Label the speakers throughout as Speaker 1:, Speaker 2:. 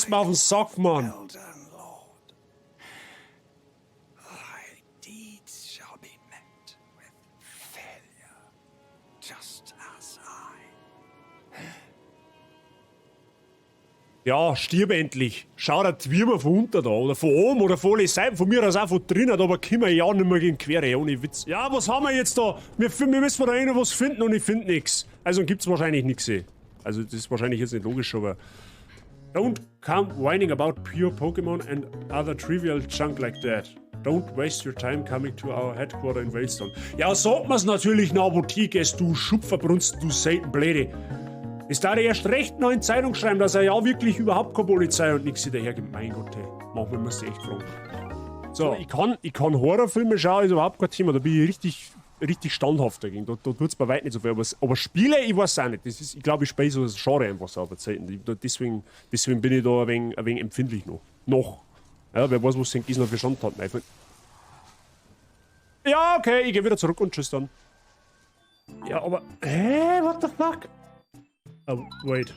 Speaker 1: Gehst mir auf den Sack, Mann.
Speaker 2: Elden Lord. Thy deeds shall be met with failure, just as I.
Speaker 1: Ja, stirb endlich. Schau dir die Würmer von unten da oder von oben oder von alle Seiten, von mir aus auch von drinnen, aber können wir ja nicht mehr gegen Quere, ohne Witz. Ja, was haben wir jetzt da? Wir müssen da noch was finden und ich finde nichts. Also gibt's wahrscheinlich nichts. Also das ist wahrscheinlich jetzt nicht logisch, aber... Don't come whining about pure Pokémon and other trivial junk like that. Don't waste your time coming to our headquarter in Veilstone. Ja, sag mir's natürlich nach Apotheke, du Schupferbrunsten, du Seitenbläde. Es darf erst recht noch in Zeitung schreiben, dass er ja wirklich überhaupt keine Polizei und nichts dahergibt. Mein Gott, hey. Manchmal muss ich echt fragen. So, ich kann Horrorfilme schauen, ist überhaupt kein Thema. Da bin ich richtig, richtig standhaft dagegen. Da tut's bei weitem nicht so viel. Aber Spiele, ich weiß auch nicht. Das ist, ich glaube, ich spiele so das Genre einfach so auf der Zeit. Deswegen bin ich da ein wenig empfindlich noch. Noch. Ja, wer weiß, was denn noch für Schandtaten einfallen. Ja, okay, ich geh wieder zurück und tschüss dann. Ja, aber... Hä? What the fuck? Oh, wait.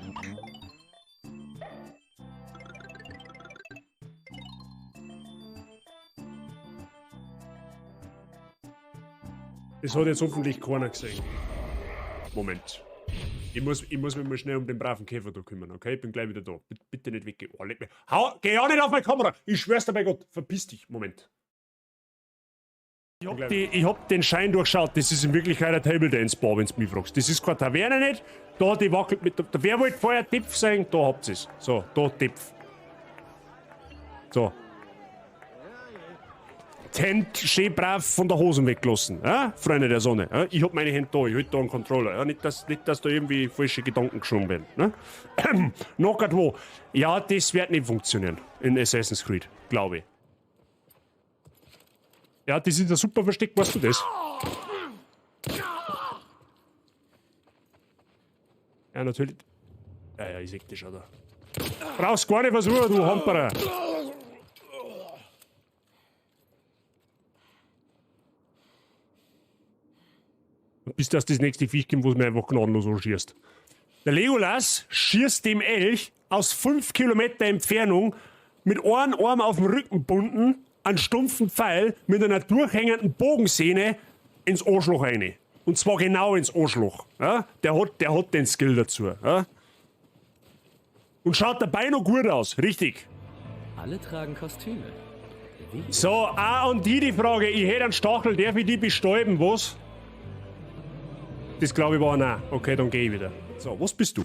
Speaker 1: Das hat jetzt hoffentlich keiner gesehen. Moment. Ich muss mich mal schnell um den braven Käfer da kümmern, okay? Ich bin gleich wieder da. Bitte nicht weggehen. Oh, leck mich. Hau, geh ja nicht auf meine Kamera! Ich schwör's dir bei Gott. Verpiss dich. Moment. Ich hab den Schein durchschaut. Das ist in Wirklichkeit ein Table Dance Bar, wenn's mich fragst. Das ist keine Taverne nicht. Da, die wackelt mit. Da, wer wollte vorher Tipf sein? Da habt ihr's. So, da Tipf. So. Hände schön brav von der Hosen weggelassen, ja? Freunde der Sonne. Ja? Ich hab meine Hände da, ich halt da einen Controller. Ja? Nicht, dass da irgendwie falsche Gedanken geschoben werden. Ne? Noch grad wo. Ja, das wird nicht funktionieren in Assassin's Creed, glaube ich. Ja, das ist ein super Versteck, weißt du das? Ja, natürlich. Ja, ja, ich seh das schon da. Brauchst gar nicht versuchen, du Hamperer. Bis das nächste Viech kommt, wo es mir einfach gnadenlos anschießt. Der Legolas schießt dem Elch aus 5 Kilometer Entfernung mit einem Arm auf dem Rücken bunden, einen stumpfen Pfeil mit einer durchhängenden Bogensehne ins Arschloch rein. Und zwar genau ins Arschloch. Ja? Der hat den Skill dazu. Ja? Und schaut dabei noch gut aus, richtig.
Speaker 3: Alle tragen Kostüme. Wie?
Speaker 1: So, auch an die Frage, ich hätte einen Stachel, darf ich die bestäuben, was? Das glaube ich war nein. Okay, dann geh ich wieder. So, was bist du?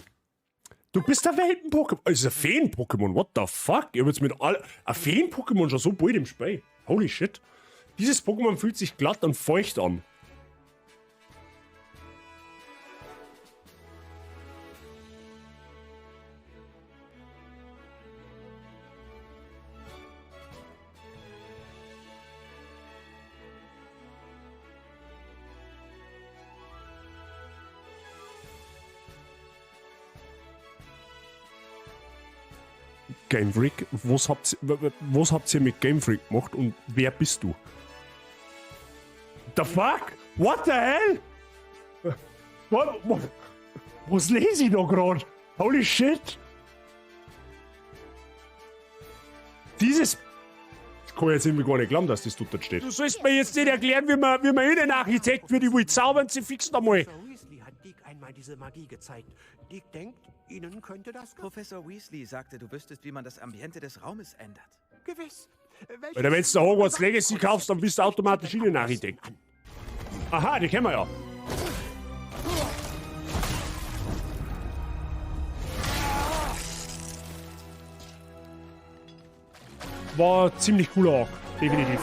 Speaker 1: Du bist ein Welpen-Pokémon. Das ist ein Feen-Pokémon. What the fuck? Ich hab jetzt mit all. Ein Feen-Pokémon schon so bald im Spiel. Holy shit. Dieses Pokémon fühlt sich glatt und feucht an. Game Freak? Was habt ihr mit Game Freak gemacht und wer bist du? The fuck? What the hell? Was lese ich da grad? Holy shit! Dieses... Das kann ich jetzt irgendwie gar nicht glauben, dass das dort steht. Du sollst mir jetzt nicht erklären, wie man Innenarchitekt wird. Ich will zaubern, sie fixen da mal.
Speaker 4: Professor Weasley hat Deek einmal diese Magie gezeigt. Deek denkt, Ihnen könnte das gefallen.
Speaker 5: Professor Weasley sagte, du wüsstest, wie man das Ambiente des Raumes ändert.
Speaker 4: Gewiss.
Speaker 1: Alter, wenn du Hogwarts Legacy kaufst, dann bist du automatisch Innenarchitekt. Aha, die kennen wir ja. War ziemlich cooler Arc, definitiv.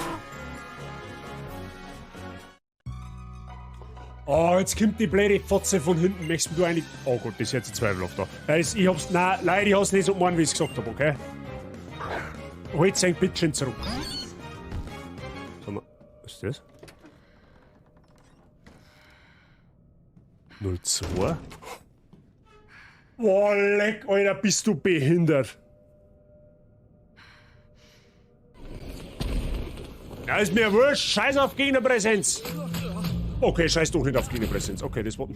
Speaker 1: Oh, jetzt kommt die blöde Fotze von hinten. Möchtest du eigentlich... Oh Gott, das ist jetzt zweifelhaft da. Also, ich hab's... Nein, leider, ich hab's nicht so gemeint, wie ich's gesagt hab, okay? Holt sein Bitchen zurück. Sag mal, was ist das? 02? Boah, leck, Alter, bist du behindert. Ja, ist mir wurscht. Scheiß auf Gegnerpräsenz. Okay, scheiß doch nicht auf Gegnerpräsenz. Okay, das war...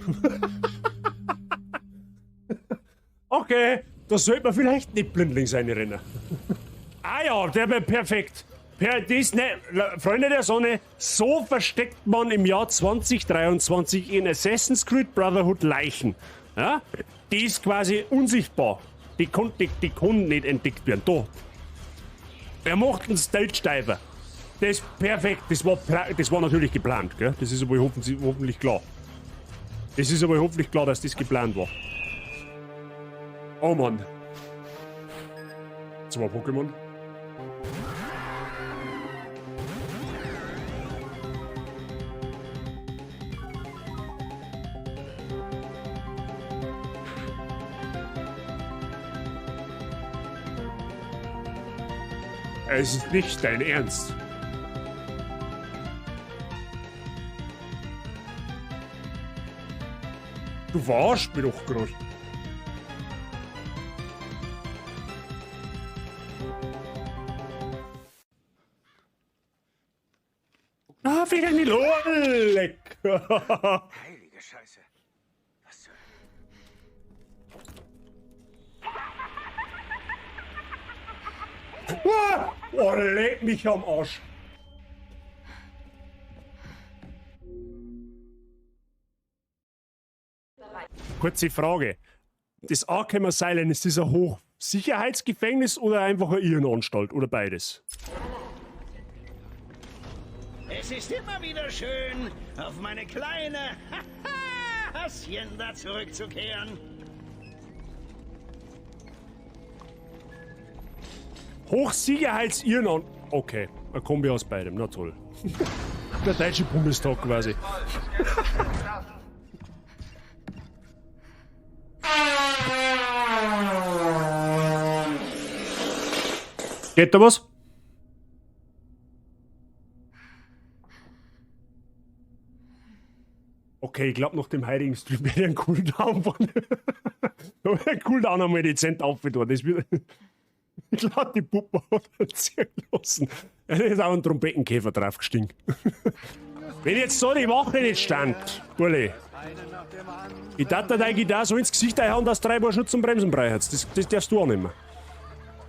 Speaker 1: Okay. Da sollte man vielleicht nicht blindlings reinrennen. Ah ja, der wäre perfekt. Das, ne, Freunde der Sonne, so versteckt man im Jahr 2023 in Assassin's Creed Brotherhood Leichen. Ja? Die ist quasi unsichtbar. Die kann nicht entdeckt werden. Da. Er macht einen Stage Diver. Das ist perfekt. Das war natürlich geplant, gell? Das ist aber hoffentlich klar. Das ist aber hoffentlich klar, dass das geplant war. Oh Mann. 2 Pokémon. Es ist nicht dein Ernst. Du verarschst mich doch grad. Ah, wieder nicht. Oh, leck.
Speaker 5: Heilige Scheiße. Was zur...
Speaker 1: Oh, leck mich am Arsch. Kurze Frage. Das Arkham Asylum, ist das ein Hochsicherheitsgefängnis oder einfach eine Irrenanstalt oder beides?
Speaker 6: Es ist immer wieder schön, auf meine kleine Hacienda zurückzukehren.
Speaker 1: Hochsicherheitsirrenanstalt. Okay, eine Kombi aus beidem, na toll. Der deutsche Bundestag quasi. Geht da was? Okay, ich glaube, nach dem heutigen Stream werde ich einen Cooldown von. Einen Cooldown einmal dezent aufgetan. Das wird. Ich glaube, die Puppe hat er ziehen lassen. Er ist auch ein Trompetenkäfer draufgestiegen. Wenn jetzt so die Wache nicht stand, Burli. Ich darf dir deine Gitarre so ins Gesicht einhauen, dass du 3 Paar Schutz zum Bremsen brauchst. Das darfst du auch nicht mehr.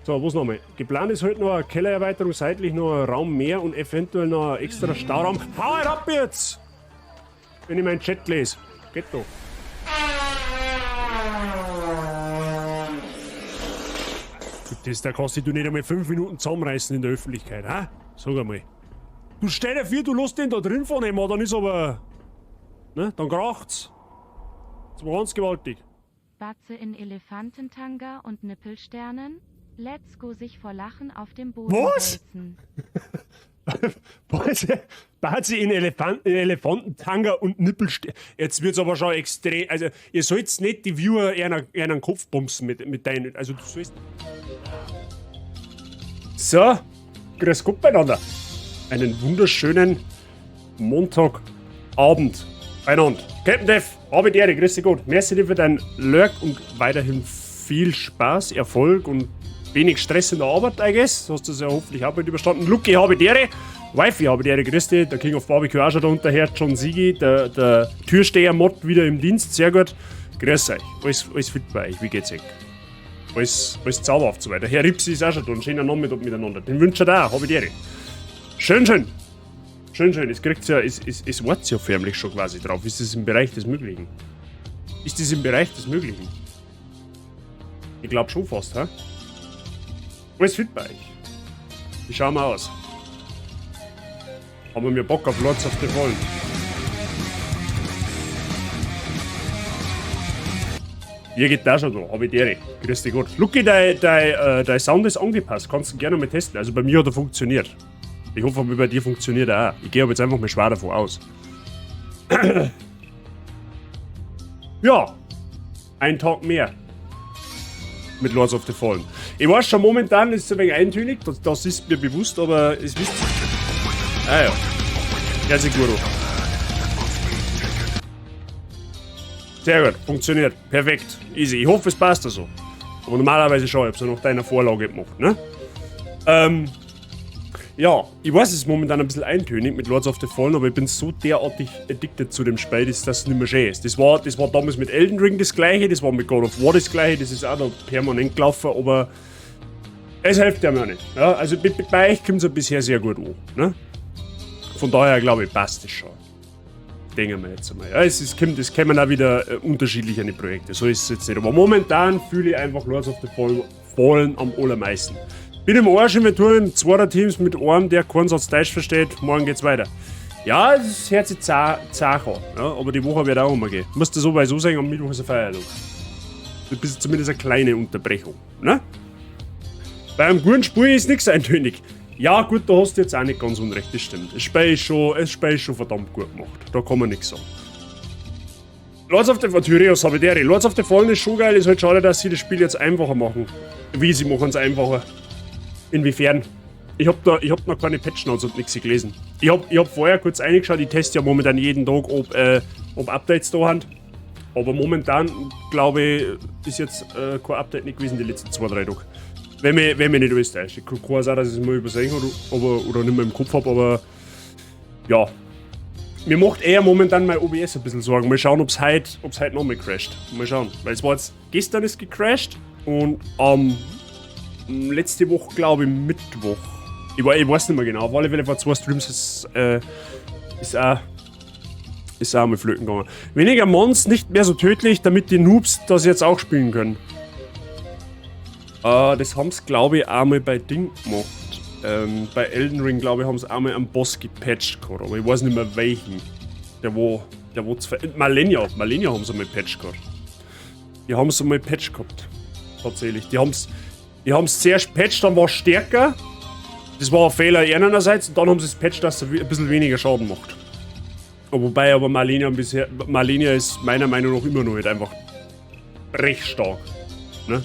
Speaker 1: So, was nochmal? Geplant ist heute noch eine Kellererweiterung, seitlich noch ein Raum mehr und eventuell noch ein extra Stauraum. Hau halt ab jetzt! Wenn ich meinen Chat lese. Geht doch. Das, da kannst du nicht einmal 5 Minuten zusammenreißen in der Öffentlichkeit, ha? Sag einmal. Du stell dir vor, du lässt den da drin fahren, dann ist aber. Ne? Dann kracht's. Das war ganz gewaltig.
Speaker 7: Batze in Elefantentanga und Nippelsternen. Let's go sich vor Lachen auf dem Boden.
Speaker 1: Was? Batze in Elefantentanga und Nippelsternen. Jetzt wird's aber schon extrem. Also, ihr sollt nicht die Viewer einen Kopf bumsen mit deinen. Also, du sollst. So, grüß Gott beieinander. Einen wunderschönen Montagabend beieinander. Captain Dev, habe die Ehre, grüß dich Gott. Merci dir für deinen Lurk und weiterhin viel Spaß, Erfolg und wenig Stress in der Arbeit, I guess. Hast du das ja hoffentlich auch bald überstanden. Lucky, habe die Ehre. Wifi, habe die Ehre, grüß dich. Der King of Barbecue auch schon da unterher. John Sigi, der Türsteher-Mod wieder im Dienst. Sehr gut. Grüß euch. Alles fit bei euch. Wie geht's euch? Alles zauberhaft so weiter. Herr Ripsi ist auch schon da. Ein schöner Nachmittag miteinander. Den wünsche ich auch. Habe die Ehre. Schön, schön. Schön, schön. Es kriegt's ja, es wartet ja förmlich schon quasi drauf. Ist es im Bereich des Möglichen? Ist es im Bereich des Möglichen? Ich glaube schon fast, hä? Alles fit bei euch. Wie schauen wir aus? Haben wir Bock auf Lords of the Fallen? Ihr geht da schon da, hab ich die Ehre. Grüß dich Gott. Lucky, dein Sound ist angepasst. Kannst du gerne mal testen. Also bei mir hat er funktioniert. Ich hoffe, bei dir funktioniert er auch. Ich gehe aber jetzt einfach mal schwer davon aus. Ja. Ein Tag mehr. Mit Lords of the Fallen. Ich weiß schon, momentan ist es ein wenig eintönig, das ist mir bewusst, aber es wisst. Ah ja. Herzlich Guru. Sehr gut, funktioniert. Perfekt. Easy. Ich hoffe, es passt so. Aber normalerweise schon, ich hab's ja nach deiner Vorlage gemacht, ne? Ja, ich weiß, es ist momentan ein bisschen eintönig mit Lords of the Fallen, aber ich bin so derartig addicted zu dem Spiel, dass das nicht mehr schön ist. Das war damals mit Elden Ring das gleiche, das war mit God of War das gleiche, das ist auch noch permanent gelaufen, aber es hilft ja mir nicht. Ja, also bei euch kommt es ja bisher sehr gut an. Ne? Von daher, glaube ich, passt es schon. Denken wir jetzt einmal. Ja, es kommen auch wieder unterschiedliche Projekte, so ist es jetzt nicht. Aber momentan fühle ich einfach Lords of the Fallen am allermeisten. Bin im Arsch im in zwei Teams mit einem, der keinen Satz Deutsch versteht. Morgen geht's weiter. Ja, es hört sich zach an, ja, aber die Woche wird auch immer gehen. Musst du so weit so sagen, am Mittwoch ist ein Feiertag. Das ist zumindest eine kleine Unterbrechung. Ne? Bei einem guten Spiel ist nichts eintönig. Ja, gut, da hast du jetzt auch nicht ganz unrecht, das stimmt. Das Spiel ist schon verdammt gut gemacht. Da kann man nichts sagen. Lords of the Tyrios habe ich der. Lords of the Fallen ist schon geil, ist halt schade, dass sie das Spiel jetzt einfacher machen. Wie, sie machen es einfacher? Inwiefern? Ich hab noch keine Patch Notes und nichts gelesen. Ich hab vorher kurz reingeschaut, ich teste ja momentan jeden Tag, ob Updates da sind. Aber momentan, glaube ich, ist jetzt kein Update nicht gewesen die letzten 2, 3 Tage. Wenn mich nicht alles täuscht. Ich kann sein, dass ich es mal übersehen habe oder nicht mehr im Kopf habe, aber ja. Mir macht eher momentan mein OBS ein bisschen Sorgen. Mal schauen, ob es heute ob's heut nochmal crasht. Mal schauen. Weil es war jetzt, gestern ist gecrasht und letzte Woche, glaube ich, Mittwoch. Ich weiß nicht mehr genau. Auf alle Fälle vor zwei Streams ist auch mal flöten gegangen. Weniger Mons, nicht mehr so tödlich, damit die Noobs das jetzt auch spielen können. Das haben sie, glaube ich, einmal bei Ding gemacht. Bei Elden Ring, glaube ich, haben sie einmal einen Boss gepatcht gehabt, aber ich weiß nicht mehr, welchen. Der wo Malenia, Malenia haben sie mal patcht gehabt. Die haben sie mal patcht gehabt. Tatsächlich. Die haben's zuerst patcht, dann war es stärker. Das war ein Fehler einerseits und dann haben sie es patcht, dass er ein bisschen weniger Schaden macht. Wobei aber Malenia bisher, Malenia ist meiner Meinung nach immer noch halt einfach recht stark. Ne?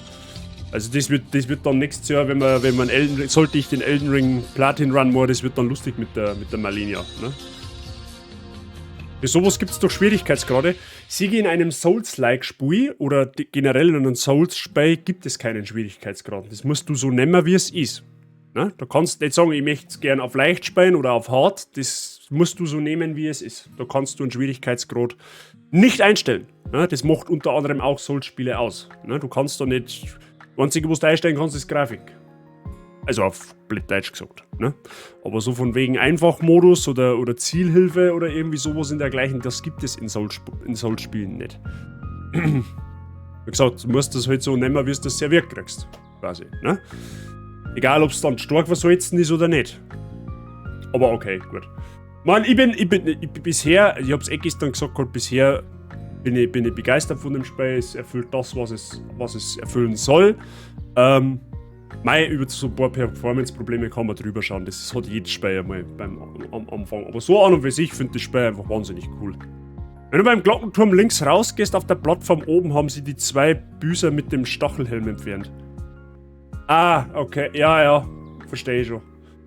Speaker 1: Also das wird dann nächstes Jahr, wenn man Elden, sollte ich den Elden Ring Platin Run machen, das wird dann lustig mit der Malenia. Ne? Für sowas gibt es doch Schwierigkeitsgrade. Sieh, in einem Souls-like Spiel oder generell in einem Souls-Spiel gibt es keinen Schwierigkeitsgrad. Das musst du so nehmen, wie es ist. Ne? Da kannst du nicht sagen, ich möchte es gern auf leicht spielen oder auf hart. Das musst du so nehmen, wie es ist. Da kannst du einen Schwierigkeitsgrad nicht einstellen. Ne? Das macht unter anderem auch Souls-Spiele aus. Ne? Du kannst da nicht. Das Einzige, was du einstellen kannst, ist Grafik. Also auf blöd Deutsch gesagt. Ne? Aber so von wegen Einfachmodus oder Zielhilfe oder irgendwie sowas in dergleichen, das gibt es in Souls-Spielen nicht. Wie gesagt, du musst das halt so nehmen, wie du das serviert kriegst. Quasi. Ne? Egal, ob es dann stark versalzen ist oder nicht. Aber okay, gut. Mann, ich bin bisher, ich hab's eh gestern gesagt, halt, bisher bin ich begeistert von dem Spiel. Es erfüllt das, was es erfüllen soll. Mei, über so ein paar Performance-Probleme kann man drüber schauen. Das hat jedes Spiel einmal am Anfang. Aber so an und für sich finde ich das Spiel einfach wahnsinnig cool. Wenn du beim Glockenturm links rausgehst, auf der Plattform oben haben sie die zwei Büßer mit dem Stachelhelm entfernt. Ah, okay. Ja. Verstehe ich schon.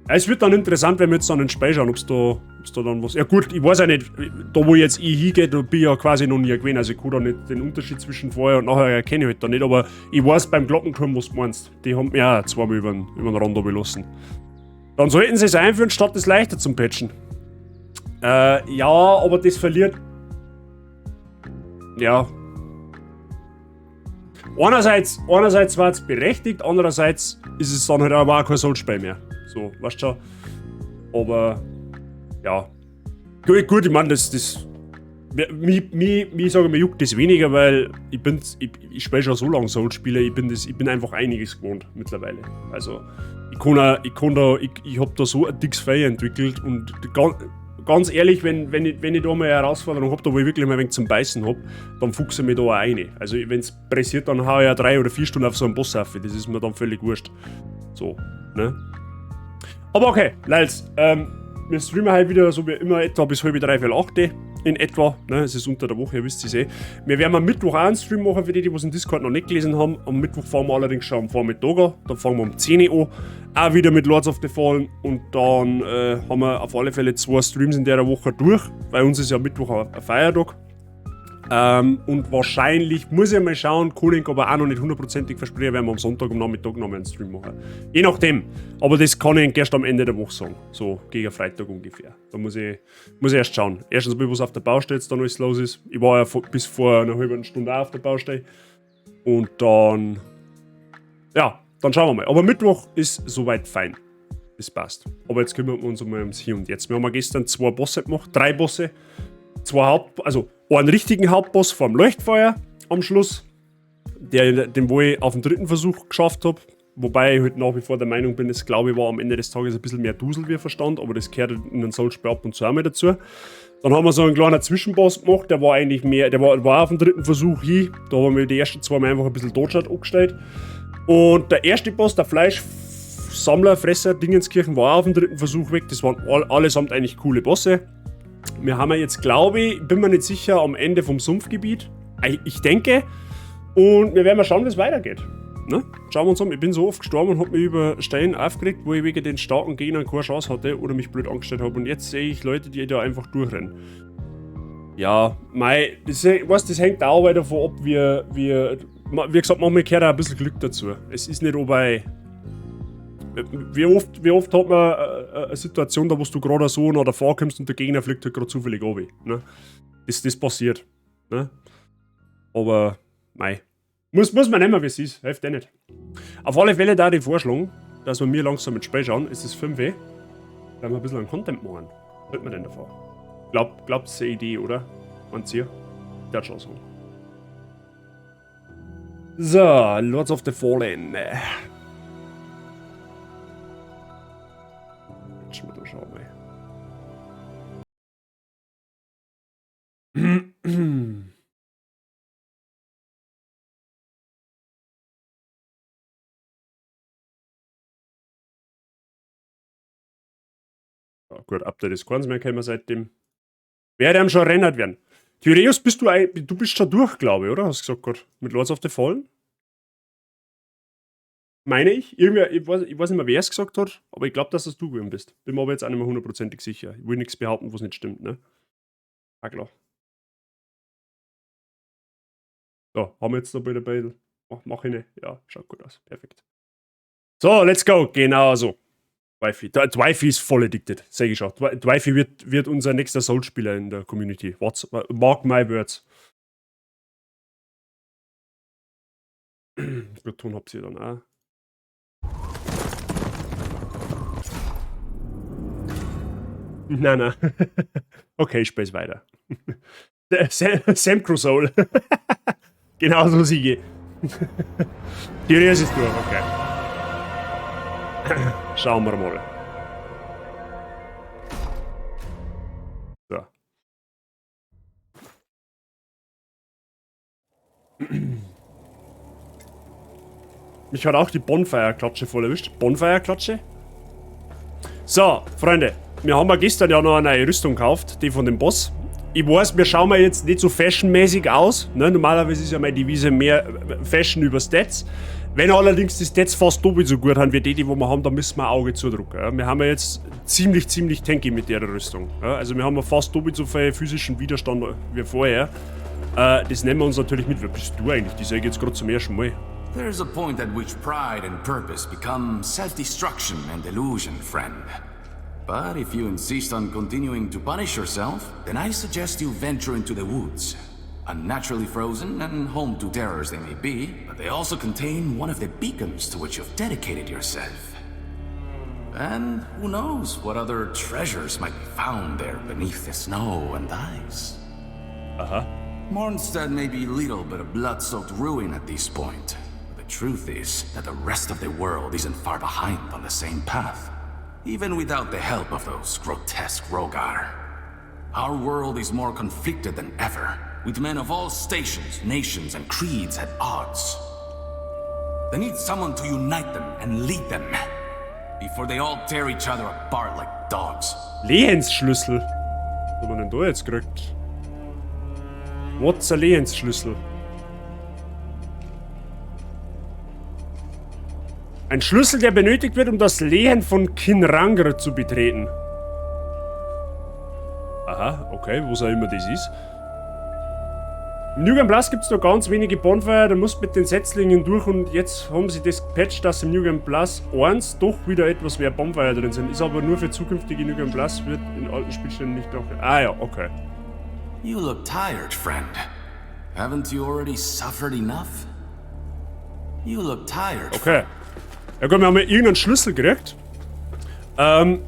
Speaker 1: Es wird dann interessant, wenn wir jetzt dann ins Spiel schauen, ob es da, ob's da dann was. Ja gut, ich weiß ja nicht, da wo jetzt ich hingehe, da bin ich ja quasi noch nie gewesen. Also ich kann da nicht den Unterschied zwischen vorher und nachher erkenne ich halt da nicht, aber ich weiß beim Glockenturm, was du meinst. Die haben mich auch zweimal über den Rand lassen. Dann sollten sie es einführen, statt es leichter zum Patchen. Ja, aber das verliert. Ja. Einerseits war es berechtigt, andererseits ist es dann halt aber auch kein Souls-Spiel mehr. So, weißt du schon. Aber, ja. Gut, ich meine, das mich, sage, mir juckt das weniger, weil ich spiele schon so lange Souls-Spiele, ich bin einfach einiges gewohnt mittlerweile. Also, ich kann, auch, ich kann da, ich hab da so ein dickes Fell entwickelt und ganz ehrlich, wenn ich da mal eine Herausforderung hab, da wo ich wirklich mal ein wenig zum Beißen hab, dann fuchse ich mich da auch rein. Also, wenn es pressiert, dann hau ich ja 3 oder 4 Stunden auf so einen Boss auf. Das ist mir dann völlig wurscht. So, ne? Aber okay, Leils, wir streamen halt wieder so wie immer etwa bis halb drei, acht in etwa. Ne, es ist unter der Woche, ihr wisst es eh. Wir werden am Mittwoch auch einen Stream machen, für die, die was im Discord noch nicht gelesen haben. Am Mittwoch fangen wir allerdings schon am Vormittag an. Dann fangen wir um 10 Uhr an. Auch wieder mit Lords of the Fallen. Und dann haben wir auf alle Fälle zwei Streams in der Woche durch. Bei uns ist ja Mittwoch ein Feiertag. Und wahrscheinlich, muss ich mal schauen, kann ich aber auch noch nicht hundertprozentig versprechen, werden wir am Sonntag am Nachmittag noch mal einen Stream machen. Je nachdem. Aber das kann ich erst am Ende der Woche sagen. So gegen Freitag ungefähr. Da muss ich erst schauen. Erstens mal, was auf der Baustelle jetzt da alles los ist. Ich war ja bis vor einer halben Stunde auch auf der Baustelle. Und dann, ja, dann schauen wir mal. Aber Mittwoch ist soweit fein. Das passt. Aber jetzt kümmern wir uns einmal ums Hier und Jetzt. Wir haben ja gestern 2 Bosse gemacht, 3 Bosse. 2 Haupt-, also einen richtigen Hauptboss vorm Leuchtfeuer am Schluss, den wo ich auf dem 3. Versuch geschafft hab. Wobei ich halt nach wie vor der Meinung bin, es glaube ich war am Ende des Tages ein bisschen mehr Dusel wie Verstand, aber das gehört in einem Souls-Spiel ab und zu auch mal dazu. Dann haben wir so einen kleinen Zwischenboss gemacht, der war eigentlich mehr, der war auf dem 3. Versuch hin, da haben wir die ersten 2 Mal einfach ein bisschen Totschad angestellt. Und der erste Boss, der Fleischsammler, Fresser, Dingenskirchen, war auch auf dem 3. Versuch weg. Das waren allesamt eigentlich coole Bosse. Wir haben ja jetzt, glaube ich, bin mir nicht sicher, am Ende vom Sumpfgebiet. Ich denke. Und wir werden mal schauen, wie es weitergeht. Ne? Schauen wir uns an. Ich bin so oft gestorben und hab mich über Steine aufgeregt, wo ich wegen den starken Gegnern keine Chance hatte oder mich blöd angestellt hab. Und jetzt sehe ich Leute, die da einfach durchrennen. Ja, mei, das, weißt, das hängt auch weiter davon ab, wie gesagt, manchmal gehört auch ein bisschen Glück dazu. Es ist nicht obei. Wie oft hat man eine Situation, da wo du gerade so noch davor kommst und der Gegner fliegt halt gerade zufällig runter, ne? Das passiert. Ne? Aber, mei. Muss man nehmen, wie es ist. Hilft eh nicht. Auf alle Fälle da die Vorschlag, dass wir mir langsam ins Spiel schauen. Es ist 5 Uhr. Da wir ein bisschen an Content machen. Was hält man denn davon? Glaubt, das ist eine Idee, oder? Meint ihr? Der hat schon so. So, Lords of the Fallen. Jetzt mal da schauen wir. Ja, gut, Update ist keins mehr gekommen seitdem. Werde ihm schon erinnert werden. Thyreus, du bist schon durch, glaube ich, oder? Hast du gesagt gerade. Mit Lords of the Fallen? Meine ich? Irgendwer, ich weiß nicht mehr, wer es gesagt hat, aber ich glaub, dass das du gewesen bist. Bin mir aber jetzt auch nicht mehr hundertprozentig sicher. Ich will nichts behaupten, was nicht stimmt, ne? Ah, klar. So, haben wir jetzt noch bei der Battle. Mach ich nicht. Ja, schaut gut aus. Perfekt. So, let's go. Genau so. Wifey. Die Wifey ist voll addicted, sag ich schon. Die Wifey wird unser nächster Soul-Spieler in der Community. What's, mark my words. Gut, Ton habt ihr dann auch. Nein, nein. Okay, ich spiel's weiter. Sam Crusoe. Genau so Siege. Die Reise ist durch, okay. Schauen wir mal. So. Mich hat auch die Bonfire-Klatsche voll erwischt. Bonfire-Klatsche? So, Freunde. Wir haben ja gestern ja noch eine neue Rüstung gekauft, die von dem Boss. Ich weiß, wir schauen mal jetzt nicht so fashionmäßig aus. Ne? Normalerweise ist ja meine Devise mehr Fashion über Stats. Wenn allerdings die Stats fast doppelt so gut sind wie die, die wir haben, dann müssen wir ein Auge zudrücken. Ja? Wir haben ja jetzt ziemlich, ziemlich tanky mit der Rüstung. Ja? Also wir haben ja fast doppelt so viel physischen Widerstand wie vorher. Das nehmen wir uns natürlich mit. Wer bist du eigentlich? Die sehe ich jetzt gerade zum ersten Mal.
Speaker 8: There's a point at which pride and purpose become self-destruction and delusion, friend. But if you insist on continuing to punish yourself, then I suggest you venture into the woods. Unnaturally frozen and home to terrors they may be, but they also contain one of the beacons to which you've dedicated yourself. And who knows what other treasures might be found there beneath the snow and ice.
Speaker 1: Aha.
Speaker 8: Mornstead may be little but a blood-soaked ruin at this point. But the truth is that the rest of the world isn't far behind on the same path. Even without the help of those grotesque Rhogar. Our world is more conflicted than ever, with men of all stations, nations, and creeds at odds. They need someone to unite them and lead them, before they all tear each other apart like dogs.
Speaker 1: Lehensschlüssel? Was haben wir denn da jetzt gekriegt? What's a Lehensschlüssel? Ein Schlüssel, der benötigt wird, um das Lehen von Kinrangr zu betreten. Aha, okay, was auch immer das ist. Im New Game Plus gibt es noch ganz wenige Bonfire, da musst du mit den Setzlingen durch und jetzt haben sie das gepatcht, dass im New Game Plus 1 doch wieder etwas mehr Bonfire drin sind. Ist aber nur für zukünftige New Game Plus, wird in alten Spielständen nicht auch. Ah ja, okay.
Speaker 8: You look tired, friend. Haven't you already suffered enough? You look tired.
Speaker 1: Okay. Ja gut, wir haben ja irgendeinen Schlüssel gekriegt.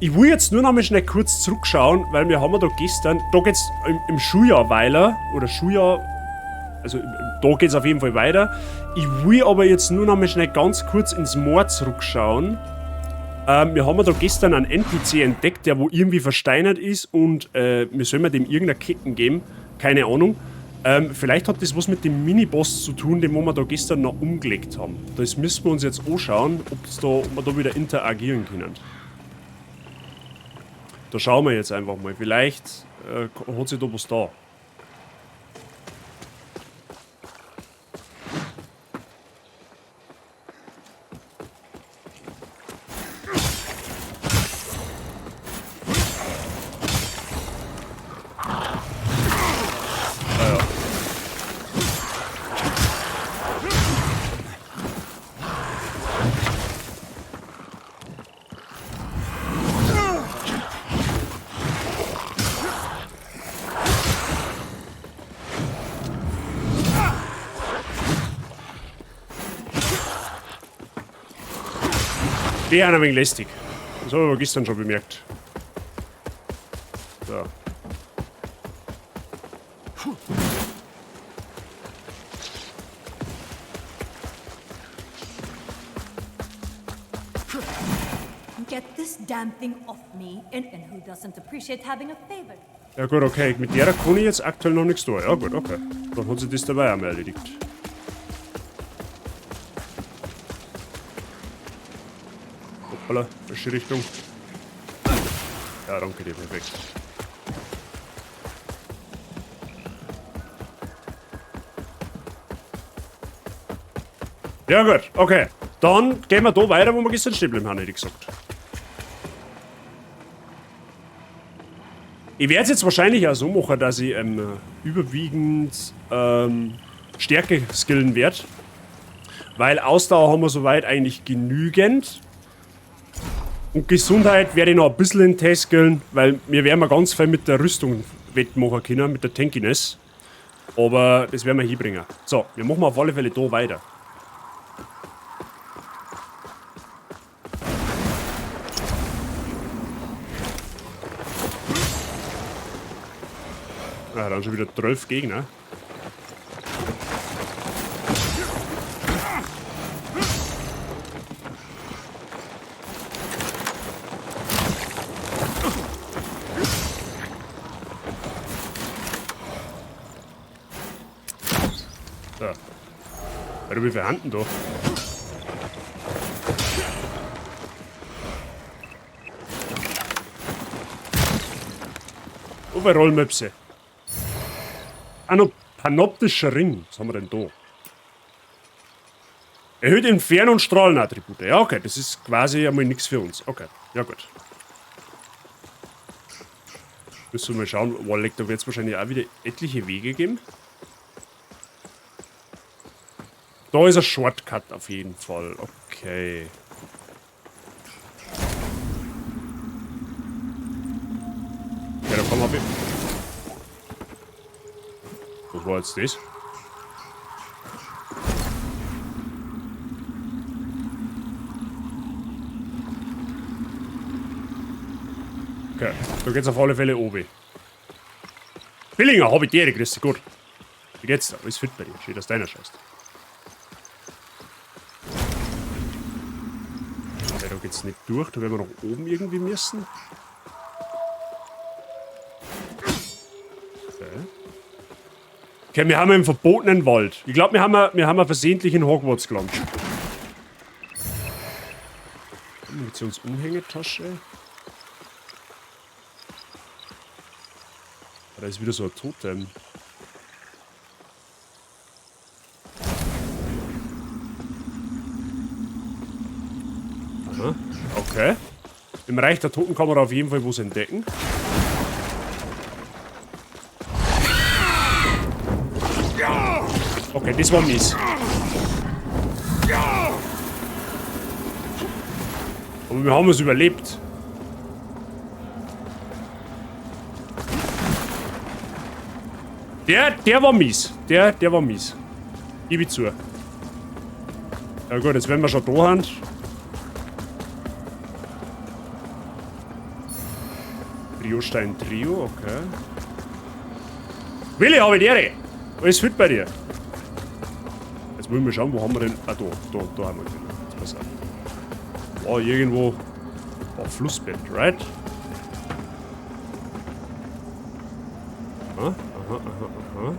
Speaker 1: Ich will jetzt nur noch mal schnell kurz zurückschauen, weil wir haben ja da gestern, da geht's im Schuljahr weiter, oder Schuljahr, also da geht's auf jeden Fall weiter. Ich will aber jetzt nur noch mal schnell ganz kurz ins Moor zurückschauen. Wir haben ja da gestern einen NPC entdeckt, der wo irgendwie versteinert ist und wir sollen dem irgendeine Ketten geben, keine Ahnung. Vielleicht hat das was mit dem Miniboss zu tun, den wo wir da gestern noch umgelegt haben. Das müssen wir uns jetzt anschauen, ob wir da wieder interagieren können. Da schauen wir jetzt einfach mal. Vielleicht hat sich da was da. Die sind ein wenig lästig. Das habe ich aber gestern schon bemerkt. So.
Speaker 9: Get this damn thing off me, and who doesn't appreciate having a favor?
Speaker 1: Ja gut, okay. Mit der kann ich jetzt aktuell noch nichts tun. Ja gut, okay. Dann hat sich das dabei auch mal erledigt. Hoppala, falsche Richtung. Ja, danke dir, perfekt. Ja gut, okay. Dann gehen wir da weiter, wo wir gestern stehen geblieben haben, hätte ich gesagt. Ich werde es jetzt wahrscheinlich auch so machen, dass ich überwiegend Stärke skillen werde. Weil Ausdauer haben wir soweit eigentlich genügend. Und Gesundheit werde ich noch ein bisschen in Test skillen, weil wir werden ganz viel mit der Rüstung wettmachen können, mit der Tankiness. Aber das werden wir hinbringen. So, wir machen auf alle Fälle da weiter. Ah, dann schon wieder 12 Gegner. So. Alter, wie viel Handen da? Overall-Möpse. Ah, noch panoptischer Ring. Was haben wir denn da? Erhöht Entfern- und Strahlenattribute. Ja, okay, das ist quasi einmal nichts für uns. Okay, ja gut. Müssen wir mal schauen. Boah, leck, da wird's wahrscheinlich auch wieder etliche Wege geben. Da ist ein Shortcut auf jeden Fall. Okay. Ja, da kommen wir. Was war jetzt das? Okay, da geht's auf alle Fälle oben. Billinger, hab ich dir, grüß dich, gut. Wie geht's da? Alles fit bei dir? Schön, dass du deiner schaust. Okay, da geht's nicht durch, da werden wir nach oben irgendwie müssen. Okay. Okay, wir haben im verbotenen Wald. Ich glaub, wir haben versehentlich in Hogwarts gelandet. Munitionsumhängetasche. Da ist wieder so ein Totem. Aha, okay. Im Reich der Toten kann man auf jeden Fall was entdecken. Okay, das war mies. Aber wir haben es überlebt. Der war mies. Der war mies. Gebe ich zu. Ja gut, jetzt werden wir schon da haben. Triostein Trio, okay. Willi, hab ich die Ehre. Alles fit bei dir. Jetzt wollen wir schauen, wo haben wir denn... Ah, da haben wir den. Jetzt pass auf. Oh, irgendwo... Oh, Flussbett, right? Aha, aha, aha, aha.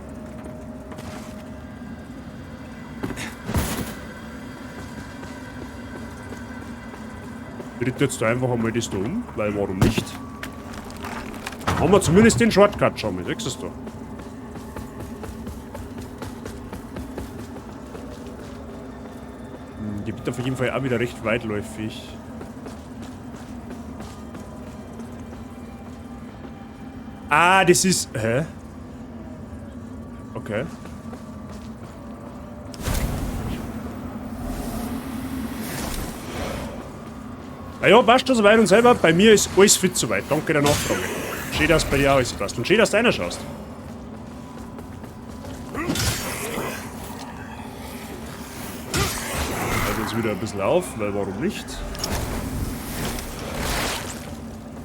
Speaker 1: Tritt jetzt da einfach einmal das da um, weil warum nicht? Haben wir zumindest den Shortcut schon mal, siehst du das da? Gebiet auf jeden Fall auch wieder recht weitläufig. Ah, das ist... Hä? Okay. Ah ja, passt schon soweit und selber. Bei mir ist alles fit soweit. Danke der Nachfrage. Schön, dass bei dir auch alles passt. Und schön, dass du einer schaust. Also jetzt wieder ein bisschen auf, weil warum nicht?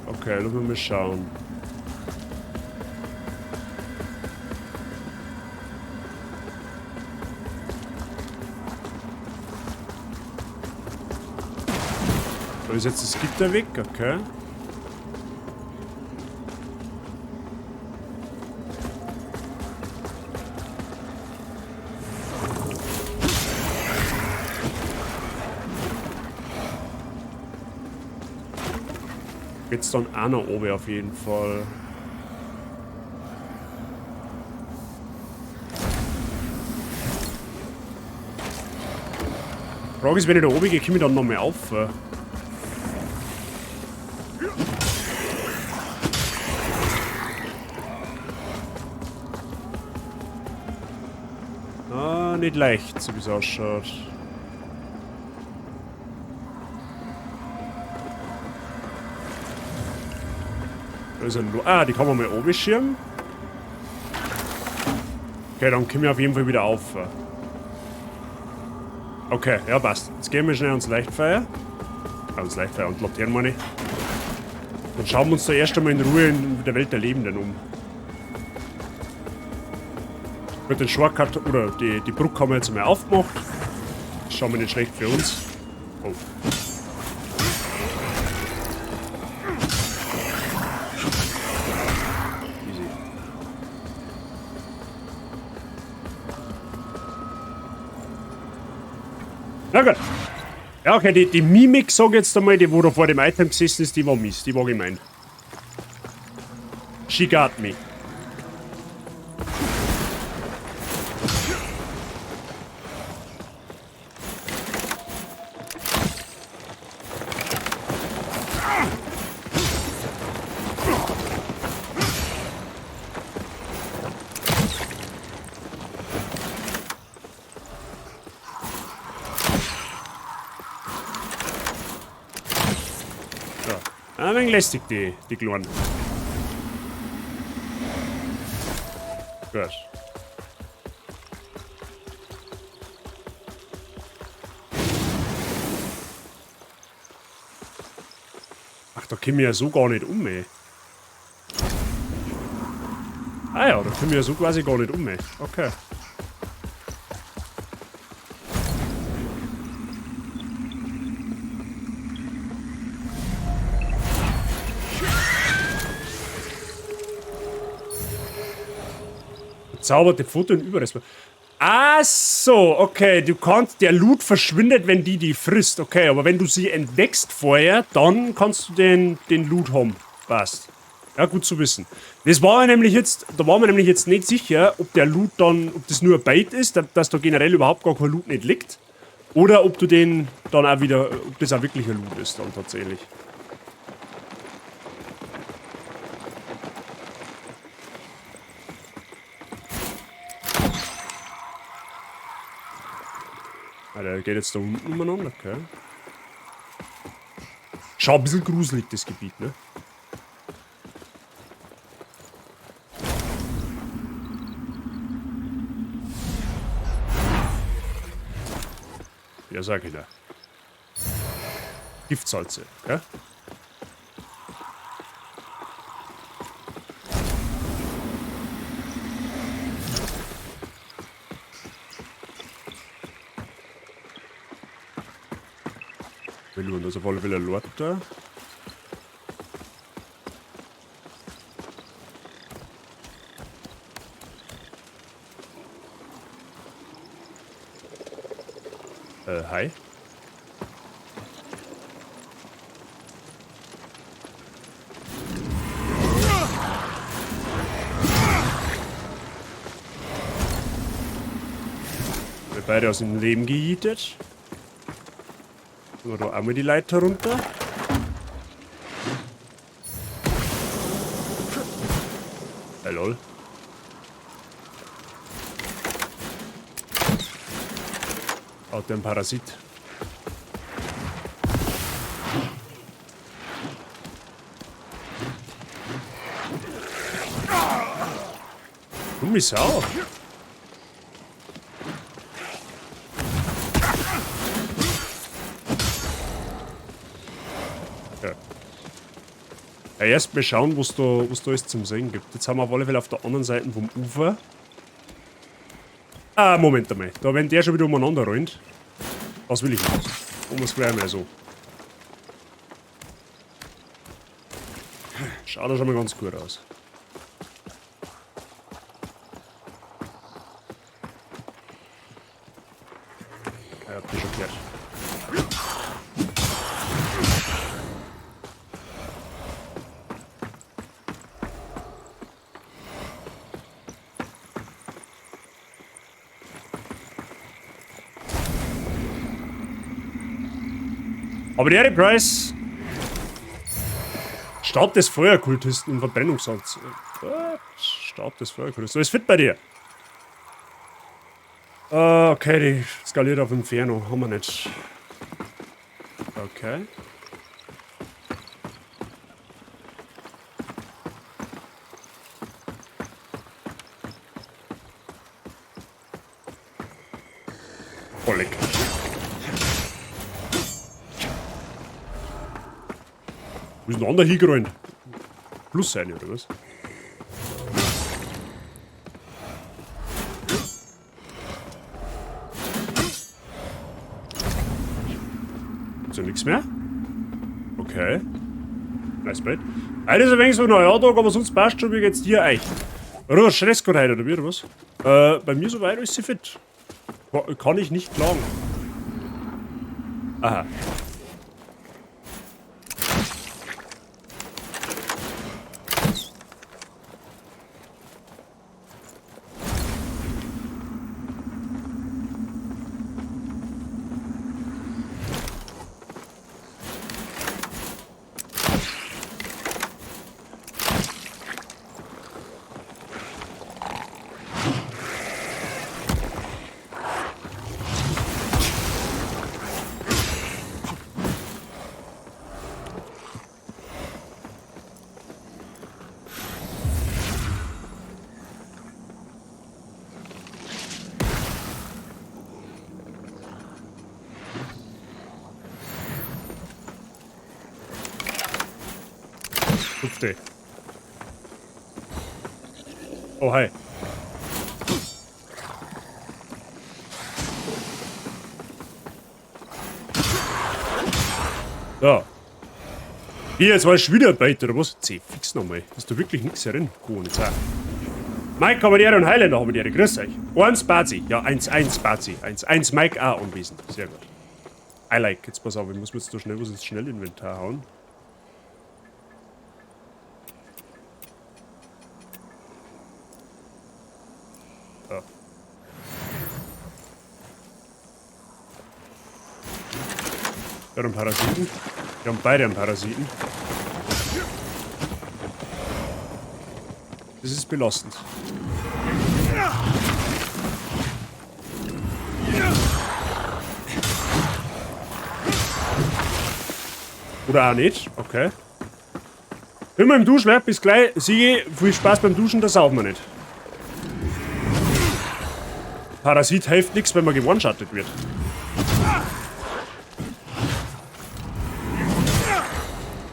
Speaker 1: Okay, lass mal schauen. Da ist jetzt das Gitter weg, okay. Geht's dann auch noch oben auf jeden Fall. Frage ist, wenn ich da oben gehe, komme ich dann nochmal auf. Ah, nicht leicht, so wie es ausschaut. Da ist ein ah, die kann man mal oben schirmen. Okay, dann kommen wir auf jeden Fall wieder auf. Okay, ja passt. Jetzt gehen wir schnell ans Leichtfeuer. Ans Leichtfeuer und Laternen meine ich. Dann schauen wir uns da erst einmal in Ruhe in der Welt der Lebenden um. Mit den Shortcut oder die Brücke haben wir jetzt einmal aufgemacht. Das schauen wir nicht schlecht für uns. Oh. Easy. Na gut. Ja, okay, die Mimik, sag ich jetzt einmal, die wo da vor dem Item gesessen ist, die war mies, die war gemein. She got me. Ein wenig lästig, die Kleinen. Gut. Ach, da kommen wir ja so gar nicht um, ey. Ah ja, da kommen wir ja so quasi gar nicht um, ey. Okay. Zauberte Foto und Überrest. Ach so, okay. Du kannst, der Loot verschwindet, wenn die frisst. Okay, aber wenn du sie entdeckst vorher, dann kannst du den Loot haben. Passt. Ja, gut zu wissen. Das war nämlich jetzt, da waren wir nämlich jetzt nicht sicher, ob der Loot dann, ob das nur ein Bait ist, dass da generell überhaupt gar kein Loot nicht liegt. Oder ob du den dann auch wieder, ob das auch wirklich ein Loot ist dann tatsächlich. Ah, der geht jetzt da unten umeinander, okay. Schau, ein bisschen gruselig das Gebiet, ne? Ja, sag ich da. Giftsalze, okay? Will das auf alle Fälle Lorter. Hi. Wir beide aus dem Leben gejietet. Oder da einmal die Leiter runter. Hey, lol. Hat der einen Parasit. Dumme Sau. Ja. Ja, erst mal schauen, was da alles zum Sehen gibt. Jetzt haben wir auf alle Fälle auf der anderen Seite vom Ufer. Ah, Moment einmal. Da, wenn der schon wieder umeinander rennt. Das will ich nicht. Machen wir's gleich mal so. Schaut doch schon mal ganz gut aus. Ja, habt ihr schon gehört. Aber der Price. Stab des Feuerkultisten und Verbrennungssalz. Stab des Feuerkultisten. Alles fit bei dir? Okay, die skaliert auf Inferno. Haben wir nicht. Okay. Bollig. Wo ist denn der andere hingerannt? Plus eine, oder was? Ist ja nichts mehr? Okay. Nice Bett. Heute ist ein wenig so ein Neujahrtag, aber sonst passt schon, wie geht's dir eigentlich? Oder Stress gerade heute, oder wie, oder was? Bei mir soweit ist sie fit. Kann ich nicht klagen. Aha. Oh, hi. So. Hier, jetzt war ich wieder bei oder was? Zeh, fix nochmal. Hast du wirklich nichts herin? Cool, jetzt auch. Mike, Habaniere und Highlander Habaniere, grüß euch. 1 Bazi. Ja, 1-1 Bazi. 1-1 Mike auch anwesend. Sehr gut. I like. Jetzt pass auf, ich muss mir jetzt da schnell was ins Schnellinventar hauen. Ja. Wir haben Parasiten. Wir haben beide einen Parasiten. Das ist belastend. Oder auch nicht. Okay. Bin mal im Duschwerk, bis gleich. Sigi, viel Spaß beim Duschen, das saufen wir nicht. Parasit hilft nichts, wenn man gewonschattet wird.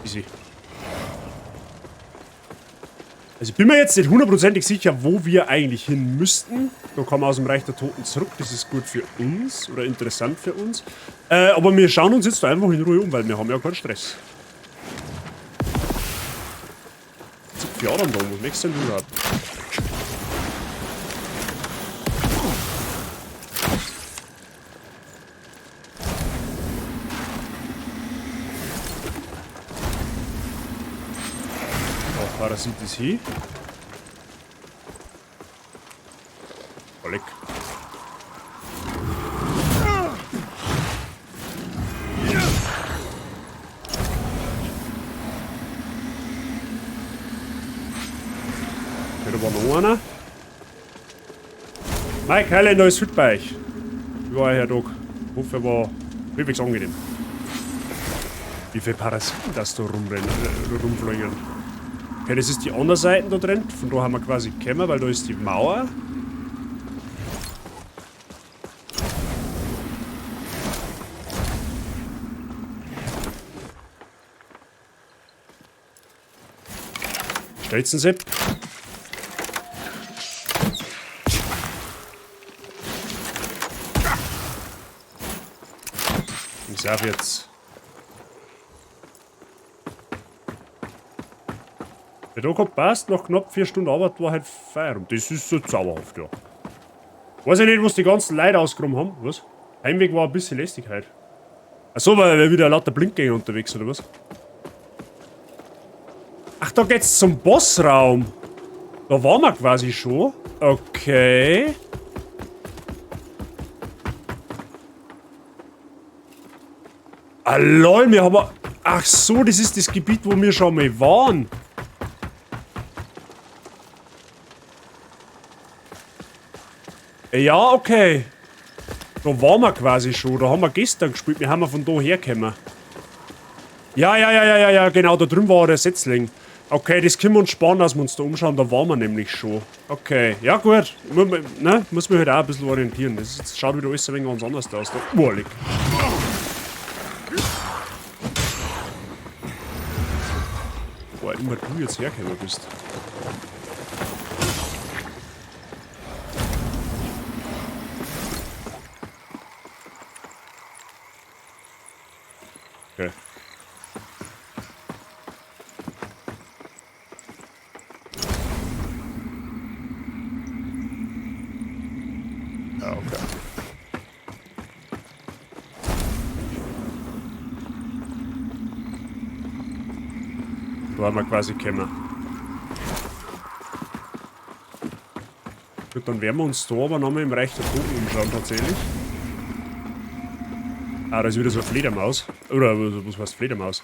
Speaker 1: Easy. Also ich bin mir jetzt nicht hundertprozentig sicher, wo wir eigentlich hin müssten. Da kommen wir aus dem Reich der Toten zurück. Das ist gut für uns oder interessant für uns. Aber wir schauen uns jetzt da einfach in Ruhe um, weil wir haben ja keinen Stress. Zupf ja dann da, was möchtest denn du überhaupt? Oh, Parasit ist hier. Oh, leck. Okay, da war noch einer. Mike Highlander ist fit bei euch. Wie war euer Tag? Ich hoffe, er war halbwegs angenehm. Wie viele Parasiten das da rumfliegen. Okay, das ist die andere Seite da drin. Von da haben wir quasi gekommen, weil da ist die Mauer. Stellst du Sepp? Ich sag jetzt. Der Tag hat passt, nach knapp 4 Stunden Arbeit war halt Feierabend. Das ist so zauberhaft, ja. Weiß ich nicht, was die ganzen Leute ausgeräumt haben. Was? Heimweg war ein bisschen lästig heute. Achso, weil wir wieder lauter Blindgänger unterwegs, oder was? Ach, da geht's zum Bossraum. Da waren wir quasi schon. Okay. Ah, lol, wir haben... Ach so, das ist das Gebiet, wo wir schon mal waren. Ja, okay. Da waren wir quasi schon. Da haben wir gestern gespielt. Wir haben ja von da hergekommen. Ja, ja, ja, ja, ja, ja, genau. Da drüben war der Setzling. Okay, das können wir uns sparen, dass wir uns da umschauen. Da waren wir nämlich schon. Okay, ja gut. Muss man, ne? Muss man halt auch ein bisschen orientieren. Das schaut wieder alles ein wenig ganz anders aus. Da. Urlig. Boah, immer du jetzt hergekommen bist. Okay. Ja, okay. Da haben wir quasi gekommen. Gut, dann werden wir uns da aber nochmal im Reich der Toten umschauen, tatsächlich. Ah, da ist wieder so eine Fledermaus. Oder was heißt Fledermaus?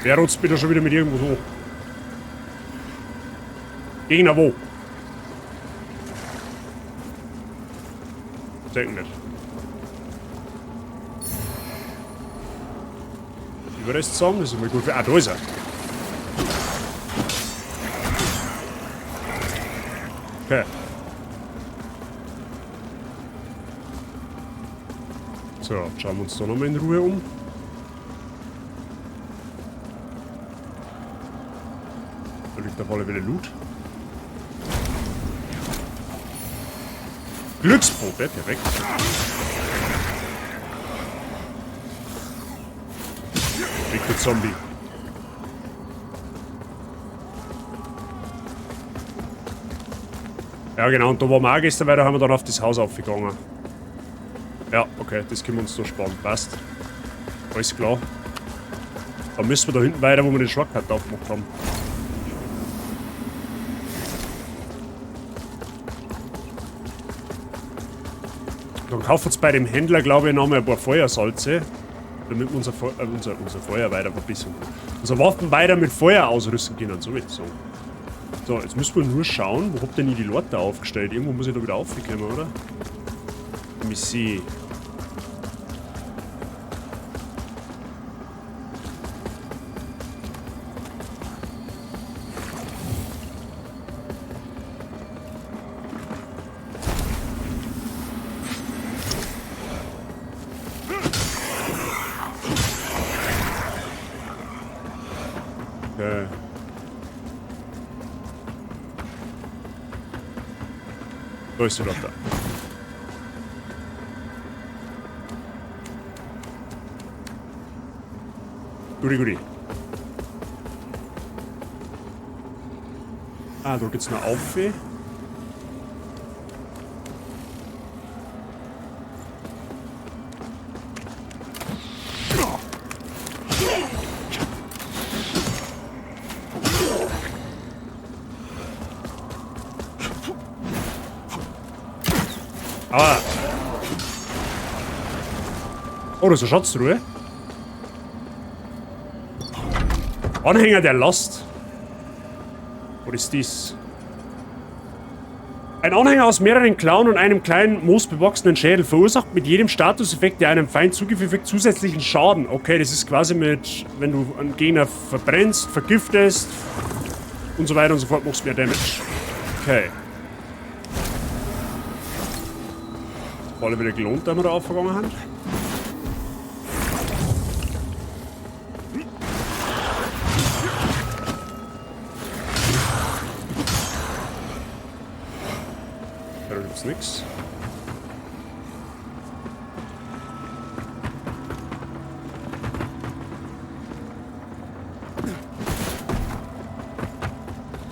Speaker 1: Wer rotzt bitte schon wieder mit irgendwo so? Gegner wo? Denken nicht. Überrest zusammen, das ist immer gut für. Ah, da ist er. Okay. So, schauen wir uns da nochmal in Ruhe um. Da liegt auf alle Fälle Loot. Glückspfote, perfekt. Dicker Zombie. Ja genau, und da waren wir auch gestern, weil da haben wir dann auf das Haus aufgegangen. Ja, okay, das können wir uns da sparen. Passt. Alles klar. Dann müssen wir da hinten weiter, wo wir den Shortcut aufgemacht haben. Dann kaufen wir uns bei dem Händler, glaube ich, noch mal ein paar Feuersalze. Damit wir unser Feuer weiter verbessern können. Unsere Waffen weiter mit Feuer ausrüsten können, so würde ich sagen. So, jetzt müssen wir nur schauen, wo habt denn ich die Leute aufgestellt? Irgendwo muss ich da wieder aufkommen, oder? Let me see. Okay. Da ist die Lotte. Guti, guti. Ah, da geht's noch auf. Ah. Oh, das ist eine Schatztruhe. Anhänger der Last. Was ist dies? Ein Anhänger aus mehreren Klauen und einem kleinen, moosbewachsenen Schädel verursacht mit jedem Statuseffekt, der einem Feind zugefügt wird, zusätzlichen Schaden. Okay, das ist quasi mit, wenn du einen Gegner verbrennst, vergiftest und so weiter und so fort, machst du mehr Damage. Okay. Alle wieder gelohnt, da wir da aufgegangen haben. Da gibt's nix.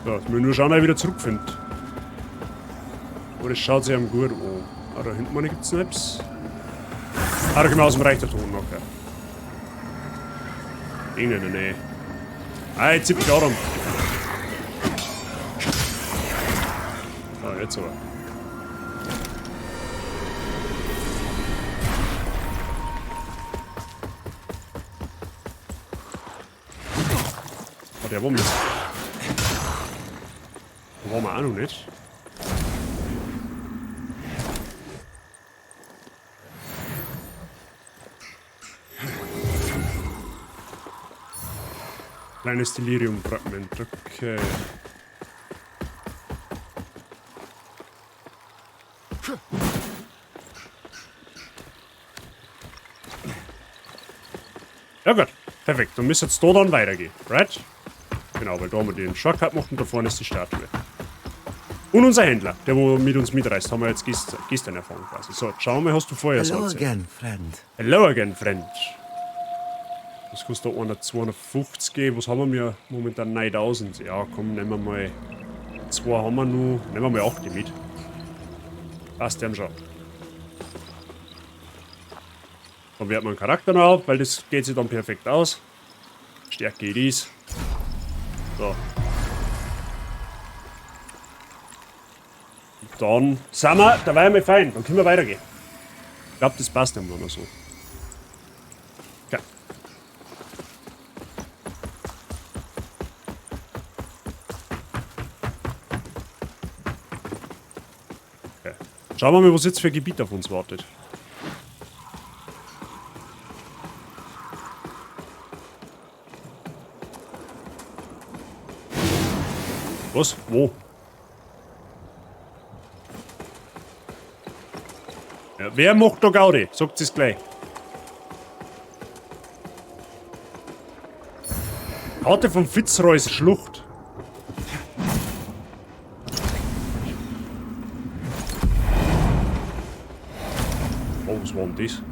Speaker 1: So, jetzt müssen wir nur schauen, ob ich wieder zurückfinde. Oh, das schaut sich am gut an. Ah, da hinten gibt es Snaps. Ah, da kommen wir aus dem Reich der Toten, okay. Ding in der Nähe. Ah, jetzt zieht mich auch rum. Ah, jetzt aber. Oh, der war Mist. Da waren wir auch noch nicht. Kleines Delirium-Fragment, okay. Ja gut, perfekt. Dann müsste jetzt da dann weitergehen, right? Genau, weil da haben wir den Shortcut gemacht und da vorne ist die Statue. Und unser Händler, der wo mit uns mitreist, haben wir jetzt gestern erfahren quasi. So, schauen wir mal, hast du vorher
Speaker 5: Hello
Speaker 1: Salze?
Speaker 5: again, friend.
Speaker 1: Hello again, friend. Was kostet da einer? 250? Was haben wir mir momentan? 9000. Ja, komm, nehmen wir mal. 2 haben wir nur. Nehmen wir mal 8 mit. Passt ja schon. Dann werten wir einen Charakter noch auf, weil das geht sich dann perfekt aus. Stärke dies. So. Und dann sind wir dabei mal fein. Dann können wir weitergehen. Ich glaub, das passt dann noch so. Okay. Okay. Schauen wir mal, was jetzt für ein Gebiet auf uns wartet. Was? Wo? Ja, wer macht da Gaudi? Sagt es gleich. Karte von Fitzroys Schlucht. Oh, was war denn das?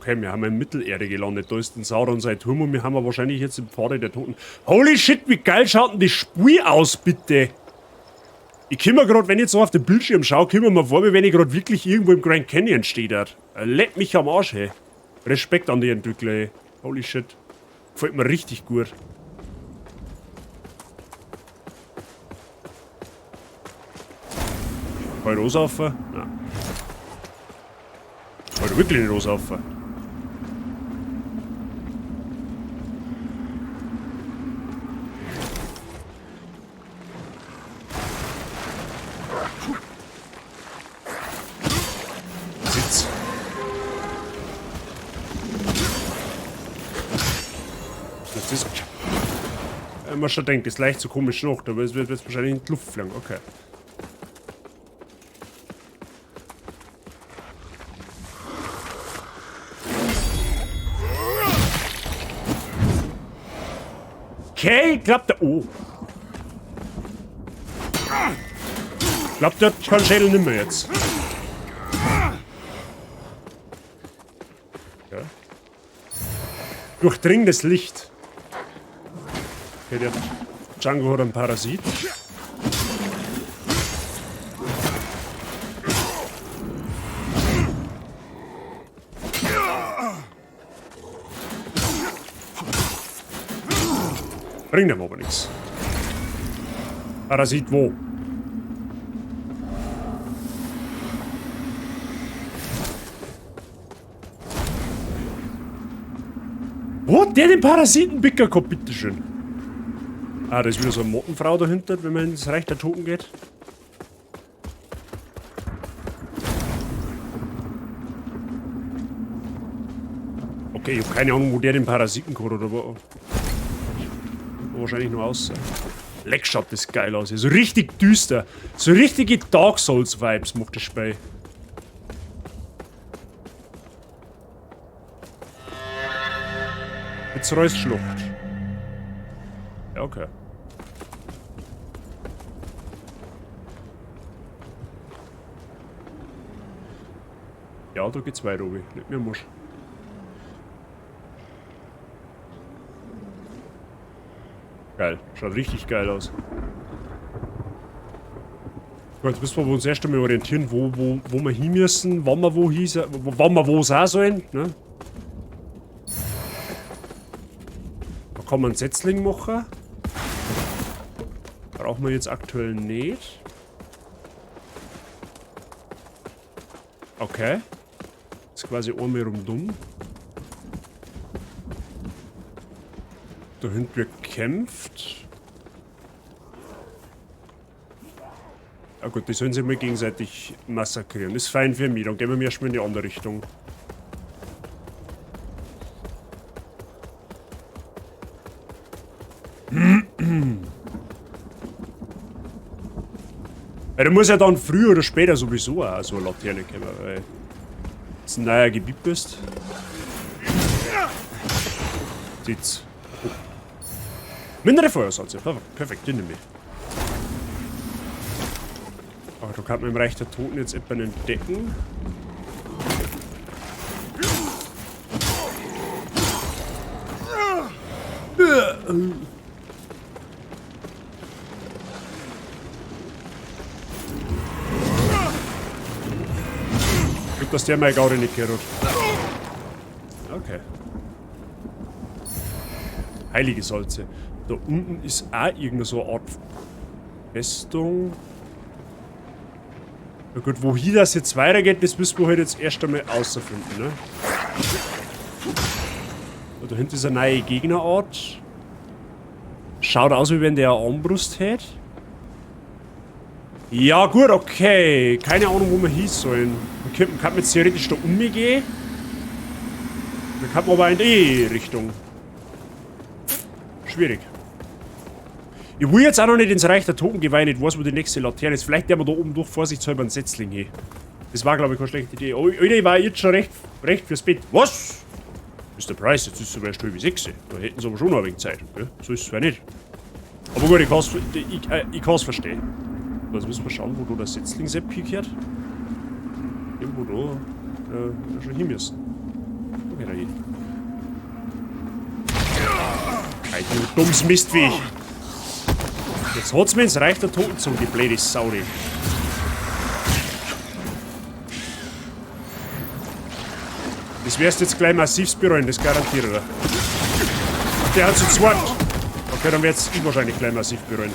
Speaker 1: Okay, wir haben in Mittelerde gelandet. Da ist ein Sauron sein Turm und wir haben wahrscheinlich jetzt im Pfade der Toten. Holy shit, wie geil schaut denn das Spiel aus, bitte? Ich komm mir grad, wenn ich jetzt so auf den Bildschirm schau, komm mir vor, wie wenn ich grad wirklich irgendwo im Grand Canyon stehe. Dort. Leck mich am Arsch, hey. Respekt an die Entwickler, ey. Holy shit. Gefällt mir richtig gut. Kann ich loslaufen? Nein. Kann ich wirklich nicht loslaufen? Sitz. Das ist. Man schon denkt, das ist leicht so komisch noch, aber es wird jetzt wahrscheinlich in die Luft fliegen. Okay. Okay, klappt der. Oh. Klappt der hat keinen Schädel nimmer jetzt. Ja. Durchdringendes Licht. Okay, der Django hat einen Parasit. Bringt ihm aber nichts. Parasit wo? Wo hat der den Parasitenpicker gehabt, bitteschön? Ah, da ist wieder so eine Mottenfrau dahinter, wenn man ins Reich der Toten geht. Okay, ich hab keine Ahnung, wo der den Parasiten gehabt hat, aber wahrscheinlich nur aus. Leck, schaut das geil aus. So richtig düster. So richtige Dark Souls Vibes macht das Spiel. Jetzt Reusschlucht. Ja, okay. Ja, da geht's weiter, Obi. Nicht mehr Musch. Geil. Schaut richtig geil aus. Gut, jetzt müssen wir uns erst einmal orientieren, wo wir hin müssen, wann wir wo hin, wann wir wo sein sollen. Ne? Da kann man einen Setzling machen. Brauchen wir jetzt aktuell nicht. Okay. Ist quasi einmal rundum. Da hinten wird gekämpft. Ja gut, die sollen sich mal gegenseitig massakrieren. Ist fein für mich, dann gehen wir erstmal in die andere Richtung. Weil da muss ja dann früher oder später sowieso auch so eine Laterne kommen, weil du ein neuer Gebiet bist. Sitz. Oh. Mindere Feuersalze. Perfekt, den nehme ich. Ach, da kann man im Reich der Toten jetzt jemanden entdecken. Gut, dass der meine Gaudi nicht gehört hat. Okay. Heilige Salze. Da unten ist auch irgendeine so eine Art Festung. Na gut, wohin das jetzt weitergeht, das müssen wir halt jetzt erst einmal außerfinden, ne? Und da hinten ist eine neue Gegnerart. Schaut aus, wie wenn der eine Armbrust hätte. Ja gut, okay. Keine Ahnung, wo wir hin sollen. Wir könnten jetzt theoretisch da umgehen. Wir könnten aber in die Richtung. Schwierig. Ich will jetzt auch noch nicht ins Reich der Toten gehen, weil ich nicht weiß, wo die nächste Laterne ist. Vielleicht werden wir da oben durch vorsichtshalber einen Setzling hin. Das war, glaube ich, keine schlechte Idee. Oh, Alter, ich war jetzt schon recht fürs Bett. Was? Mr. Price, jetzt ist es aber erst 5:30. Da hätten sie aber schon noch ein wenig Zeit. Gell? So ist es zwar nicht. Aber gut, ich kann's verstehen. Jetzt müssen wir schauen, wo da der Setzling-Sepp hingehört. Irgendwo da schon hin müssen. Okay, da hin. Du dummes Mistviech. Jetzt hat's mir ins Reich der Toten gezogen, die blöde Sau, die. Das wirst du jetzt gleich massiv bereuen, das garantiere ich dir. Der hat zu zweit. Okay, dann wird's ich wahrscheinlich gleich massiv berühren.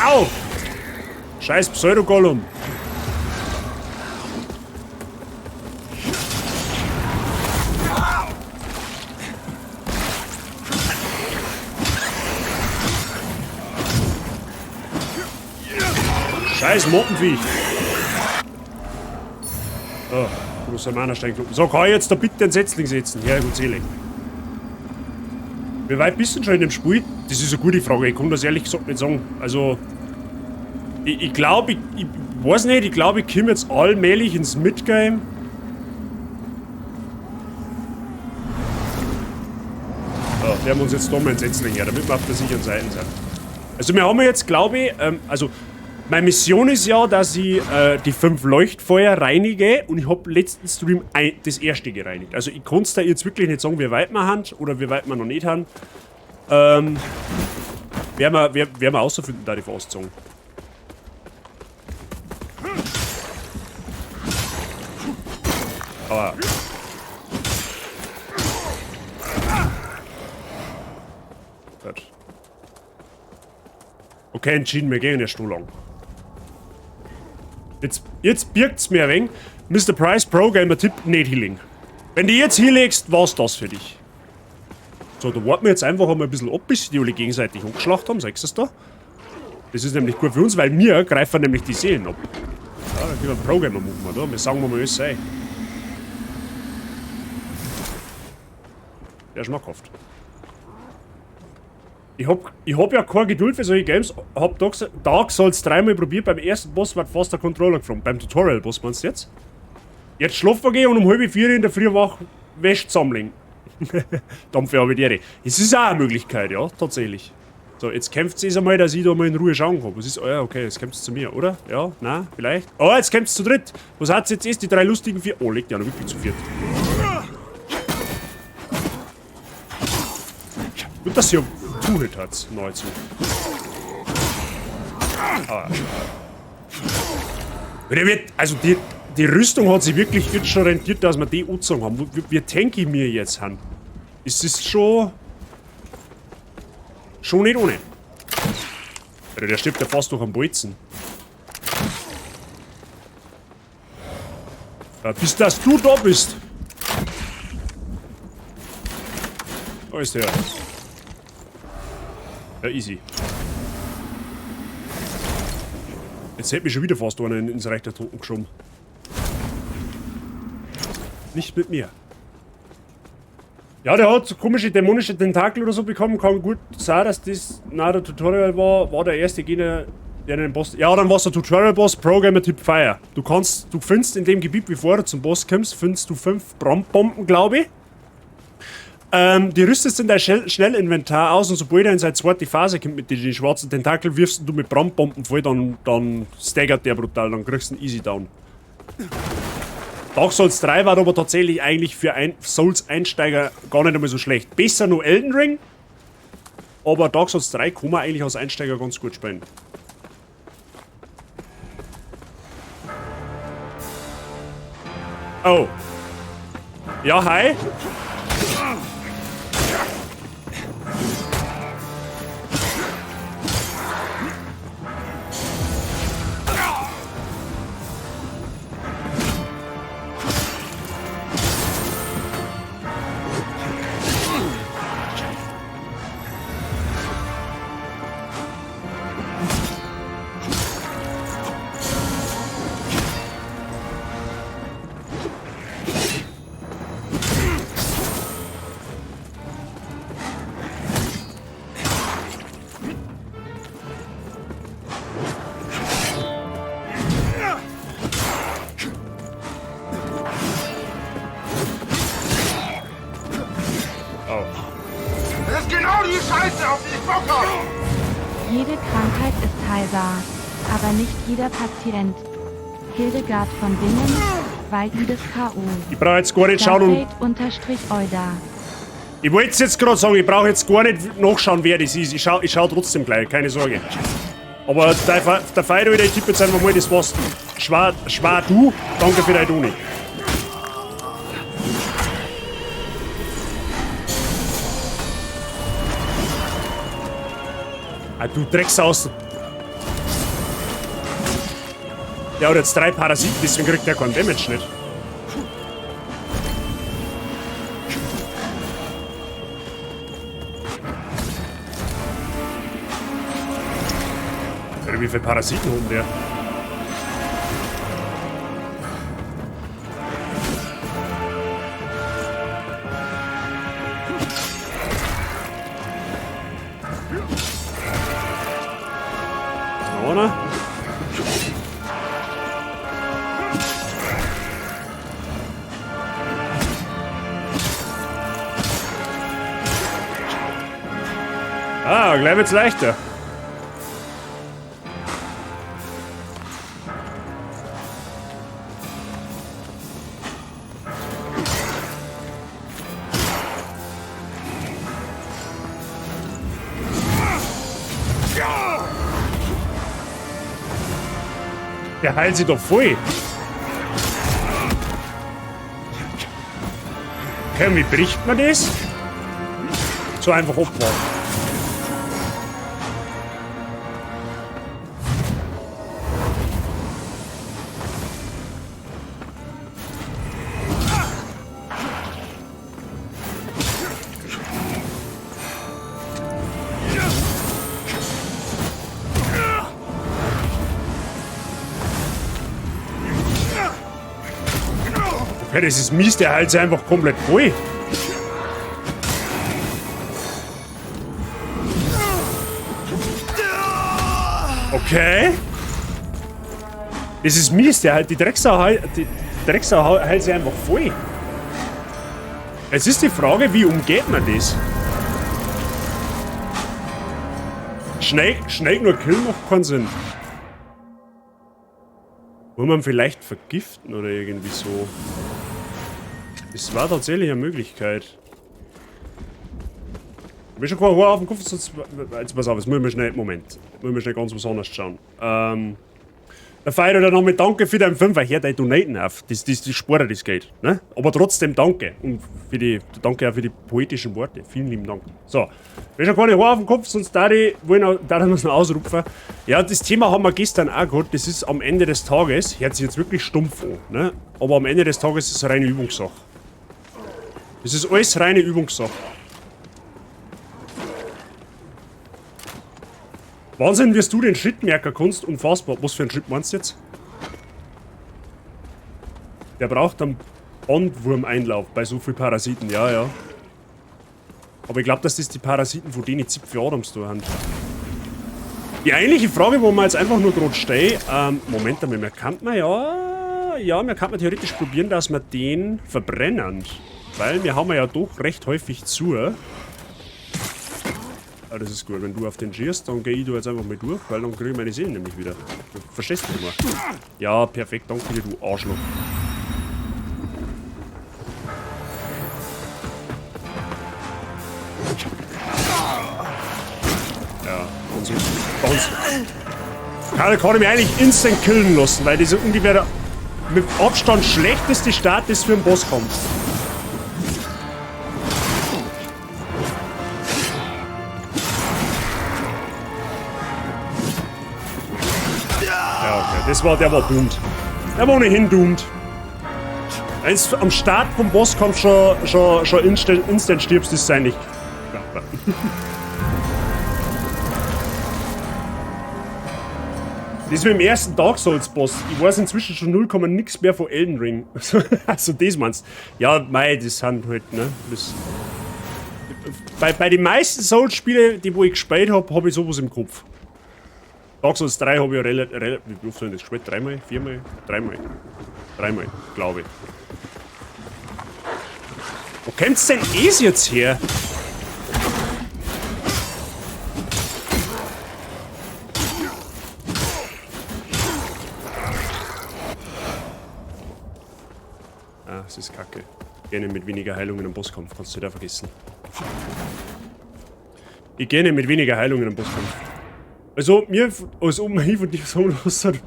Speaker 1: Au! Scheiß Pseudo-Gollum. Scheiß Mottenviech. Oh, großer Mana-Steinkloppen. So, kann ich jetzt da bitte den Setzling setzen? Ja, gut, selig. Wie weit bist du denn schon in dem Spiel? Das ist eine gute Frage. Ich kann das ehrlich gesagt nicht sagen. Also, ich glaube, ich weiß nicht, ich glaube, ich komme jetzt allmählich ins Midgame. So, wir haben uns jetzt da mal einen Setzling her, damit wir auf der sicheren Seite sind. Also, wir haben jetzt, glaube ich, also, meine Mission ist ja, dass ich die 5 Leuchtfeuer reinige und ich hab letzten Stream das erste gereinigt. Also ich kann's da jetzt wirklich nicht sagen, wie weit wir haben oder wie weit wir noch nicht haben. Werden wir rausfinden, da die fast sagen. Aber... Gut. Okay, entschieden, wir gehen erst so lang. Jetzt birgt's mir ein wenig. Mr. Price, Pro Gamer Tipp, nicht Healing. Wenn du jetzt hinlegst, war's das für dich. So, da warten wir jetzt einfach einmal ein bisschen ab, bis sie die alle gegenseitig angeschlacht haben. Sagst du das da? Das ist nämlich gut für uns, weil wir greifen nämlich die Seelen ab. Ja, da können wir einen Pro Gamer machen, oder? Wir sagen mal, alles sei. Der schmackhaft. Ich hab ja keine Geduld für solche Games. Hab Dark Souls dreimal probiert. Beim ersten Boss war fast der Controller geflogen. Beim Tutorial-Boss meinst du jetzt? Jetzt schlafen gehen und um 3:30 in der Früh wach Wäsche zusammenlegen. Dampfe habe ich die. Es ist auch eine Möglichkeit, ja, tatsächlich. So, jetzt kämpft es einmal, dass ich da mal in Ruhe schauen kann. Was ist. Oh ja, okay, jetzt kämpft es zu mir, oder? Ja, nein, vielleicht. Oh, jetzt kämpft es zu dritt. Was hat's jetzt ist? Die drei lustigen vier. Oh, legt ja noch wirklich zu viert. Gut, dass sie Two-Hit hat, nahezu. Ah. Der wird, also die Rüstung hat sich wirklich jetzt schon rentiert, dass wir die angezogen haben. Wie tanky mir jetzt haben. Es ist schon nicht ohne. Alter, der stirbt ja fast durch am Bolzen. Ja, bis dass du da bist. Da ist der. Ja, easy. Jetzt hätte mich schon wieder fast einer ins Reich der Toten geschoben. Nicht mit mir. Ja, der hat so komische dämonische Tentakel oder so bekommen. Kann gut sein, dass das nach der Tutorial war. War der erste Gegner, der den Boss... Ja, dann war's der Tutorial-Boss, Pro-Gamer-Tipp Fire. Du findest in dem Gebiet, bevor du zum Boss kommst, findest du 5 Brandbomben, glaube ich. Die rüstest in dein Schnellinventar aus und sobald er in seine zweite Phase kommt mit den schwarzen Tentakel, wirfst du mit Brandbomben voll, dann staggert der brutal, dann kriegst du einen Easy Down. Dark Souls 3 war aber tatsächlich eigentlich für Souls-Einsteiger gar nicht einmal so schlecht. Besser nur Elden Ring, aber Dark Souls 3 kann man eigentlich als Einsteiger ganz gut spielen. Oh. Ja, hi.
Speaker 7: Jede Krankheit ist heilbar, aber nicht jeder Patient. Hildegard von Bingen, Waldides K.O.
Speaker 1: Ich brauche jetzt gar nicht schauen und
Speaker 7: Unterstrich Euda.
Speaker 1: Ich wollte jetzt gerade sagen, ich brauche jetzt gar nicht nachschauen, wer das ist. Ich schau trotzdem gleich, keine Sorge. Aber der Feier, ich tippe jetzt einfach mal, das war's. Schwa du, danke für deine Doni. Ah, du Drecksaus. Der hat jetzt 3 Parasiten, deswegen kriegt der keinen Damage nicht. Wie viele Parasiten hat der? Noch einer? Ah, gleich wird's leichter. Der heilt sich doch voll. Okay, und wie bricht man das? So einfach abwarten. Okay, das ist mies, der heilt sich einfach komplett voll. Okay. Das ist mies, der halt die Drecksau heilt sich einfach voll. Jetzt ist die Frage, wie umgeht man das? Schnell nur killen macht keinen Sinn. Wollen wir ihn vielleicht vergiften oder irgendwie so? Das war tatsächlich eine Möglichkeit. Ich bin schon kein Haar auf dem Kopf, sonst. Jetzt pass auf, jetzt müssen wir schnell. Moment. Müssen wir schnell ganz was anderes schauen. Der Feier oder nochmal danke für deinen 5er. Hör dein Donaten auf. Das spart das Geld. Ne? Aber trotzdem danke. Und für die, danke auch für die poetischen Worte. Vielen lieben Dank. So. Ich bin schon keine Haar auf dem Kopf, sonst da ich noch ausrufen. Ja, das Thema haben wir gestern auch gehabt. Das ist am Ende des Tages, hört sich jetzt wirklich stumpf an, ne? Aber am Ende des Tages ist es reine Übungssache. Das ist alles reine Übungssache. Wahnsinn, wie du den Schritt merken kannst. Unfassbar. Was für einen Schritt meinst du jetzt? Der braucht einen Bandwurm-Einlauf bei so vielen Parasiten. Ja, ja. Aber ich glaube, dass das die Parasiten von denen Zipfel Adams da haben. Die eigentliche Frage, wo wir jetzt einfach nur gerade stehen, Moment einmal, wir kann man ja... Ja, wir kann man theoretisch probieren, dass wir den verbrennen. Weil wir haben ja doch recht häufig zu. Ah, das ist gut. Wenn du auf den schießt, dann gehe ich da jetzt einfach mal durch, weil dann kriege ich meine Seelen nämlich wieder. Du verstehst mich immer. Ja, perfekt. Danke dir, du Arschloch. Ja, und so. Kann ich mich eigentlich instant killen lassen, weil das ungefähr der mit Abstand schlechteste Start ist für einen Bosskampf. Ja, okay. Der war doomed. Der war ohnehin doomed. Wenn du am Start vom Bosskampf schon instant stirbst, ist es eigentlich. Ja. Das mit dem ersten Dark Souls Boss. Ich weiß inzwischen schon 0, nix mehr von Elden Ring. Also das meinst du. Ja, mei, das sind halt, ne? Das bei den meisten Souls-Spielen, die wo ich gespielt hab, hab ich sowas im Kopf. Dark Souls 3 hab ich ja relativ. Wie oft hab ich das gespielt? Dreimal? Viermal? Dreimal. Dreimal, glaube ich. Wo kommt's denn es jetzt her? Ah, das ist kacke. Gerne mit weniger Heilung in einem Bosskampf, kannst du da vergessen. Ich gehe nicht mit weniger Heilung in den Bosskampf. Also, mir, als ob man von dir sagen lassen,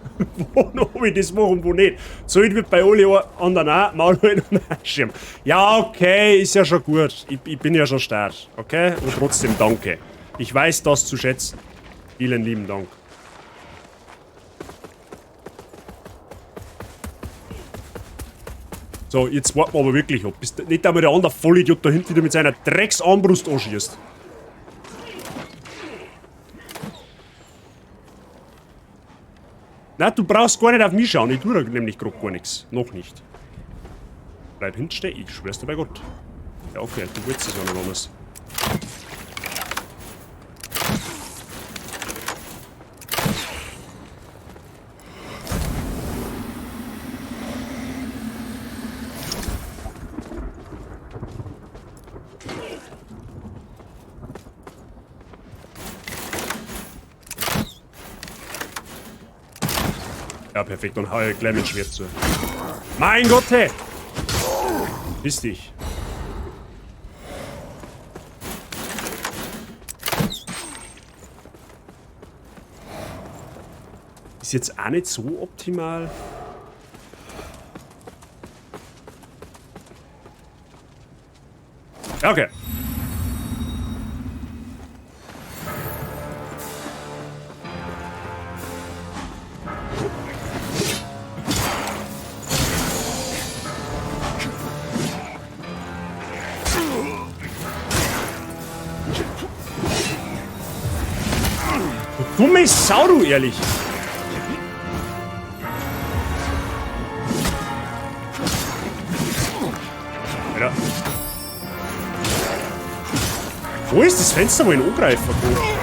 Speaker 1: wo noch ich das mache und wo nicht. So wird bei alle anderen auch Maul halten und Schirm. Ja, okay, ist ja schon gut. Ich bin ja schon stark, okay? Und trotzdem danke. Ich weiß das zu schätzen. Vielen lieben Dank. So, jetzt warten wir aber wirklich ab. Bis nicht einmal der andere Vollidiot da hinten wieder mit seiner Drecksarmbrust anschießt. Na, du brauchst gar nicht auf mich schauen. Ich tue da nämlich grad gar nichts. Noch nicht. Bleib hinstehen, ich schwör's dir bei Gott. Ja, okay, du willst es ja noch anders. Ja, perfekt. Dann hau ich gleich mit Schwert zu. Mein Gott, hey! Piss dich. Ist jetzt auch nicht so optimal. Ja, okay. Du dumme Sau, du ehrlich. Alter. Wo ist das Fenster, wo ich ihn angreifen kann?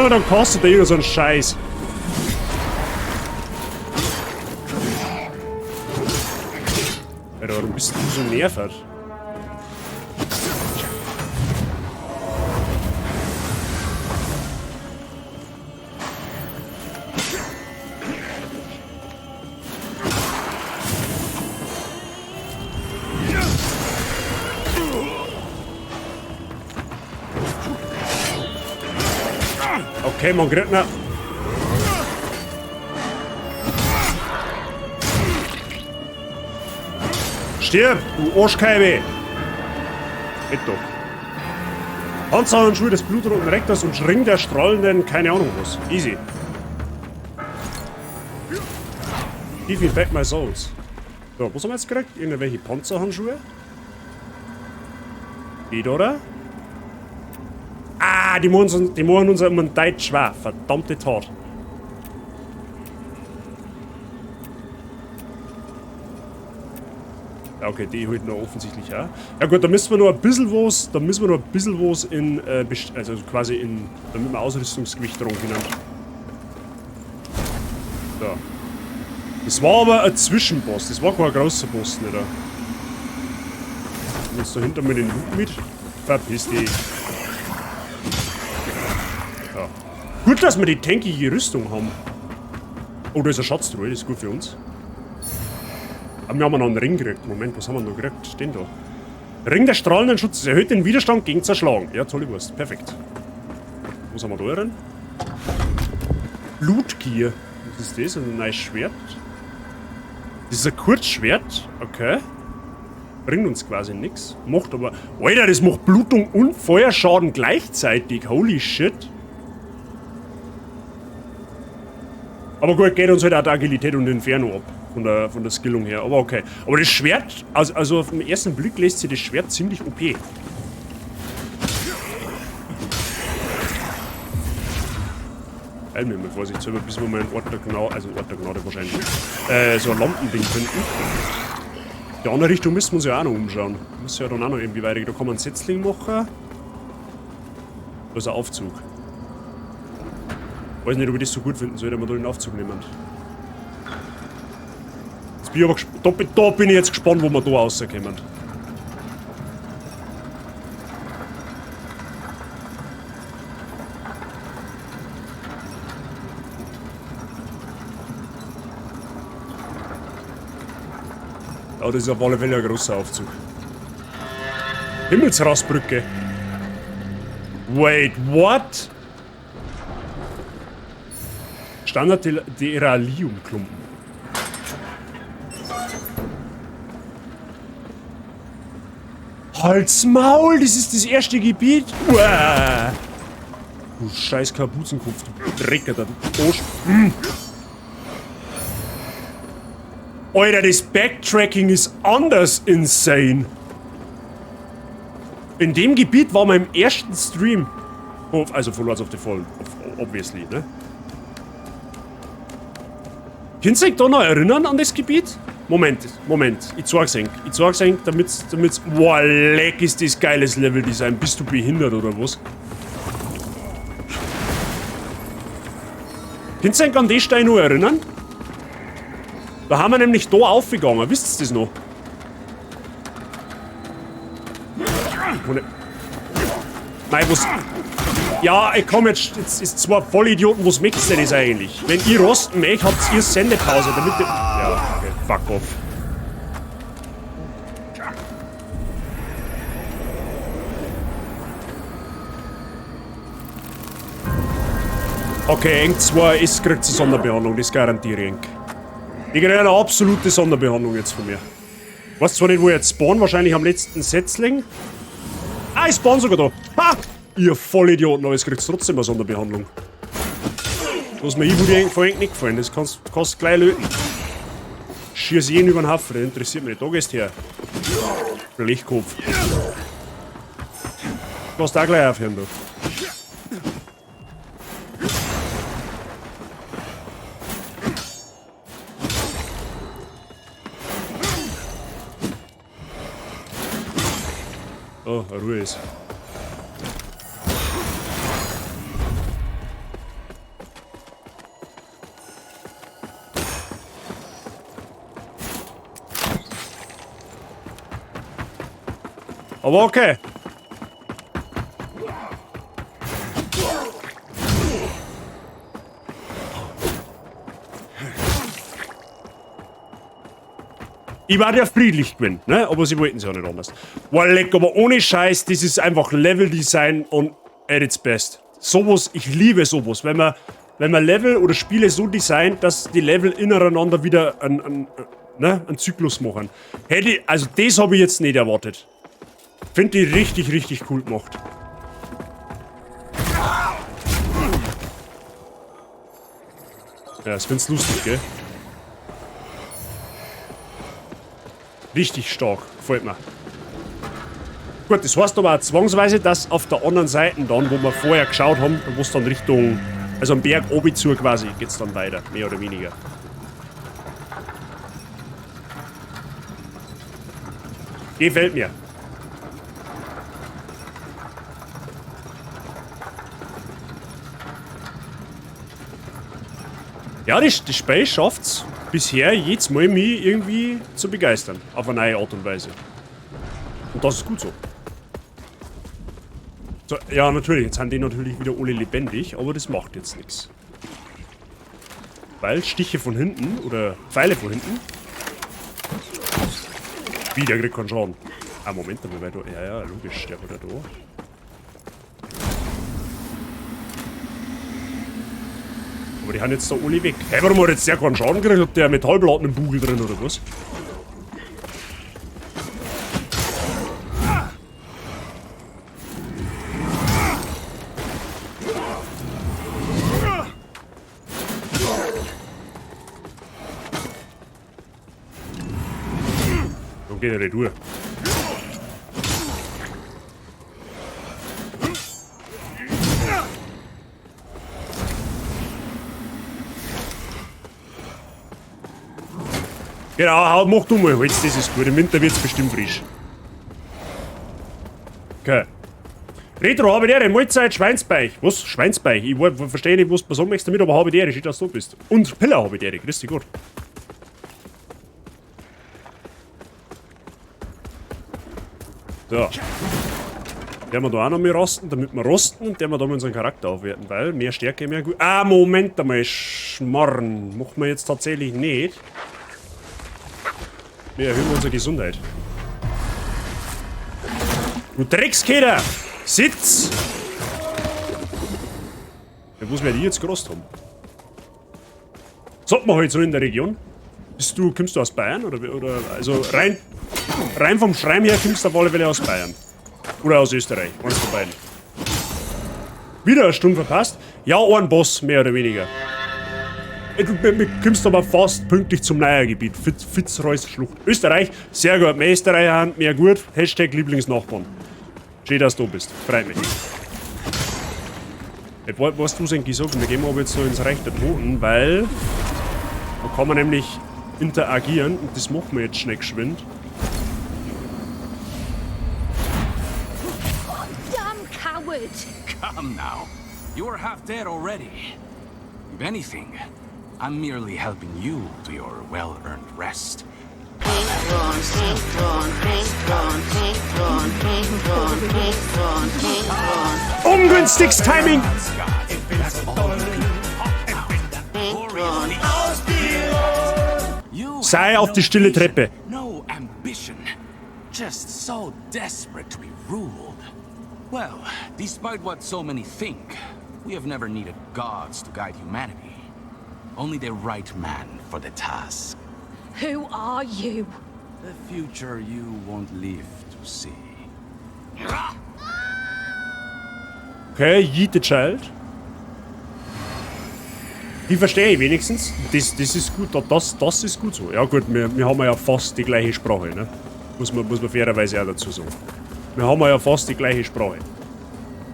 Speaker 1: Dann kostet der immer so einen Scheiß. Alter, warum bist du so nervig? Okay, man kriegt noch. Stirb, du Arschkeibe! Geht doch. Panzerhandschuhe des blutroten Rektors und Ring der strahlenden, keine Ahnung was. Easy. Give me back my souls. So, was haben wir jetzt gekriegt? Irgendwelche Panzerhandschuhe? Geht, oder? Ah, die machen uns immer einen Deutsch schwer. Verdammte Tat. Ja, okay, die holt noch offensichtlich auch. Ja gut, da müssen wir noch ein bisschen was, da müssen wir noch ein bisschen was in, also quasi in, damit wir Ausrüstungsgewicht dran können. So. Das war aber ein Zwischenboss, das war kein großer Boss, nicht? Und jetzt da hinter mir den Loot mit. Verpiss dich. Ja. Gut, dass wir die tankige Rüstung haben. Oh, da ist eine Schatztruhe, das ist gut für uns. Aber wir haben noch einen Ring gekriegt. Moment, was haben wir noch gekriegt? Den da. Ring des strahlenden Schutzes erhöht den Widerstand gegen Zerschlagen. Ja, tolle Wurst. Perfekt. Was haben wir da drin? Blutgier. Was ist das? Ein neues Schwert? Das ist ein Kurzschwert. Okay. Bringt uns quasi nix. Macht aber... Alter, das macht Blutung und Feuerschaden gleichzeitig. Holy shit. Aber gut, geht uns halt auch die Agilität und Inferno ab. Von der Skillung her. Aber okay. Aber das Schwert, also auf den ersten Blick lässt sich das Schwert ziemlich OP. Heil mir mal vorsichtshalber, bis wir mal einen Ort der Gnade, also Ort der Gnade wahrscheinlich, so ein Lampending finden. Die andere Richtung müssen wir uns ja auch noch umschauen. Muss ja dann auch noch irgendwie weiter. Da kann man einen Setzling machen. Da ist ein Aufzug. Weiß nicht, ob ich das so gut finden soll, wenn wir da den Aufzug nehmen. Jetzt bin ich aber da bin ich jetzt gespannt, wo wir da rauskommen. Ja, das ist auf alle Fälle ein großer Aufzug. Himmelsrastbrücke. Wait, what? Standard Deralium-Klumpen. Halt's Maul, das ist das erste Gebiet. Uah. Du scheiß Kapuzenkopf, du Drecker da, du Arsch. Alter, das Backtracking ist anders insane. In dem Gebiet war wir im ersten Stream. Oh, also von Lords of the Fallen, obviously, ne? Könnt ihr euch da noch erinnern an das Gebiet? Moment, Moment. Ich zeig's euch. Ich zeig's euch, damit's. Boah, leck, ist das geiles Leveldesign. Bist du behindert oder was? Könnt ihr euch an den Stein noch erinnern? Da haben wir nämlich da aufgegangen. Wisst ihr das noch? Nein, was... Ja, ich komm jetzt... Jetzt ist zwar Vollidioten, was möchtest du denn das eigentlich? Wenn ich rosten möchte, habt ihr Sendepause, damit ihr... Ja, okay, fuck off. Okay, eng 2, es kriegt eine Sonderbehandlung, das garantiere ich. Die kriegen eine absolute Sonderbehandlung jetzt von mir. Ich weiß zwar nicht, wo ich jetzt spawn, wahrscheinlich am letzten Setzling. Ah, ich spawn sogar da. Ha! Ihr Vollidioten, aber es kriegt trotzdem eine Sonderbehandlung. Was mir ich vorhin nicht gefallen, das kannst du gleich löten. Schieß jeden über den Haufen, der interessiert mich nicht. Da gehst du her. Blechkopf. Du kannst auch gleich aufhören, du. Oh, Ruhe ist. Aber okay. Ich war ja friedlich gewesen, ne? Aber sie wollten es ja nicht anders. Boah, leck, aber ohne Scheiß, das ist einfach Level-Design und at its best. Sowas, ich liebe sowas. Wenn man Level oder Spiele so designt, dass die Level ineinander wieder einen Zyklus machen. Das habe ich jetzt nicht erwartet. Find die richtig, richtig cool gemacht. Ja, das find's lustig, gell? Richtig stark, gefällt mir. Gut, das heißt aber auch zwangsweise, dass auf der anderen Seite dann, wo wir vorher geschaut haben, wo es dann Richtung, also am Berg oben zu quasi, geht's dann weiter, mehr oder weniger. Gefällt mir. Ja, das Spiel schafft's bisher jedes Mal, mich irgendwie zu begeistern. Auf eine neue Art und Weise. Und das ist gut so. So, ja, natürlich. Jetzt sind die natürlich wieder alle lebendig, aber das macht jetzt nix. Weil Stiche von hinten oder Pfeile von hinten. Wie, der kriegt keinen Schaden. Ah, Moment, aber weil da. Ja, ja, logisch, der war da. Aber die haben jetzt da alle weg. Hä, warum hat jetzt der keinen Schaden gekriegt? Hat der Metallplatten im Bugel drin oder was? Dann geht er nicht durch. Genau, mach du mal Holz, das ist gut. Im Winter wird's bestimmt frisch. Okay. Retro, habe die Ehre, Mahlzeit, Schweinsbeich. Was? Schweinsbeich? Ich verstehe nicht, was du sagen möchtest damit, aber habe die Ehre, schön, dass du da bist. Und Piller habe die Ehre, grüß dich Gott. So. Werden wir da auch noch mehr rosten, damit wir rosten und werden wir da mal unseren Charakter aufwerten, weil mehr Stärke, mehr gut. Ah, Moment einmal, Schmarrn. Machen wir jetzt tatsächlich nicht. Wir erhöhen unsere Gesundheit. Du Dreckskäder! Sitz! Ja, wo wir die jetzt gerost haben? Sagt man halt so in der Region. Bist du, kommst du aus Bayern? Oder also rein vom Schreim her kommst du auf alle Fälle aus Bayern. Oder aus Österreich, eins von beiden. Wieder eine Stunde verpasst? Ja, ein Boss, mehr oder weniger. Du kommst aber fast pünktlich zum Neiergebiet. Fitzroys Schlucht. Österreich, sehr gut. Mehr Österreicher, mehr gut. Hashtag Lieblingsnachbarn. Schön, dass du da bist. Freut mich. Ich wollte, was du eigentlich gesagt, wir gehen aber jetzt so ins Reich der Toten, weil da kann man nämlich interagieren und das machen wir jetzt schnell geschwind.
Speaker 9: Oh, damn coward!
Speaker 8: Come now. You're half dead already. If anything, I'm merely helping you to your well-earned rest.
Speaker 1: Ungünstiges Timing! Sei auf die stille Treppe.
Speaker 8: No ambition. Just so desperate to be ruled. Well, despite what so many think, we have never needed gods to guide humanity. Only the right man for the task.
Speaker 9: Who are you?
Speaker 8: The future you won't live to see.
Speaker 1: Okay, yeet the child. Die verstehe ich wenigstens. Das ist gut, das ist gut so. Ja gut, wir haben ja fast die gleiche Sprache, ne? Muss man fairerweise auch dazu sagen. Wir haben ja fast die gleiche Sprache.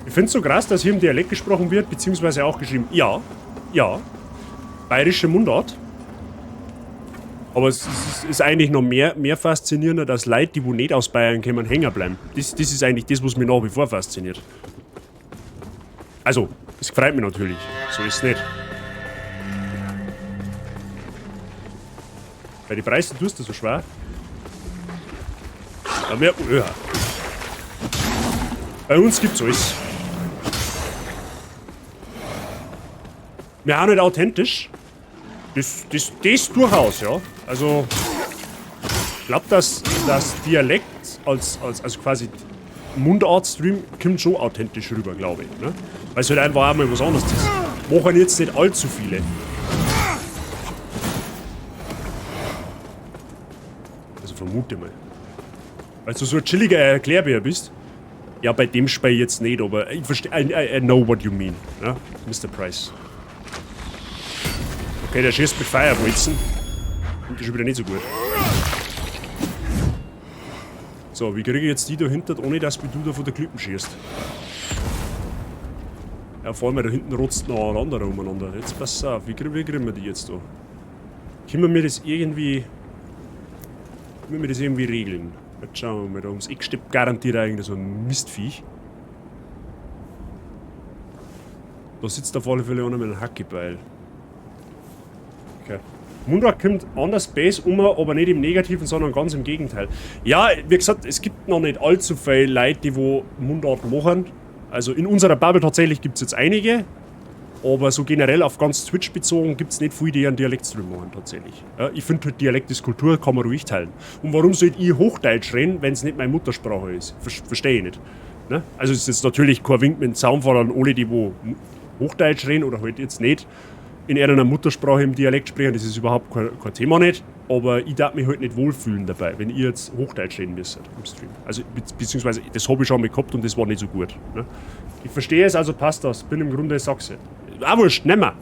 Speaker 1: Ich finde es so krass, dass hier im Dialekt gesprochen wird, beziehungsweise auch geschrieben. Ja, ja. Bayerische Mundart. Aber es ist eigentlich noch mehr faszinierender, dass Leute, die wo nicht aus Bayern kommen, hängen bleiben. Das ist eigentlich das, was mich nach wie vor fasziniert. Also, es freut mich natürlich. So ist es nicht. Bei den Preisen tust du so schwer. Da merkt man, ja. Bei uns gibt's alles. Wir sind nicht authentisch. Das durchaus, ja. Also, ich glaube, dass das Dialekt als quasi Mundart-Stream kommt schon authentisch rüber, glaube ich. Ne? Weil es halt einfach auch mal was anderes ist. Machen jetzt nicht allzu viele. Also vermute mal. Weil du so ein chilliger Erklärbär bist. Ja, bei dem Spiel jetzt nicht, aber ich verstehe. I know what you mean. Ne? Mr. Price. Okay, der schießt mit Firebolzen. Und das ist schon wieder nicht so gut. So, wie kriege ich jetzt die da hinten, ohne dass du da von der Klippen schießt? Ja, vor allem da hinten rotzt noch ein anderer umeinander. Jetzt pass auf, wie kriegen wir die jetzt da? Können wir das irgendwie. Können wir das irgendwie regeln? Jetzt schauen wir mal, da ums Eck steht garantiert eigentlich so ein Mistviech. Da sitzt auf alle Fälle einer mit einem Hackebeil. Okay. Mundart kommt anders Base um, aber nicht im Negativen, sondern ganz im Gegenteil. Ja, wie gesagt, es gibt noch nicht allzu viele Leute, die wo Mundart machen. Also in unserer Bubble tatsächlich gibt es jetzt einige, aber so generell auf ganz Twitch bezogen gibt es nicht viele, die einen Dialektstream machen tatsächlich. Ja, ich finde halt, Dialekt ist Kultur, kann man ruhig teilen. Und warum sollte ich Hochdeutsch reden, wenn es nicht meine Muttersprache ist? Verstehe ich nicht. Ne? Also es ist jetzt natürlich kein Wink mit dem Zaunfall an alle, die wo Hochdeutsch reden oder halt jetzt nicht in ihrer Muttersprache im Dialekt sprechen, das ist überhaupt kein Thema nicht, aber ich darf mich halt nicht wohlfühlen dabei, wenn ihr jetzt Hochdeutsch reden müsst im Stream. Also, beziehungsweise, das habe ich schon mal gehabt und das war nicht so gut. Ne? Ich verstehe es, also passt das. Bin im Grunde Sachse. Ah, wurscht, nehmen wir.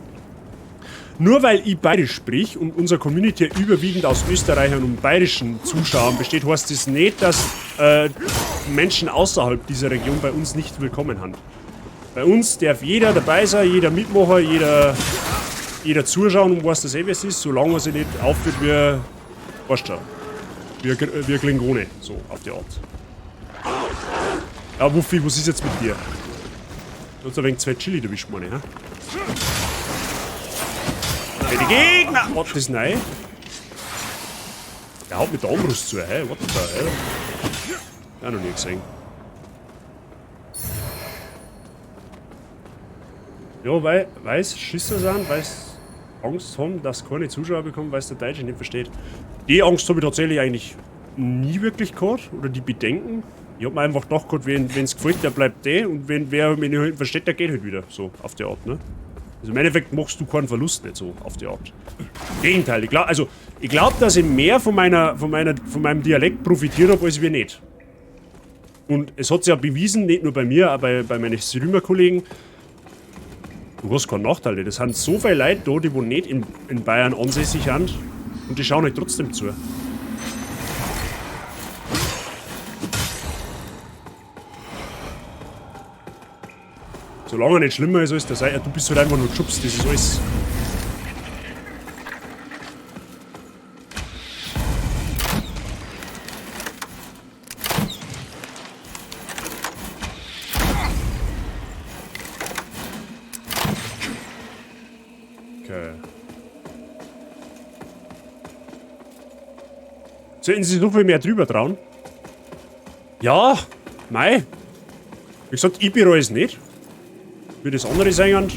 Speaker 1: Nur weil ich bayerisch sprich und unsere Community überwiegend aus Österreichern und bayerischen Zuschauern besteht, heißt das nicht, dass Menschen außerhalb dieser Region bei uns nicht willkommen sind. Bei uns darf jeder dabei sein, jeder mitmachen, jeder zuschauen und weiß, dass eh, wie es ist, solange er sich nicht aufführt wie, weißt schon, wie Klingone, so auf die Art. Ja, Wuffi, was ist jetzt mit dir? Du hast ein wenig zwei Chili erwischt, meine ich, hä? Okay, die Gegner! What, das ist neu? Der haut mit der Armbrust zu, hä? What the hell? Ja, noch nie gesehen. Ja, weil, weil's Schisser sind, weil's Angst haben, dass keine Zuschauer bekommen, weil's der Deutsche nicht versteht. Die Angst habe ich tatsächlich eigentlich nie wirklich gehabt, oder die Bedenken. Ich hab mir einfach gedacht, gehabt, wenn's gefällt, der bleibt da, und wenn wer mich nicht versteht, der geht halt wieder. So, auf die Art, ne? Also im Endeffekt machst du keinen Verlust nicht so, auf die Art. Im Gegenteil, ich glaub, also, ich glaub, dass ich mehr von meinem Dialekt profitiert hab, als wir nicht. Und es hat sich ja bewiesen, nicht nur bei mir, auch bei meinen Streamer-Kollegen, du hast keinen Nachteil. Das sind so viele Leute da, die wo nicht in Bayern ansässig sind, und die schauen halt trotzdem zu. Solange er nicht schlimmer ist als der Seite, du bist halt einfach nur geschubst, das ist alles. Okay. Sollten Sie sich noch viel mehr drüber trauen? Ja, mei. Wie gesagt, ich bereue es nicht. Wie das andere sein.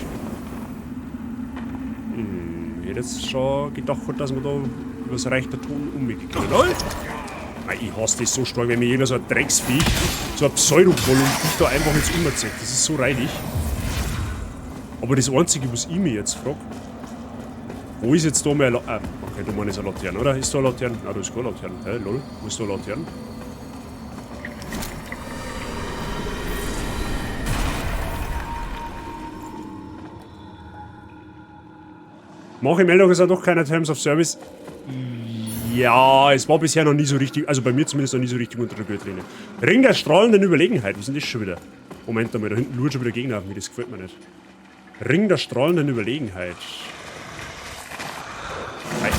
Speaker 1: Ich hätte jetzt schon gedacht, dass man da übers Reich der Ton umgekehrt hat. Mei, ich hasse das so stark, wenn mir jeder so ein Drecksviech, so ein Pseudo-Gollum-Viech da einfach ins Umzieht. Das ist so reinig. Aber das Einzige, was ich mich jetzt frag, wo ist jetzt da mehr okay, da meine ich eine Laterne, oder? Ist da eine Laterne? Nein, da ist keine Laterne. Hä, lol, wo ist da eine Laterne? Manche Meldungen sind doch keine Terms of Service. Ja, es war bisher noch nie so richtig, also bei mir zumindest noch nie so richtig unter der Gürtellinie. Ring der strahlenden Überlegenheit, was ist denn das schon wieder? Moment einmal, da hinten lurt schon wieder Gegner auf mich, das gefällt mir nicht. Ring der strahlenden Überlegenheit.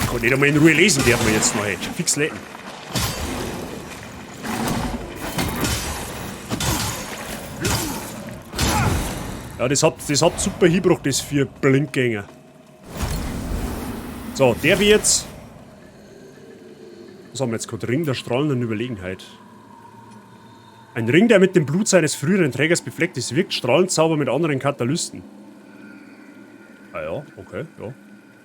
Speaker 1: Ich kann nicht einmal in Ruhe lesen, der mir jetzt noch hätte. Fix lesen. Ja, das hat super hingebracht, das 4 Blinkgänger. So, der wird jetzt. Was haben wir jetzt gerade? Ring der strahlenden Überlegenheit. Ein Ring, der mit dem Blut seines früheren Trägers befleckt ist, wirkt strahlend sauber mit anderen Katalysten. Ah ja, okay, ja.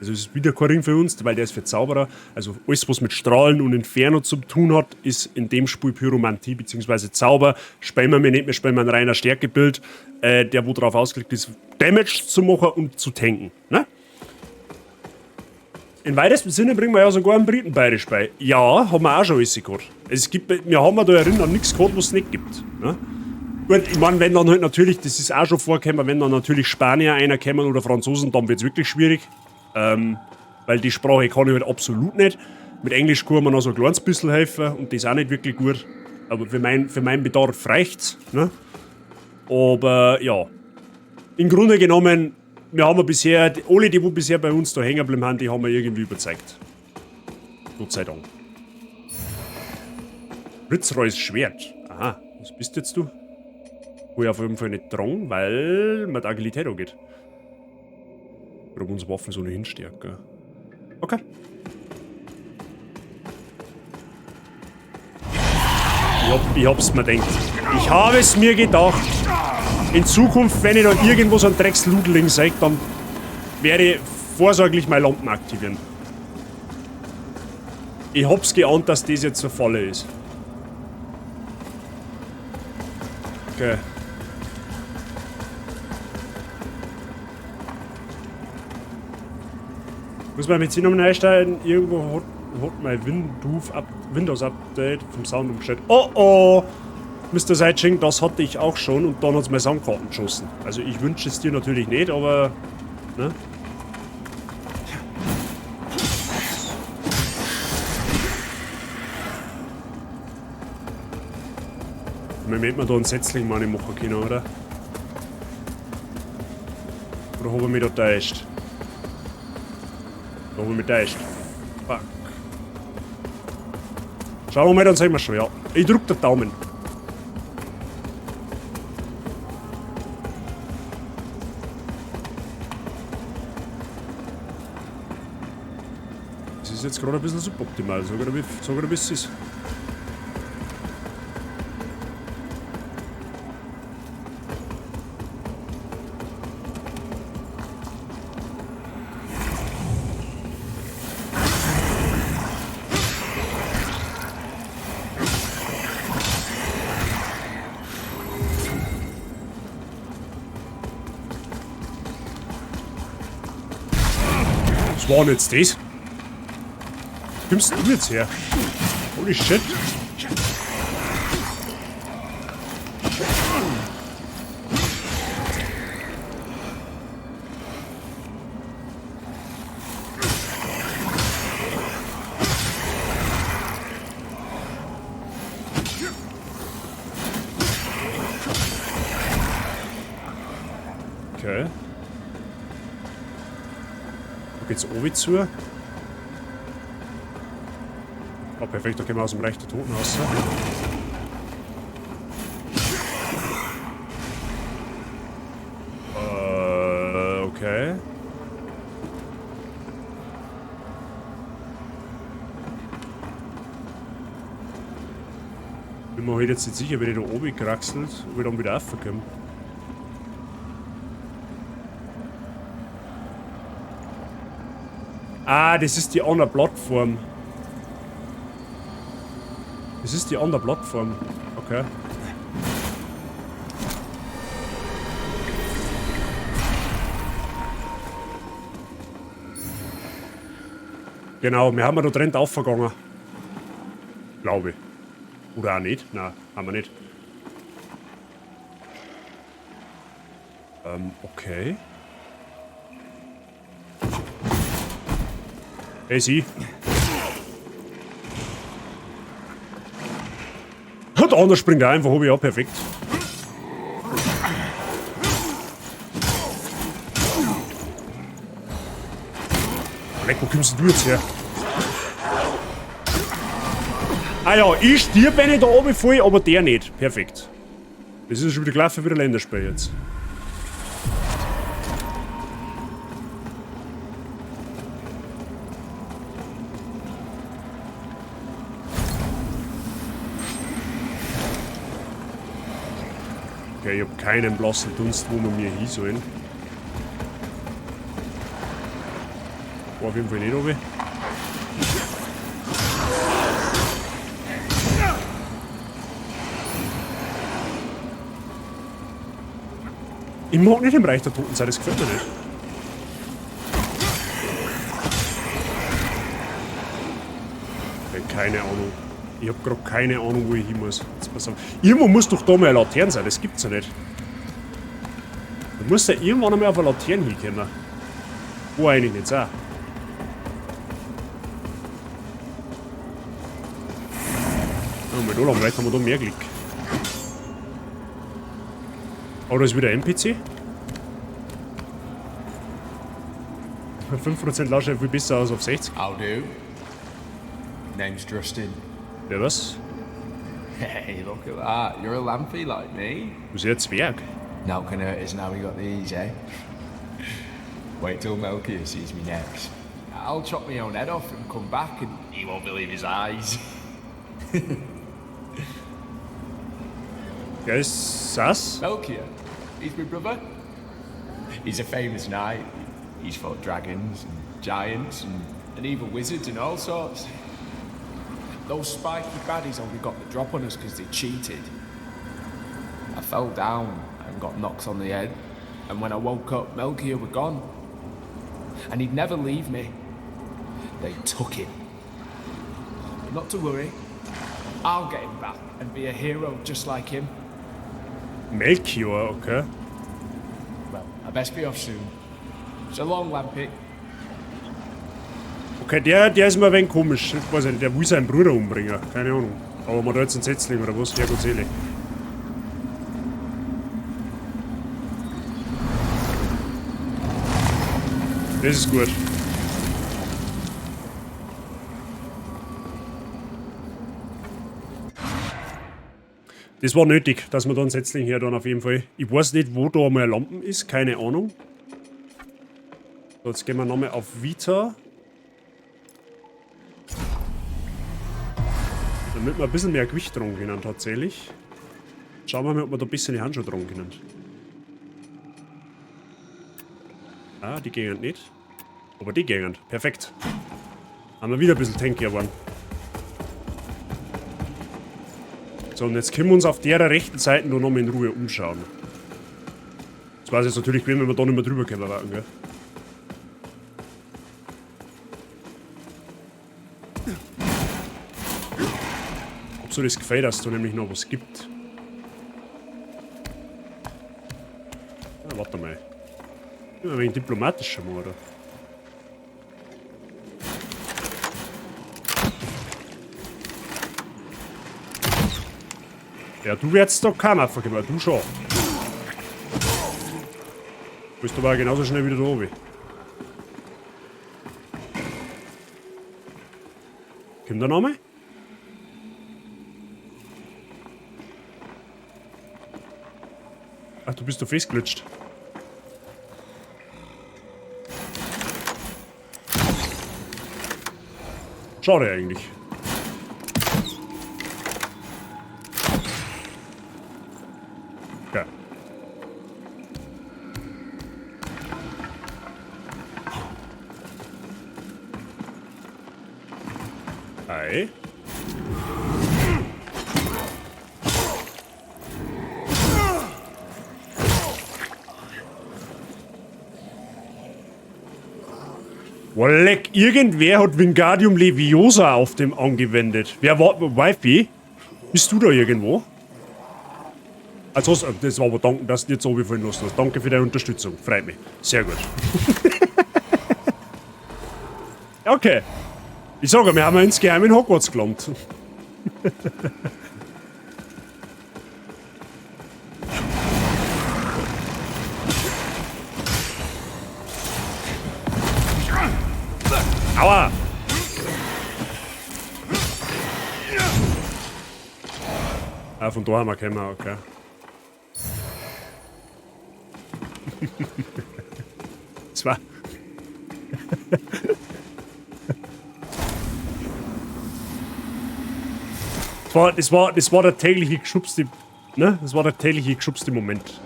Speaker 1: Also es ist wieder kein Ring für uns, weil der ist für Zauberer. Also alles, was mit Strahlen und Inferno zu tun hat, ist in dem Spiel Pyromantie beziehungsweise Zauber. Spielen wir nicht mehr, spielen wir ein reiner Stärkebild, der wo drauf ausgelegt ist, Damage zu machen und zu tanken. Ne? In weitesten Sinne bringen wir ja sogar einen Briten bayerisch bei. Ja, haben wir auch schon alles gehabt. Es gibt, wir haben ja da erinnert an nichts gehabt, was es nicht gibt. Ne? Gut, ich mein, wenn dann halt natürlich, das ist auch schon vorgekommen, wenn dann natürlich Spanier einer kommen oder Franzosen, dann wird's wirklich schwierig. Weil die Sprache kann ich halt absolut nicht. Mit Englisch kann man noch so ein kleines bisschen helfen und das auch nicht wirklich gut. Aber für meinen Bedarf reicht's. Ne? Aber ja, im Grunde genommen, wir haben ja bisher, alle, die wo bisher bei uns da hängen geblieben haben, die haben wir irgendwie überzeugt. Gott sei Dank. Ritzroys Schwert. Aha, was bist jetzt du? Wo ich auf jeden Fall nicht drang, weil mir die Agilität angeht. Oder unsere Waffen so ohnehin stärker. Okay. Ich hab's mir gedacht. Ich habe es mir gedacht. In Zukunft, wenn ich da irgendwo so einen Drecksludeling sehe, dann werde ich vorsorglich meine Lampen aktivieren. Ich hab's geahnt, dass das jetzt so Falle ist. Okay. Muss man mit Sie nochmal einsteigen? Irgendwo hat mein Windows-Update vom Sound umgestellt. Oh oh! Mister Seitsching, das hatte ich auch schon und dann hat's meine Soundkarten geschossen. Also ich wünsche es dir natürlich nicht, aber... Ne? Moment mal da einen Setzling mal nicht machen können, oder? Oder hab ich mich da täuscht? Da hab ich mich täuscht. Fuck. Schauen wir mal, dann sehen wir schon, ja. Ich drück den Daumen. ist jetzt gerade ein bisschen suboptimal, sag ich dir, wie es ist. Was war denn jetzt das? Wo kommst du jetzt her? Holy shit. Okay. Da geht's oben zu. Oh, perfekt, da gehen wir aus dem Reich der Toten raus. Okay. Bin mir halt jetzt nicht sicher, wenn ich da oben kraxelt, ob ich dann wieder raufkomme. Ah, das ist die andere Plattform. Das ist die andere Plattform. Okay. Genau, wir haben ja da drin aufgegangen. Glaube ich. Oder auch nicht? Nein, haben wir nicht. Okay. Hey, sie. Und der andere springt auch einfach oben, ja, perfekt. Leck, wo kommst denn du jetzt her? Ah ja, ich stirb, wenn ich da oben fall, aber der nicht. Perfekt. Das ist schon wieder gelaufen wie der Länderspiel jetzt. Okay, ich hab keinen blassen Dunst, wo wir mir hin sollen. War auf jeden Fall nicht runter. Ich mag nicht im Reich der Toten sein, das gefällt mir nicht. Okay, keine Ahnung. Ich hab grad keine Ahnung, wo ich hin muss. Jetzt pass auf. Irgendwo muss doch da mal eine Laterne sein, das gibt's ja nicht. Da muss ja irgendwann einmal auf eine Laterne hinkommen. Wo eigentlich nicht sein. Oh, mal da lang, vielleicht haben wir da mehr Glück. Oh, da ist wieder ein NPC. 5% Lautstärke viel besser als auf 60.
Speaker 10: I'll do. Name's Justin.
Speaker 1: Ja, was?
Speaker 10: Hey, look at that. You're a lampy like me.
Speaker 1: Du bist ja ein Zwerg.
Speaker 10: Now can hurt us now we got these, eh? Wait till Melchior sees me next. I'll chop my own head off and come back and he won't believe his eyes.
Speaker 1: Wer ist das?
Speaker 10: Melchior, he's my brother. He's a famous knight. He's fought dragons and giants and evil wizards and all sorts. Those spiky baddies only got the drop on us because they cheated. I fell down and got knocked on the head. And when I woke up, Melchior were gone. And he'd never leave me. They took him. But not to worry. I'll get him back and be a hero just like him.
Speaker 1: Melchior, okay.
Speaker 10: Well, I best be off soon. So long, Lampy.
Speaker 1: Okay, der ist mir ein wenig komisch. Ich weiß nicht, der will seinen Bruder umbringen. Keine Ahnung. Aber man da jetzt einen Setzling oder was? Herrgott selig. Das ist gut. Das war nötig, dass wir da einen Setzling her tun, auf jeden Fall. Ich weiß nicht, wo da einmal eine Lampe ist, keine Ahnung. So, jetzt gehen wir nochmal auf Vita. Damit wir ein bisschen mehr Gewicht dran können tatsächlich. Schauen wir mal, ob wir da ein bisschen die Handschuhe dran können. Ah, die gehen nicht. Aber die gehen. Perfekt. Haben wir wieder ein bisschen tankier geworden. So, und jetzt können wir uns auf der rechten Seite nur noch mal in Ruhe umschauen. Das weiß jetzt natürlich gewesen, wenn wir da nicht mehr drüber kommen, gell? Hab so das Gefühl, dass es da nämlich noch was gibt. Ah, warte mal. Immer ein wenig diplomatischer, oder? Ja, du wirst da keiner vergeben, du schon. Bist aber genauso schnell wieder da oben. Kommt der Name? Ach, du bist doch festgelutscht. Schade eigentlich. Okay. Hi. Leck, irgendwer hat Wingardium Leviosa auf dem angewendet. Wer war... Wifey? Bist du da irgendwo? Also, das war aber danken, dass du nicht so wie vorhin lassen hast. Danke für deine Unterstützung. Freut mich. Sehr gut. Okay. Ich sage, wir haben ja insgeheim in Hogwarts gelandet. Aua! Ah, von da haben wir gekommen, okay. Das war... Das war der tägliche geschubste... Ne? Das war der tägliche geschubste Moment.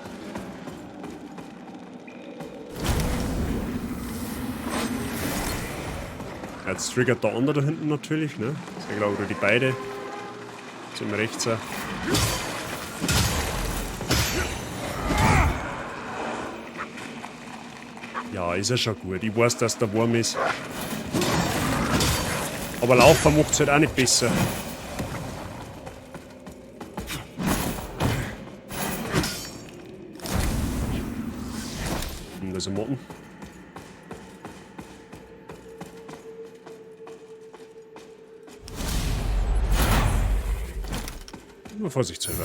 Speaker 1: Jetzt triggert der andere da hinten natürlich, ne? Sehr genau, oder die beide. Zum rechts. Ja, ist ja schon gut. Ich weiß, dass der warm ist. Aber Laufen macht's halt auch nicht besser. Da ist ein Motten. Nur vorsichtshalber.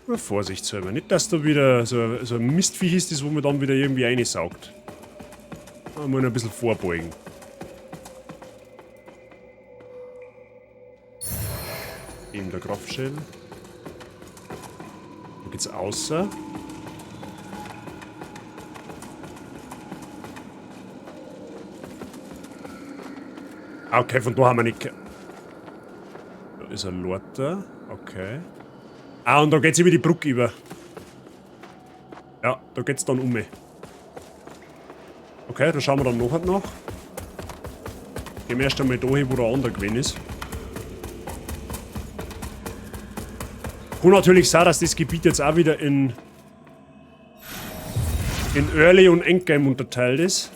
Speaker 1: Nur vorsichtshalber. Nicht, dass da wieder so ein Mistviech ist, das wo man dann wieder irgendwie reinsaugt. Da muss ich ein bisschen vorbeugen. Eben der Kraftschädel. Da geht's außer. Okay, von da haben wir nicht... Da ist ein Lorter. Okay. Ah, und da geht's über die Brücke über. Ja, da geht's dann um. Okay, da schauen wir dann nachher nach. Gehen wir erst einmal da hin, wo der andere gewesen ist. Kann natürlich sein, dass das Gebiet jetzt auch wieder in Early und Endgame unterteilt ist.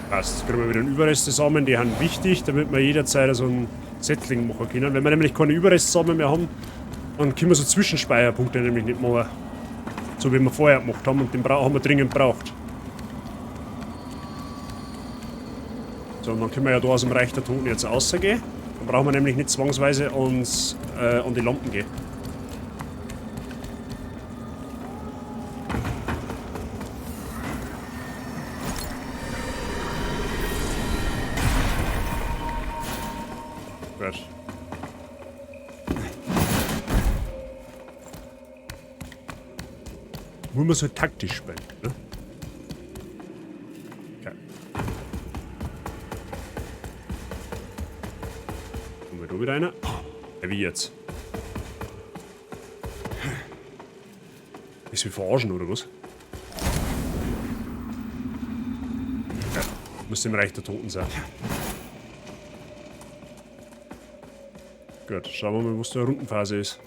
Speaker 1: Passt. Kriegen wir wieder Überreste sammeln, die sind wichtig, damit wir jederzeit so einen Settling machen können. Wenn wir nämlich keine Überreste sammeln mehr haben, dann können wir so Zwischenspeicherpunkte nämlich nicht machen. So wie wir vorher gemacht haben und den haben wir dringend braucht. So, und dann können wir ja da aus dem Reich der Toten jetzt rausgehen. Dann brauchen wir nämlich nicht zwangsweise uns an die Lampen gehen. Gut. Muss man so taktisch spielen, ne? Okay. Kommen wir da wieder einer? Ja, wie jetzt? Ist wir verarschen, oder was? Ja, muss im Reich der Toten sein. Gut, schauen wir mal, was da Rundenphase ist.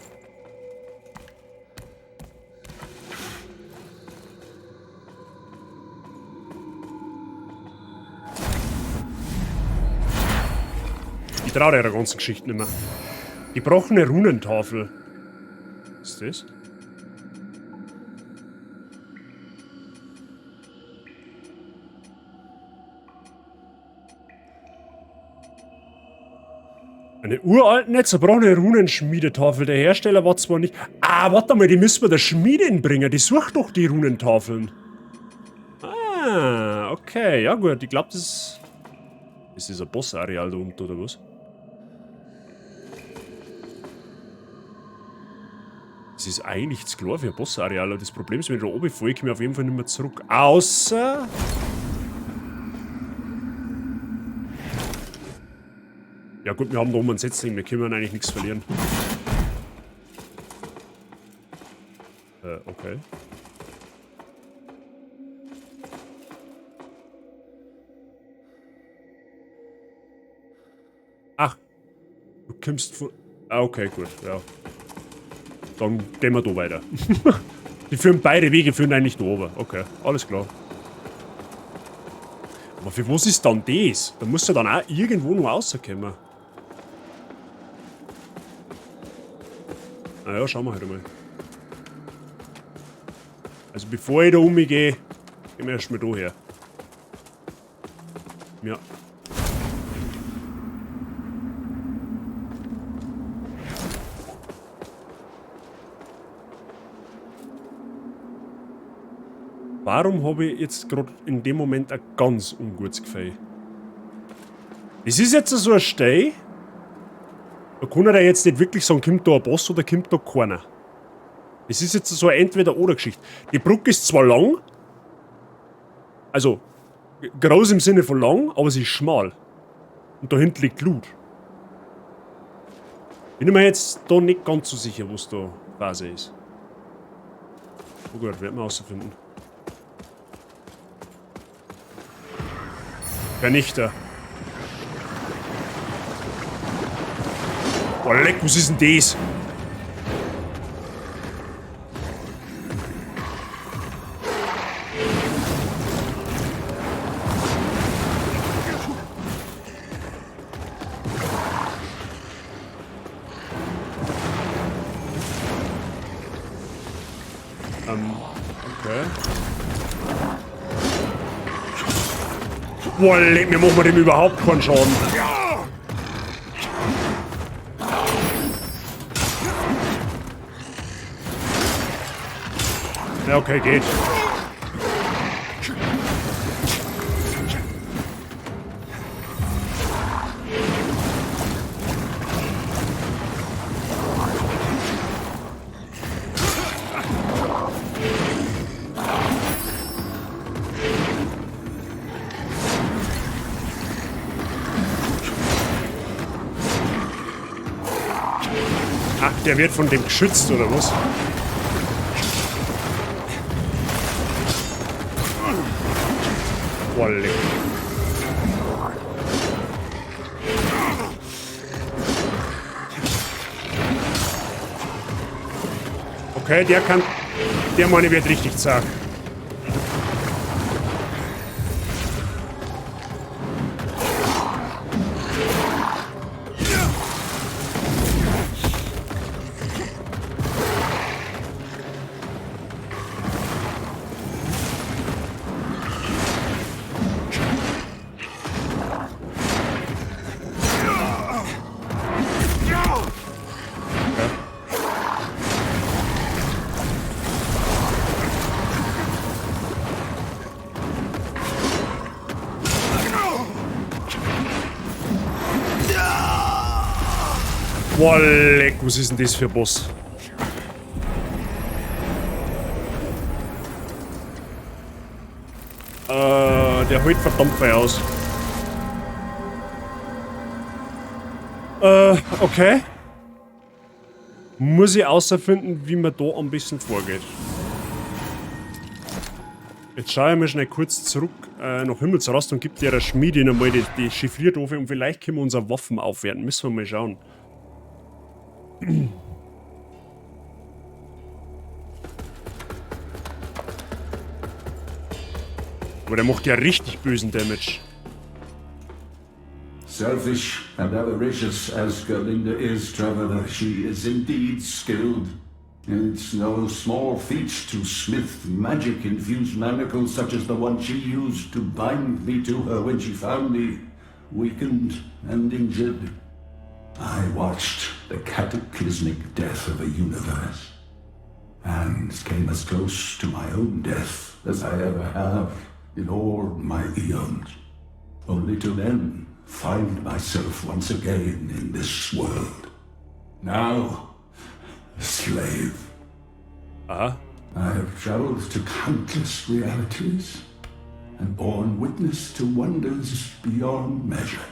Speaker 1: Ich traue der ganzen Geschichte nicht mehr. Ich brauche eine Runentafel. Was ist das? Eine uralte, zerbrochene Runenschmiedetafel. Der Hersteller war zwar nicht... Ah, warte mal, die müssen wir der Schmiedin bringen. Die sucht doch die Runentafeln. Ah, okay. Ja gut, ich glaub, das... Ist das ein Boss-Areal da unten, oder was? Das ist eigentlich zu klar für ein Boss-Areal. Aber das Problem ist, wenn ich da oben falle, komme ich auf jeden Fall nicht mehr zurück. Außer... Ja gut, wir haben da oben einen Setzling, wir können eigentlich nichts verlieren. Okay. Ach. Du kommst von... Ah, okay, gut, ja. Dann gehen wir da weiter. Die führen beide Wege, führen eigentlich da oben. Okay, alles klar. Aber für was ist dann das? Da muss ja dann auch irgendwo noch rauskommen. Naja, schauen wir halt einmal. Also bevor ich da umgehe, gehen wir erstmal da her. Ja. Warum habe ich jetzt gerade in dem Moment ein ganz ungutes Gefühl? Das ist jetzt so ein Stei. Da kann er jetzt nicht wirklich sagen, kommt da ein Boss oder kommt da keiner. Das ist jetzt so eine Entweder-Oder-Geschichte. Die Brücke ist zwar lang, also groß im Sinne von lang, aber sie ist schmal. Und da hinten liegt Loot. Bin ich mir jetzt da nicht ganz so sicher, was da Phase ist. Oh Gott, werden wir rausfinden. Vernichter. Boah, leck, was ist denn das? Okay. Boah, leck, mir machen wir dem überhaupt keinen Schaden. Ja, okay, geht. Ach, der wird von dem geschützt, oder was? Boah, leck. Okay, der kann... Der meine wird richtig zart. Boah, leck, was ist denn das für ein Boss? Der hält verdammt viel aus. Okay. Muss ich außerfinden, wie man da am besten vorgeht. Jetzt schaue ich mal schnell kurz zurück nach Himmelsrast und gebe der Schmiede nochmal die Chiffrierdorfe und vielleicht können wir unsere Waffen aufwerten. Müssen wir mal schauen. Aber der macht ja richtig bösen Damage.
Speaker 11: Selfish and avaricious as Gerlinde is, traveler, she is indeed skilled. It's no small feat to smith magic-infused manacles such as the one she used to bind me to her when she found me, weakened and injured. I watched the cataclysmic death of a universe, and came as close to my own death as I ever have in all my eons, only to then find myself once again in this world. Now, a slave.
Speaker 1: Aha.
Speaker 11: I have traveled to countless realities and borne witness to wonders beyond measure.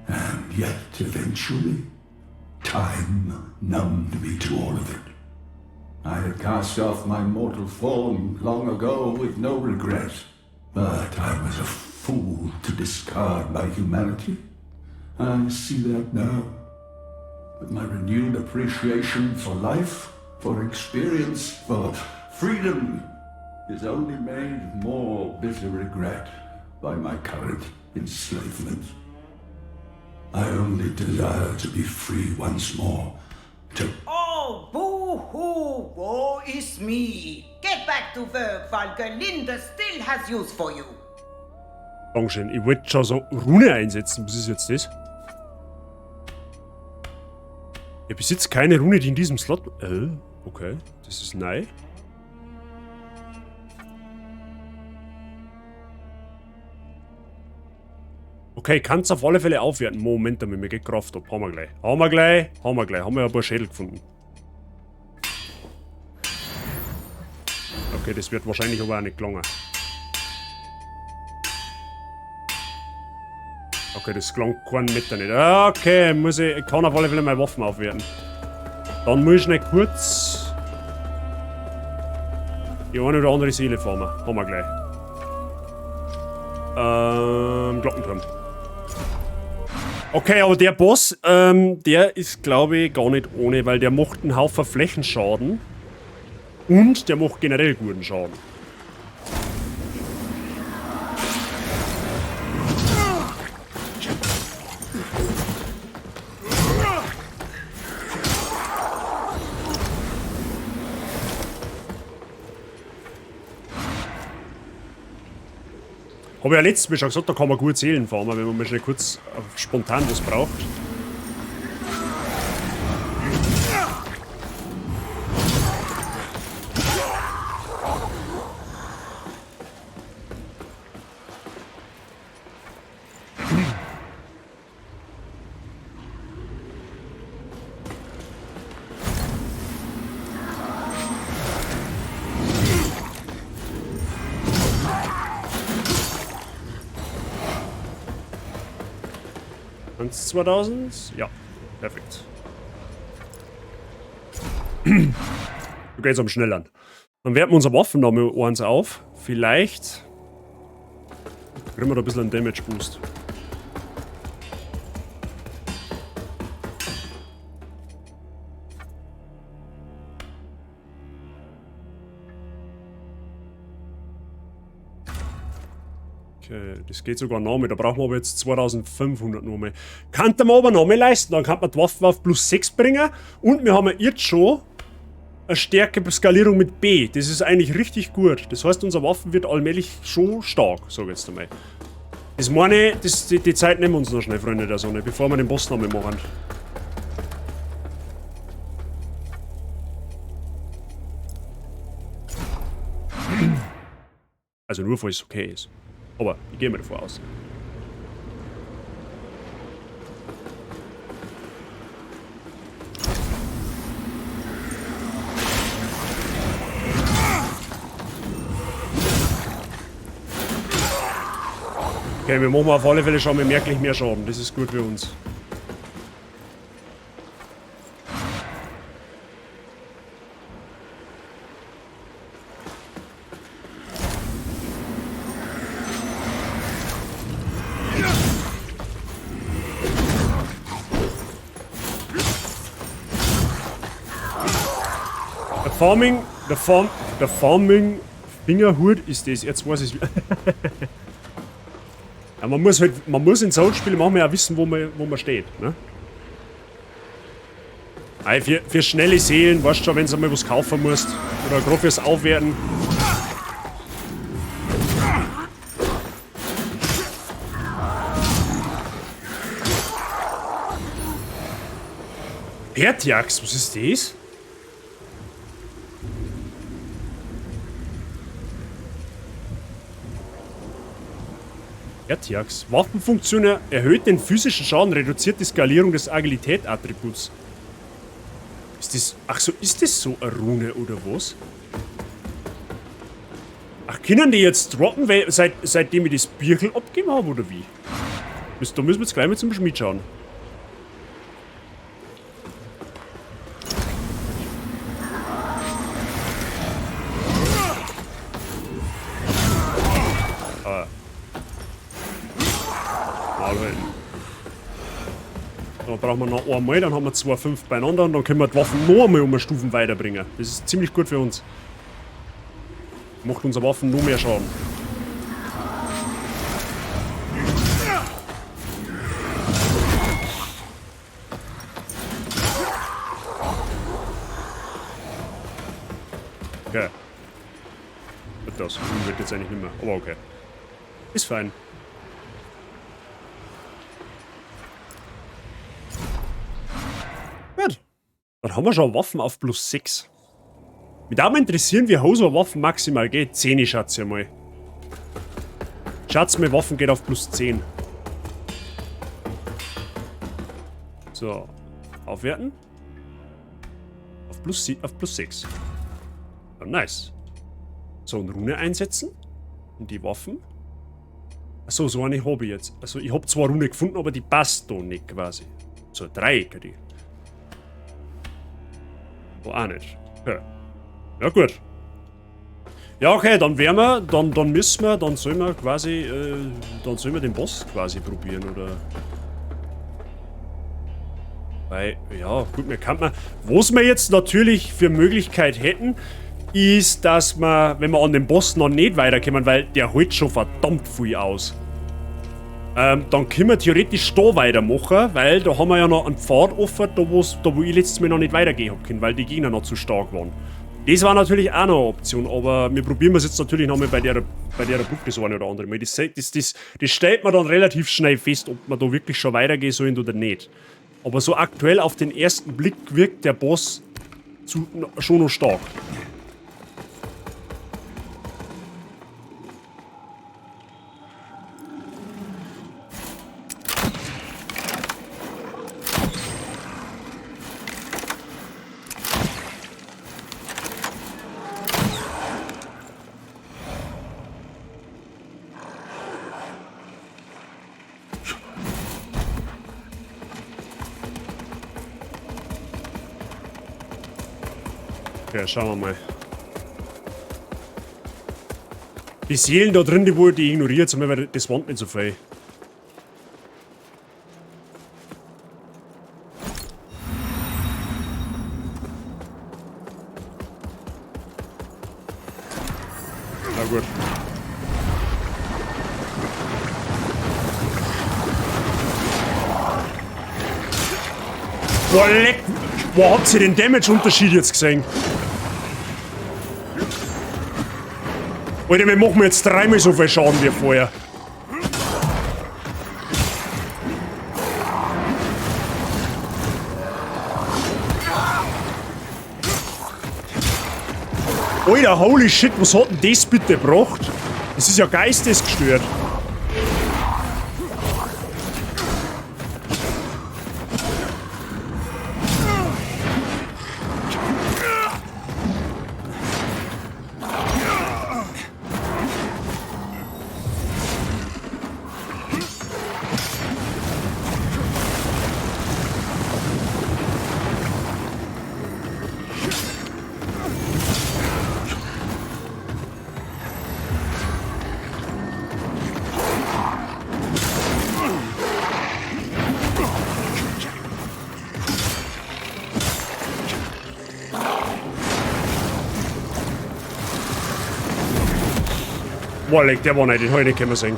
Speaker 11: And yet, eventually, time numbed me to all of it. I had cast off my mortal form long ago with no regret, but I was a fool to discard my humanity. I see that now. But my renewed appreciation for life, for experience, for freedom is only made more bitter regret by my current enslavement. I only desire to be free once more, to...
Speaker 12: Oh, boo-hoo, woe is me. Get back to work while Gerlinde still has use for you.
Speaker 1: Dankeschön. Ich wollte schon so Rune einsetzen. Was ist jetzt das? Ich besitze keine Rune, die in diesem Slot... Okay. Das ist neu. Okay, kannst auf alle Fälle aufwerten. Moment, damit mir geht Kraft ab. Haben wir gleich. Haben wir gleich. Haben wir gleich. Haben wir ja ein paar Schädel gefunden. Okay, das wird wahrscheinlich aber auch nicht gelangen. Okay, das gelangt keinen Meter nicht. Okay, muss ich kann auf alle Fälle meine Waffen aufwerten. Dann muss ich schnell kurz die eine oder andere Seele farmen. Haben wir gleich. Glockenturm. Okay, aber der Boss, der ist, glaube ich, gar nicht ohne, weil der macht einen Haufen Flächenschaden. Und der macht generell guten Schaden. Hab ich ja letztes Mal schon gesagt, da kann man gut Seelen farmen, wenn man mal schnell kurz spontan was braucht. Eins, 2000? Ja, perfekt. Du gehst am schnelleren. Dann werten wir unsere Waffen noch mal eins auf. Vielleicht kriegen wir da ein bisschen einen Damage Boost. Okay, das geht sogar noch mehr. Da brauchen wir aber jetzt 2500 noch mehr. Kann man aber noch mehr leisten. Dann kann man die Waffe auf plus 6 bringen. Und wir haben ja jetzt schon eine Stärke-Skalierung mit B. Das ist eigentlich richtig gut. Das heißt, unsere Waffe wird allmählich schon stark, sag ich jetzt einmal. Das meine ich, das, die, die Zeit nehmen wir uns noch schnell, Freunde der Sonne, bevor wir den Boss noch mal machen. Also nur, falls es okay ist. Aber ich gehe mal davor aus. Okay, wir machen auf alle Fälle schon mal merklich mehr Schaden. Das ist gut für uns. Der Farming Fingerhut ist das. Jetzt weiß ich's wieder. Ja, man muss halt, man muss in Souls-Spielen manchmal auch wissen, wo man steht, ne? Ey, für schnelle Seelen, weißt du schon, wenn du mal was kaufen musst. Oder gerade fürs Aufwerten. Pertiax, was ist das? Pertiax. Waffenfunktion erhöht den physischen Schaden, reduziert die Skalierung des Agilität-Attributs. Ist das. Ach so, ist das so eine Rune oder was? Ach, können die jetzt droppen, weil, seitdem ich das Birkel abgegeben habe, oder wie? Da müssen wir jetzt gleich mal zum Schmied schauen. Ah. Da brauchen wir noch einmal, dann haben wir 2,5 beieinander und dann können wir die Waffen noch einmal um eine Stufen weiterbringen. Das ist ziemlich gut für uns. Macht unsere Waffen noch mehr Schaden. Okay. Das wird jetzt eigentlich nicht mehr, aber okay. Ist fein. Gut. Dann haben wir schon Waffen auf plus 6. Mich würde interessieren, wie hoch so eine Waffen maximal geht. 10, schätze ich mal. Schatz, meine Waffen geht auf plus 10. So. Aufwerten. Auf plus 6. Ja, nice. So, und Rune einsetzen. Und die Waffen. Achso, so eine habe ich jetzt. Also, ich habe zwar Rune gefunden, aber die passt da nicht quasi. So, Dreiecke die. Oh, auch nicht. Okay. Ja, gut. Ja, okay, dann werden wir, dann müssen wir, dann sollen wir quasi, dann sollen wir den Boss quasi probieren, oder? Weil, ja, gut, mir kann man. Was wir jetzt natürlich für Möglichkeit hätten, ist, dass wir, wenn wir an den Boss noch nicht weiterkommen, weil der holt schon verdammt viel aus. Dann können wir theoretisch da weitermachen, weil da haben wir ja noch einen Pfad offen, da wo ich letztes Mal noch nicht weitergehen hab können, weil die Gegner noch zu stark waren. Das war natürlich auch noch eine Option, aber wir probieren es jetzt natürlich nochmal bei der Brücke das eine oder andere Mal. Das stellt man dann relativ schnell fest, ob man da wirklich schon weitergehen sollen oder nicht. Aber so aktuell auf den ersten Blick wirkt der Boss schon noch stark. Okay, schauen wir mal. Die Seelen da drin, die wurde ignoriert, weil das wand nicht so viel. Na gut. Boah, leck! Boah, habt ihr den Damage-Unterschied jetzt gesehen? Alter, wir machen jetzt dreimal so viel Schaden wie vorher. Alter, holy shit, was hat denn das bitte gebracht? Das ist ja geistesgestört. Boah, leck, der war nicht, den hab ich nicht können sehen.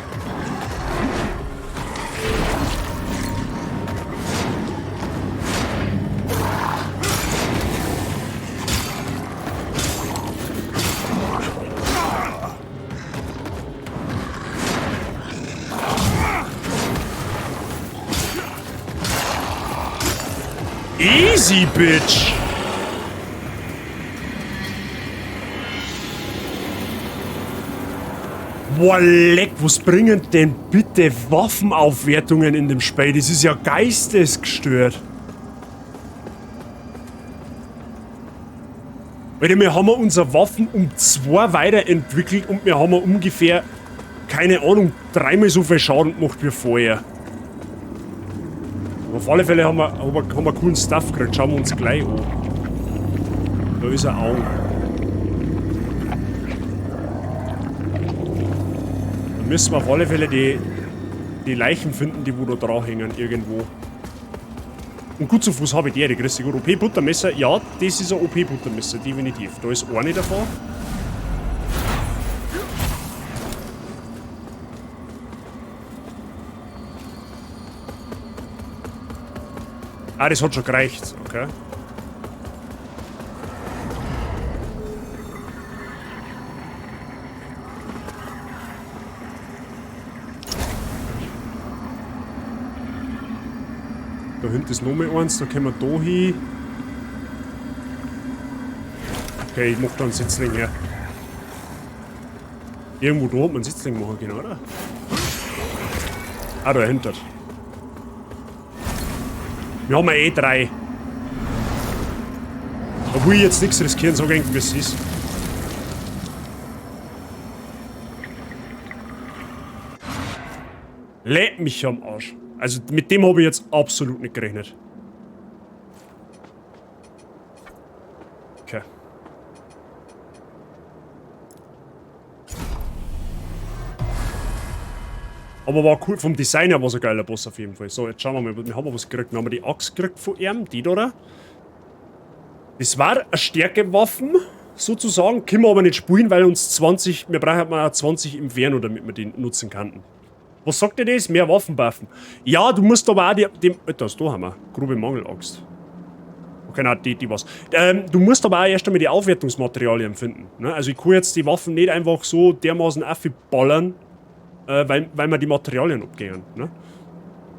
Speaker 1: Easy, Bitch! Boah, leck, was bringen denn bitte Waffenaufwertungen in dem Spiel? Das ist ja geistesgestört. Alter, wir haben unsere Waffen um 2 weiterentwickelt und wir haben ungefähr, keine Ahnung, 3-mal so viel Schaden gemacht wie vorher. Aber auf alle Fälle haben wir coolen Stuff gekriegt. Schauen wir uns gleich an. Da ist ein Auge. Da müssen wir auf alle Fälle die Leichen finden, die wo da dran hängen irgendwo. Und gut zu Fuß habe ich die, die kriegst du gut. O P-Buttermesser, ja, das ist ein O P-Buttermesser, definitiv. Da ist eine davon. Ah, das hat schon gereicht, okay. Da hinten ist noch mal eins, da können wir da hin. Okay, ich mach da einen Sitzling her. Irgendwo da hat man einen Sitzling machen können, oder? Ah, dahinter. Wir haben ja eh 3. Da will ich jetzt nichts riskieren, sag ich eigentlich, wie es ist. Leck mich am Arsch. Also mit dem habe ich jetzt absolut nicht gerechnet. Okay. Aber war cool, vom Design her war es ein geiler Boss auf jeden Fall. So, jetzt schauen wir mal, wir haben was gekriegt. Wir haben die Axt gekriegt von ihm, die da, oder? Das war eine Stärkewaffen, sozusagen. Können wir aber nicht spielen, weil uns 20, wir brauchen auch 20 Inferno, damit wir die nutzen könnten. Was sagt ihr das? Mehr Waffen buffen. Ja, du musst aber auch die, die, Alter, das da haben wir. Grobe Mangelaxt. Okay, nein, die war's. Du musst aber auch erst einmal die Aufwertungsmaterialien finden. Ne? Also ich kann jetzt die Waffen nicht einfach so dermaßen aufballern, weil wir die Materialien abgehen. Ne?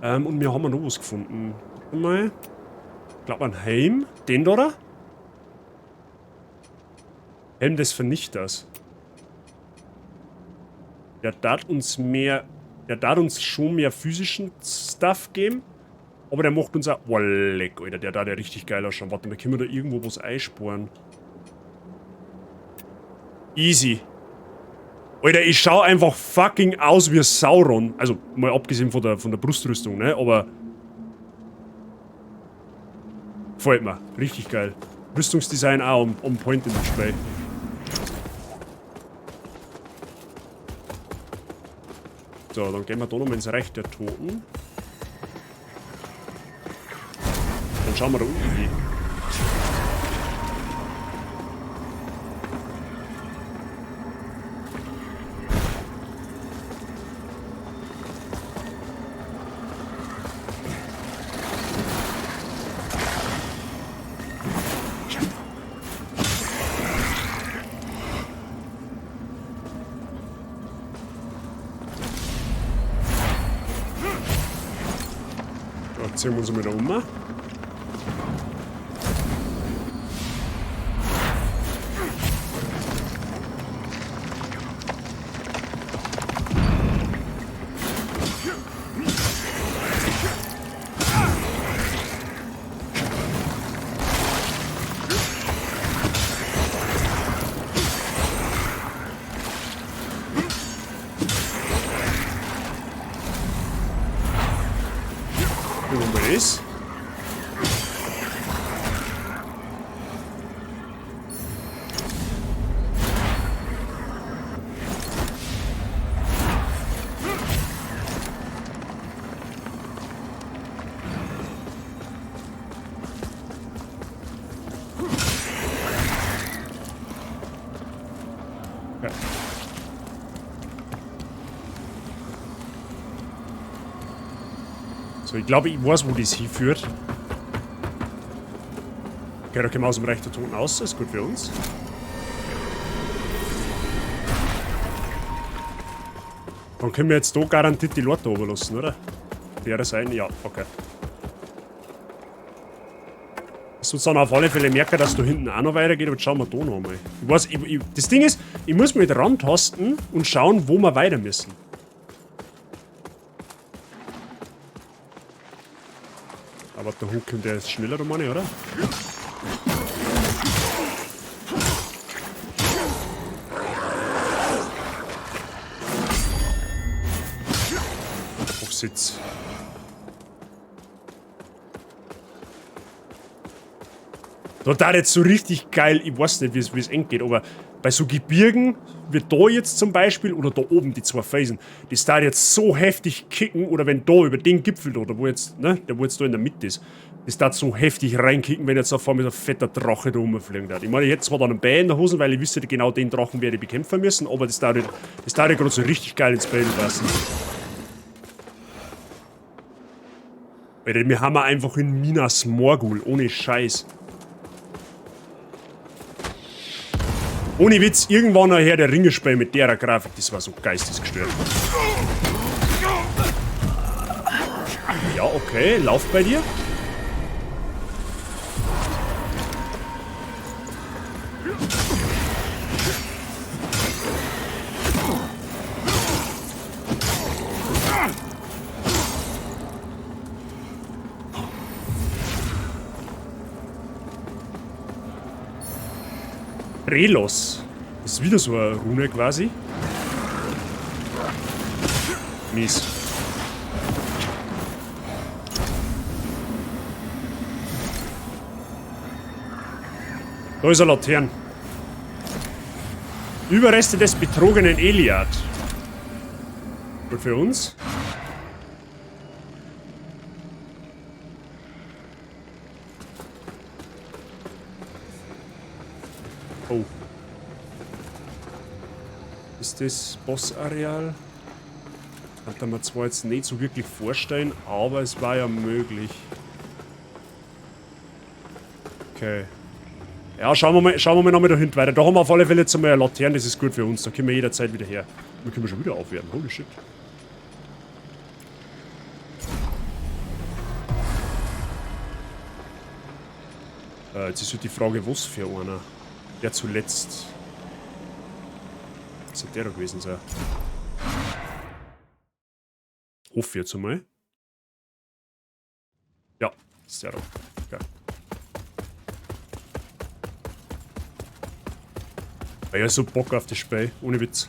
Speaker 1: Und wir haben noch was gefunden. Warte mal. Ich glaub, ein Helm. Den da, oder? Helm des Vernichters. Der darf uns mehr... Der darf uns schon mehr physischen Stuff geben. Aber der macht uns auch... Oh, leck, Alter, der darf ja richtig geil ausschauen. Warte mal, können wir da irgendwo was einsparen? Easy. Alter, ich schau einfach fucking aus wie Sauron. Also, mal abgesehen von der Brustrüstung, ne? Aber... Gefällt mir. Richtig geil. Rüstungsdesign auch on point in dem Spiel. So, dann gehen wir da nochmal ins Reich der Toten. Dann schauen wir da unten hin. Ziehen wir uns mal da um. Ist. So, ich glaube, ich weiß, wo das hinführt. Okay, da kommen wir aus dem Reich der Toten aus. Das ist gut für uns. Dann können wir jetzt da garantiert die Leute runterlassen, oder? Der sein? Ja, okay. Das uns dann auf alle Fälle merken, dass da hinten auch noch weitergeht, aber jetzt schauen wir da noch einmal. Ich weiß, das Ding ist, ich muss mich rantasten und schauen, wo wir weiter müssen. Aber der Hund kommt ja jetzt schneller, meine ich, oder? Auf Sitz. Da da jetzt so richtig geil, ich weiß nicht, wie es eng geht, aber bei so Gebirgen, wie da jetzt zum Beispiel, oder da oben die zwei Felsen, das da jetzt so heftig kicken, oder wenn da über den Gipfel da, da wo jetzt, ne, der wo jetzt da in der Mitte ist, das da so heftig reinkicken, wenn jetzt auf einmal so ein fetter Drache da rumfliegen hat. Ich meine, ich hätte zwar dann einen Bär in der Hose, weil ich wüsste, genau den Drachen werde ich bekämpfen müssen, aber das da gerade so richtig geil ins Bild passen. Alter, wir haben einfach in Minas Morgul, ohne Scheiß. Ohne Witz, irgendwann nachher der Ringespiel mit der Grafik, das war so geistesgestört. Ja, okay, lauf bei dir. Relos. Das ist wieder so eine Rune quasi. Mies. Da ist eine Laterne. Überreste des betrogenen Eliad. Gut für uns. Oh. Ist das Boss-Areal? Kann man zwar jetzt nicht so wirklich vorstellen, aber es war ja möglich. Okay. Ja, schauen wir mal nochmal da hinten weiter. Da haben wir auf alle Fälle jetzt einmal eine Laterne, das ist gut für uns. Da können wir jederzeit wieder her. Wir können schon wieder aufwerten. Holy shit. Jetzt ist halt die Frage, was für einer. Der zuletzt. Was hat der da gewesen sein? Hoffe ich jetzt einmal. Ja, ist der da. Okay. Ich hab so Bock auf das Spiel, ohne Witz.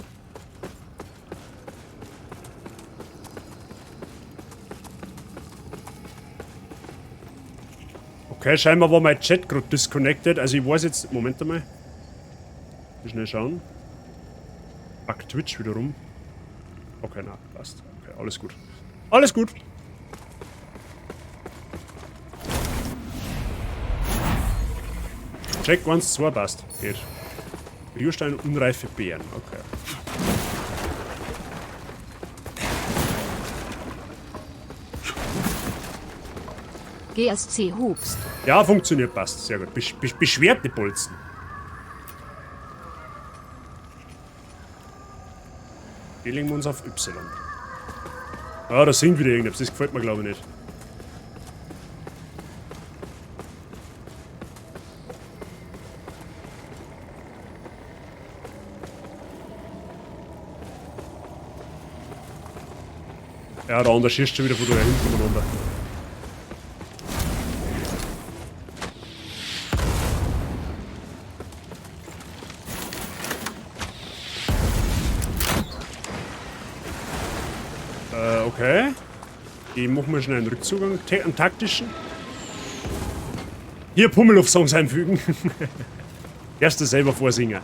Speaker 1: Okay, scheinbar war mein Chat gerade disconnected. Also ich weiß jetzt... Moment einmal. Schnell schauen. Fuck, Twitch wieder rum. Okay, na, passt. Okay, alles gut. Alles gut! Check 1, 2, passt. Geht. Riostein, unreife Beeren. Okay.
Speaker 13: GSC hupst.
Speaker 1: Ja, funktioniert, passt. Sehr gut. Beschwerte Bolzen. Die legen wir uns auf Y. Ah, da singt wieder irgendetwas. Das gefällt mir, glaube ich, nicht. Ja, der andere schießt schon wieder von da hinten runter. Okay. Die machen wir schnell einen Rückzugang, einen taktischen. Hier Pummeluff-Songs einfügen. Erst selber vorsingen.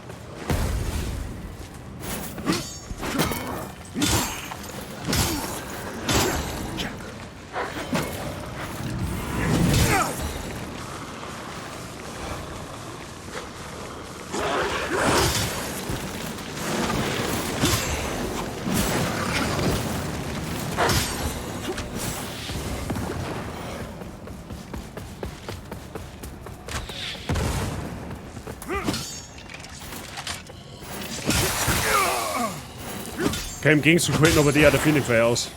Speaker 1: Okay, im Gegenzug halten aber die auch der jeden Fall aus.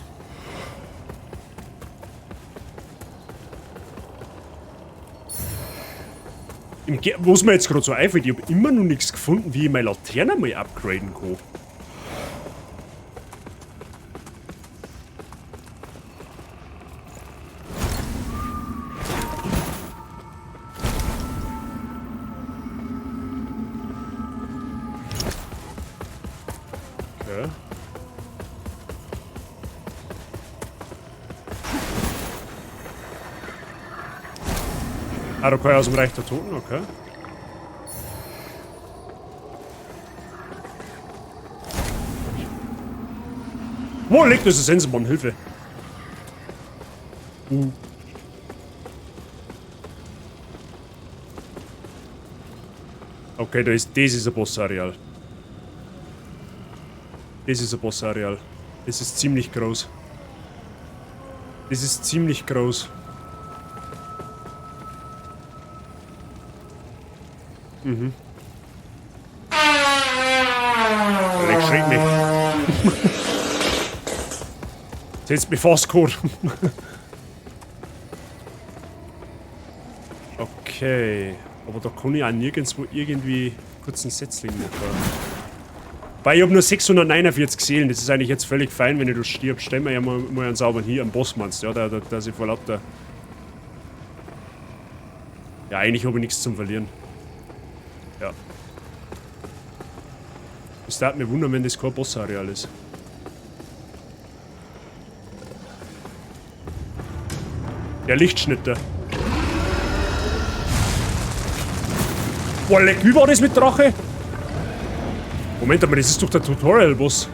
Speaker 1: Was mir jetzt gerade so einfällt, ich habe immer noch nichts gefunden, wie ich meine Laterne mal upgraden kann. Okay. Ah, da kann ich aus dem Reich der Toten, okay. Wo liegt das Sensenmann? Hilfe! Okay, da ist, das ist ein Bossareal. Das ist ein Bossareal. Das ist ziemlich groß. Das ist ziemlich groß. Mhm. Leck, schreck mich. Jetzt mich fast geholt. Okay. Aber da kann ich auch nirgendwo irgendwie kurz einen Setzling machen. Weil ich hab nur 649 Seelen. Das ist eigentlich jetzt völlig fein, wenn ich da stirb. Stell mir ja mal einen sauberen hier am Boss, meinst du? Ja, der sich vor lauter. Ja, eigentlich habe ich nichts zum Verlieren. Ja. Es darf mich wundern, wenn das kein Boss-Areal ist. Der Lichtschnitter. Boah, leck, wie war das mit Drache? Moment aber das ist doch der Tutorial-Boss.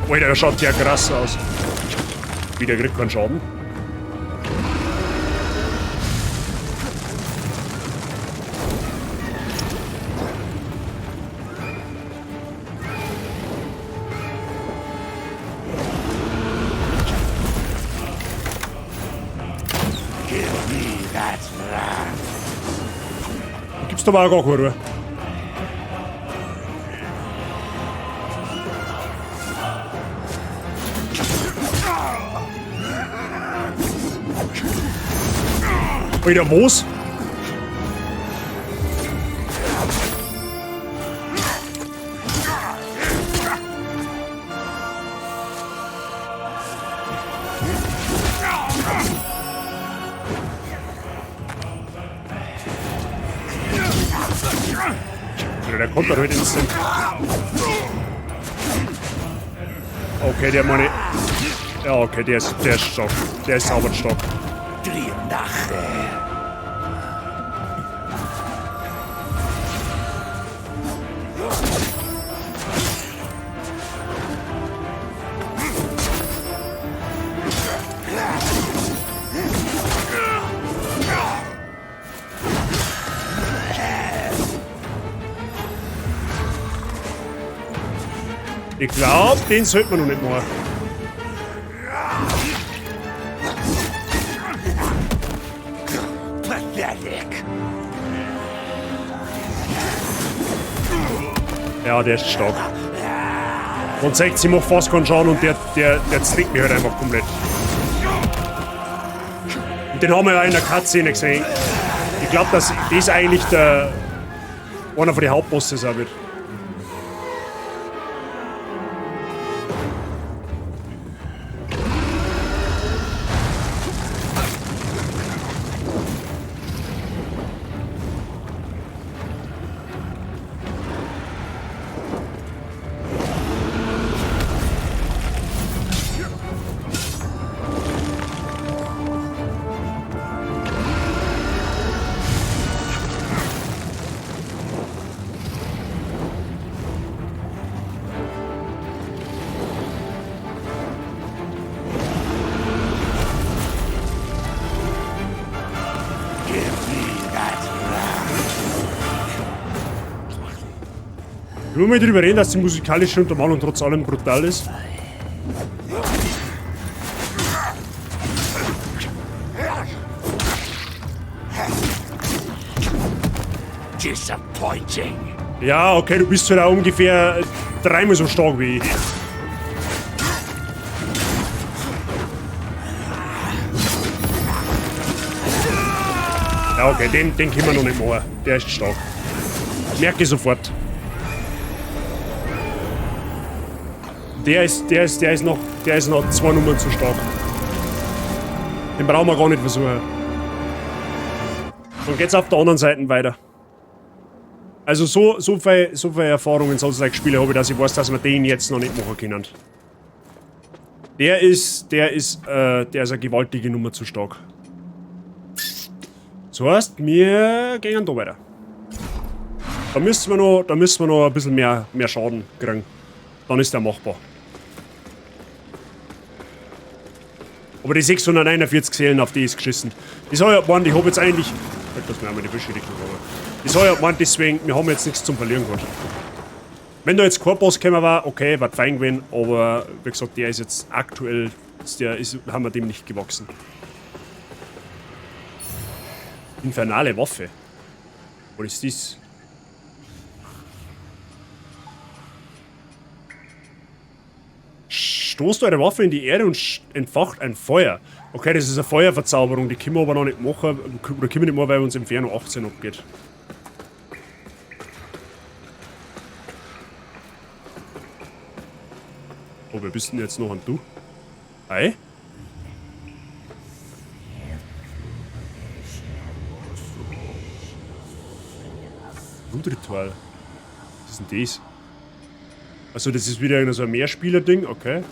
Speaker 1: Alter, der schaut ja krass aus. Wieder kriegt keinen Schaden. Gibt's da mal gar keine Ruhe. Alter, was? Der kommt da heute instant. Okay, der meine. Ja, okay, der ist stark. Der ist sauber stark. Ich glaube, den sollte man noch nicht machen. Ja, der ist stark. Und zeigt, sie macht fast keinen Schaden und der zwingt mich halt einfach komplett. Und den haben wir ja in der Cutscene gesehen. Ich glaube, dass das eigentlich der einer von den Hauptbosses auch wird. Ich will mal drüber reden, dass die musikalische Untermalung trotz allem brutal ist.
Speaker 6: Disappointing.
Speaker 1: Ja, okay, du bist halt auch ungefähr dreimal so stark wie ich. Ja, okay, den können wir noch nicht machen. Der ist stark. Merke ich sofort. Der ist noch 2 Nummern zu stark. Den brauchen wir gar nicht versuchen. Dann geht's auf der anderen Seite weiter. Also so viel Erfahrung in Souls-like-Spiele habe ich, dass ich weiß, dass wir den jetzt noch nicht machen können. Der ist eine gewaltige Nummer zu stark. Das heißt, wir gehen da weiter. Da müssen wir noch ein bisschen mehr Schaden kriegen. Dann ist der machbar. Aber die 641 Seelen, auf die ist geschissen. Das habe ich ja gemeint, ich habe jetzt eigentlich... Halt, dass wir einmal die falsche Richtung haben. Das habe ich ja gemeint, deswegen, wir haben jetzt nichts zum Verlieren gehabt. Wenn da jetzt kein Boss gekommen war, okay, war fein gewesen, aber wie gesagt, der ist jetzt aktuell, haben wir dem nicht gewachsen. Infernale Waffe. Was ist das? Stoßt eure Waffe in die Erde und entfacht ein Feuer. Okay, das ist eine Feuerverzauberung, die können wir aber noch nicht machen. Oder können wir nicht machen, weil uns Inferno 18 abgeht. Oh, wer bist denn jetzt noch an du? Hi? Blutritual. Was ist denn das? Also das ist wieder so ein Mehrspieler-Ding, okay.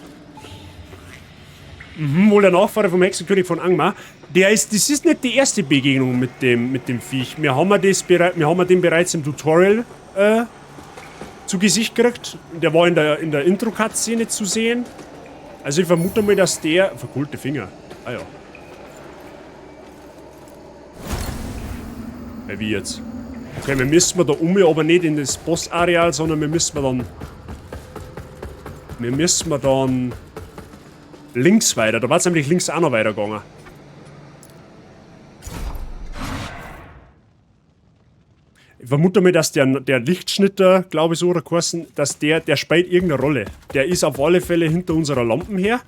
Speaker 1: Mhm, wohl der Nachfahre vom Hexenkönig von Angmar. Das ist nicht die erste Begegnung mit dem Viech. Wir haben den bereits im Tutorial zu Gesicht gekriegt. Der war in der Intro-Cut-Szene zu sehen. Also ich vermute mal, dass der... Verkohlte Finger. Ah ja. Wie jetzt? Okay, wir müssen da um, aber nicht in das Boss-Areal, sondern wir müssen dann links weiter. Da war es nämlich links auch noch weitergegangen. Ich vermute mal, dass der Lichtschnitter, glaube ich so, oder geheißen, dass der spielt irgendeine Rolle. Der ist auf alle Fälle hinter unserer Lampen her.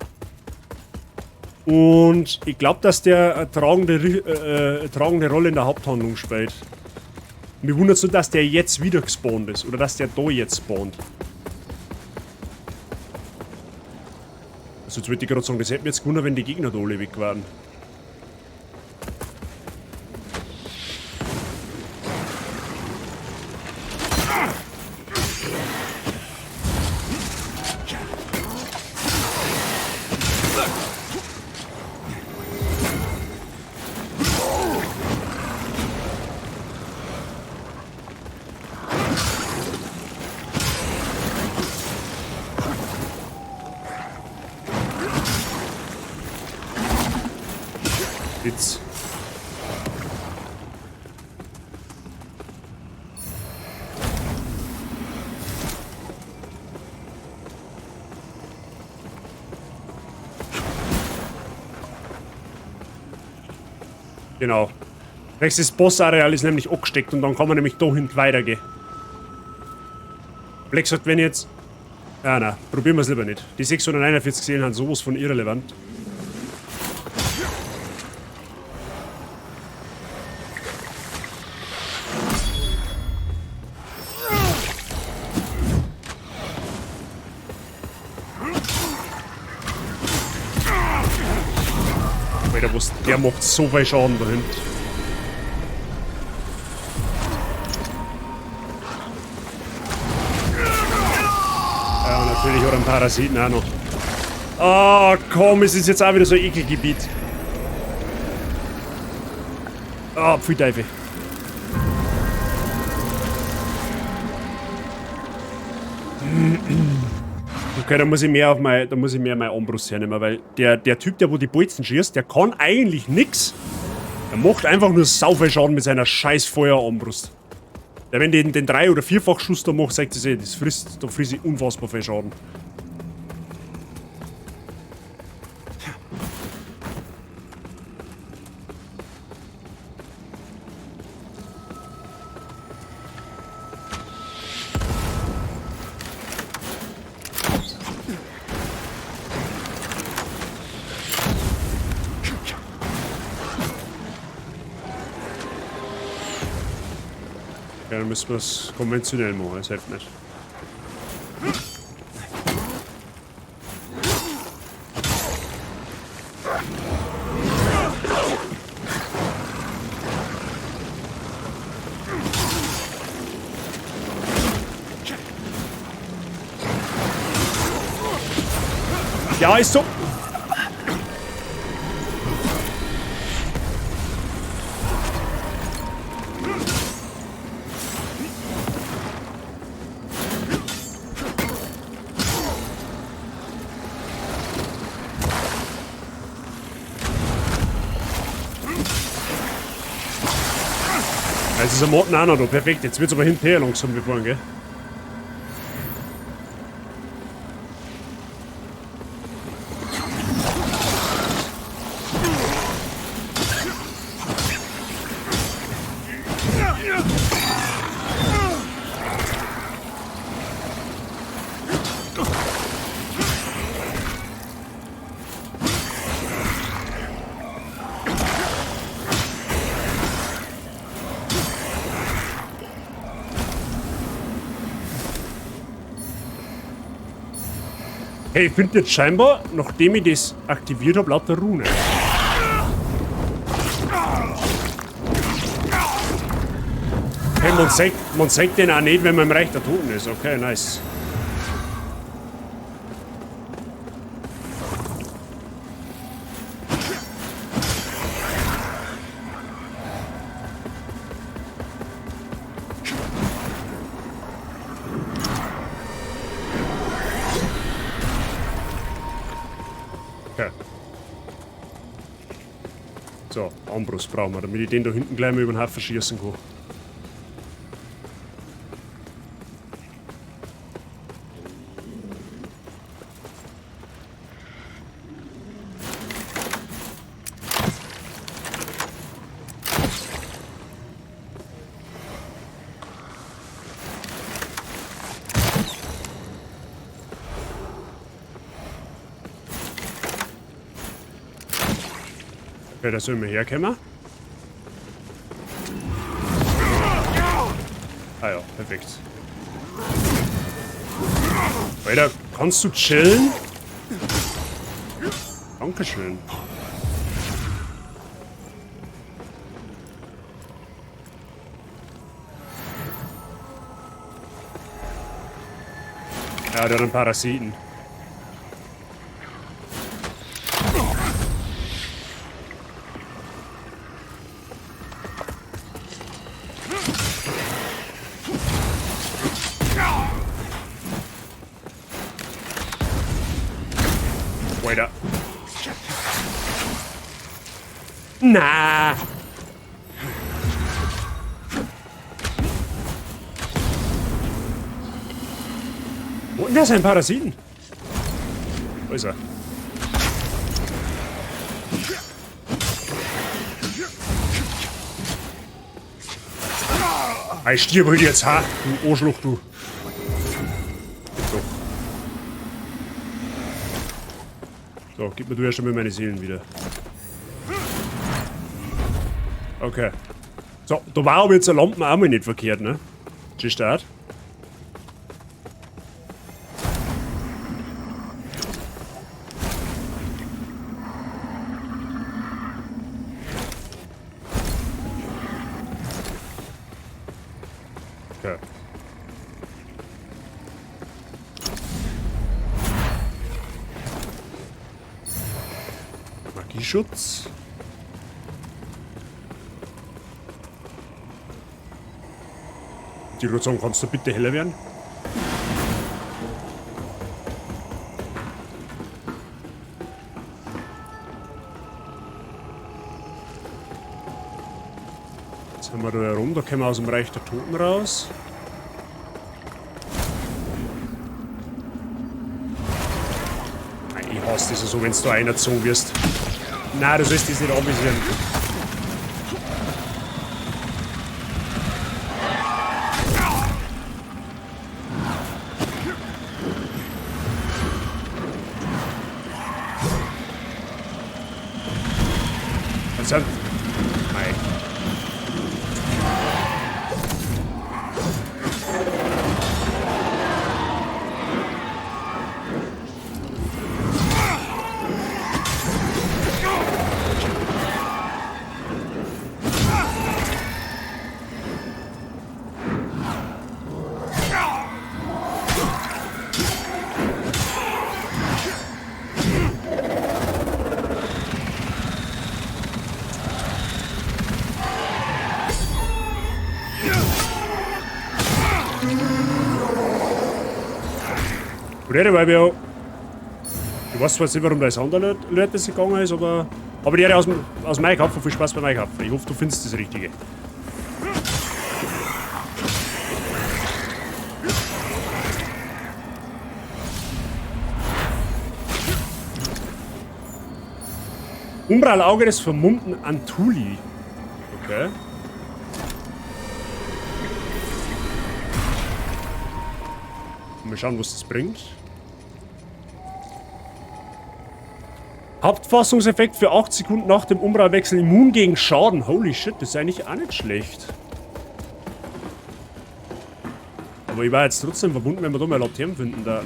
Speaker 1: Und ich glaube, dass der eine tragende Rolle in der Haupthandlung spielt. Mich wundert es nur, dass der jetzt wieder gespawnt ist. Oder dass der da jetzt spawnt. Also jetzt würde ich gerade sagen, das hätte mich jetzt gewundert, wenn die Gegner da alle weg waren. Witz. Genau. Nächstes Boss-Areal ist nämlich angesteckt und dann kann man nämlich da hinten weitergehen. Black sagt, wenn jetzt... Ah, nein, probieren wir es lieber nicht. Die 641 Seelen sind sowas von irrelevant. Alter, was, der macht so viel Schaden da hinten. Ja, und natürlich hat er einen Parasiten auch noch. Ah, komm, es ist jetzt auch wieder so ein Ekelgebiet. Ah, pfui Teufel. Okay, da muss ich mehr auf mein, meine Armbrust hernehmen, weil der Typ, der wo die Bolzen schießt, der kann eigentlich nix. Er macht einfach nur sau viel Schaden mit seiner scheiß Feuerarmbrust. Der, wenn den 3- oder 4-fach Schuss da macht, sagt das eh, das frisst, da frisst ich unfassbar viel Schaden. Ja, dann müssen wir es konventionell machen, das hilft nicht. Ja, ist so. Es ist ein Morten auch noch da. Perfekt. Jetzt wird's aber hinterher langsam befahren, gell? Hey, ich finde jetzt scheinbar, nachdem ich das aktiviert habe, lauter Runen. Hey, man sieht den auch nicht, wenn man im Reich der Toten ist. Okay, nice. Okay. So, Armbrust brauchen wir, damit ich den da hinten gleich mal über den Haufen schießen kann. Okay, da sollen wir herkommen. Ah ja, perfekt. Alter, kannst du chillen? Dankeschön. Ja, der hat einen Parasiten. Alter. Na. Wo ist das ein Parasiten? Wo ist er? Ich stirb halt jetzt, ha? Du Arschloch, du. So, gib mir du erst einmal meine Seelen wieder. Okay. So, da war aber jetzt eine Lampe auch mal nicht verkehrt, ne? Start. Okay. Magieschutz. Die sagen, kannst du bitte heller werden? Jetzt haben wir da herum, da kommen wir aus dem Reich der Toten raus. Nein, ich hasse das so, wenn du da einer gezogen wirst. Nein, du sollst das nicht anvisieren. Was hat... Nein. Gute weil wir. Ich weiß zwar jetzt nicht, warum da das andere Leute gegangen ist, aber. Aber die aus, aus meinem Kopf, viel Spaß bei meinem Kopf. Ich hoffe, du findest das Richtige. Umbral Auge des vermummten Antuli. Okay. Mal schauen, was das bringt. Hauptfassungseffekt für 8 Sekunden nach dem Umbra-Wechsel immun gegen Schaden. Holy shit, das ist eigentlich auch nicht schlecht. Aber ich war jetzt trotzdem verbunden, wenn wir da mal Laternen finden da.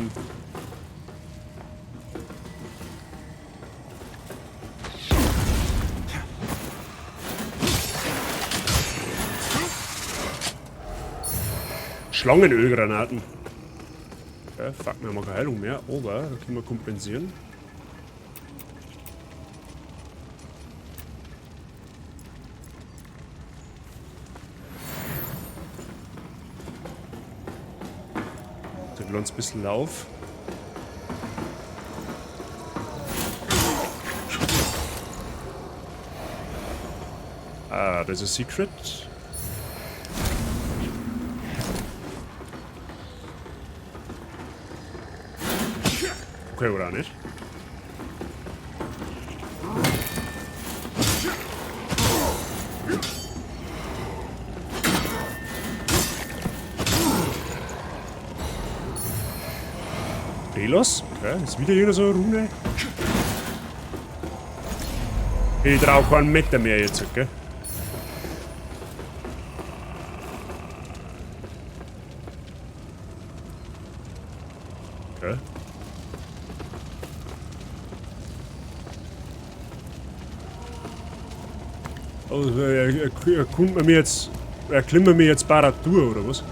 Speaker 1: Schlangenölgranaten. Okay, fuck, wir haben keine Heilung mehr, aber da können wir kompensieren. So, ein kleines bisschen Lauf. Ah, das ist ein Secret. Okay, oder auch nicht? Delos? Okay, ist wieder irgendeine so eine Rune. Ich trau keinen Meter mehr jetzt, okay? Okay. Also, erkundet man mir jetzt. Erklimmen wir jetzt Baratur oder was?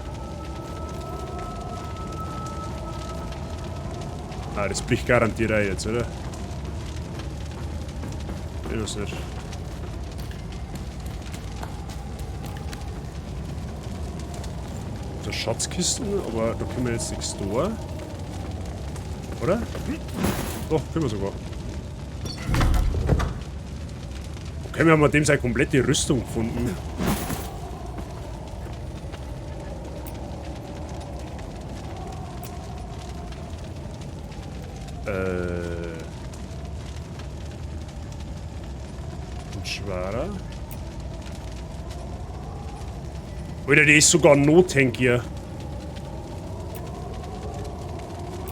Speaker 1: Ah, das bricht garantiert auch jetzt, oder? Ich weiß nicht. So Schatzkisten, aber da können wir jetzt nichts da. Oder? Doch, können wir sogar. Okay, wir haben an dem seine komplette Rüstung gefunden. Und schwerer. Alter, die ist sogar Not-Tank hier.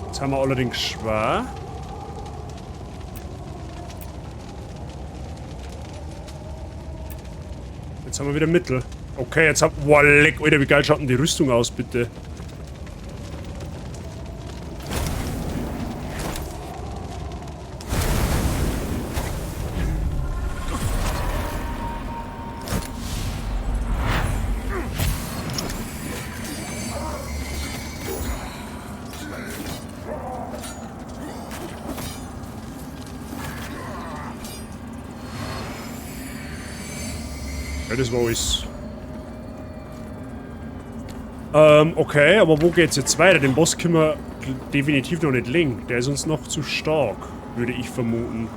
Speaker 1: Jetzt haben wir allerdings schwer. Jetzt haben wir wieder Mittel. Okay, jetzt hab... Boah, leck, Alter, wie geil schaut denn die Rüstung aus, bitte? Ja, das war alles. Okay, aber wo geht's jetzt weiter? Den Boss können wir definitiv noch nicht legen. Der ist uns noch zu stark, würde ich vermuten.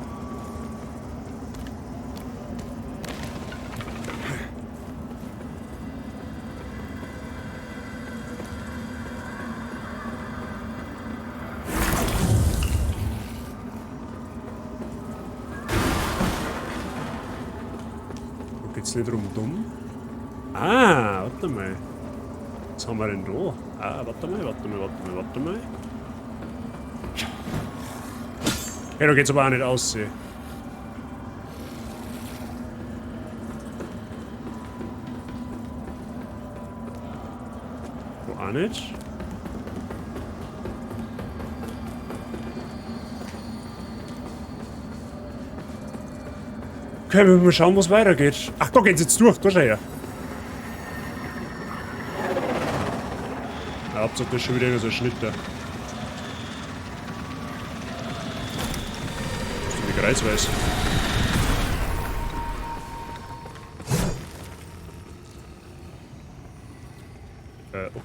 Speaker 1: Geht's nicht rundum? Ah, warte mal. Was haben wir denn da? Ah, warte mal, warte mal, warte mal, warte mal. Okay, da geht's aber auch nicht aus. Wo auch nicht? Okay, wir müssen mal schauen, was weitergeht. Ach, da geht's jetzt durch. Da schau her. Ja, Hauptsache, das ist schon wieder so ein Schnitt da. So wie kreisweis.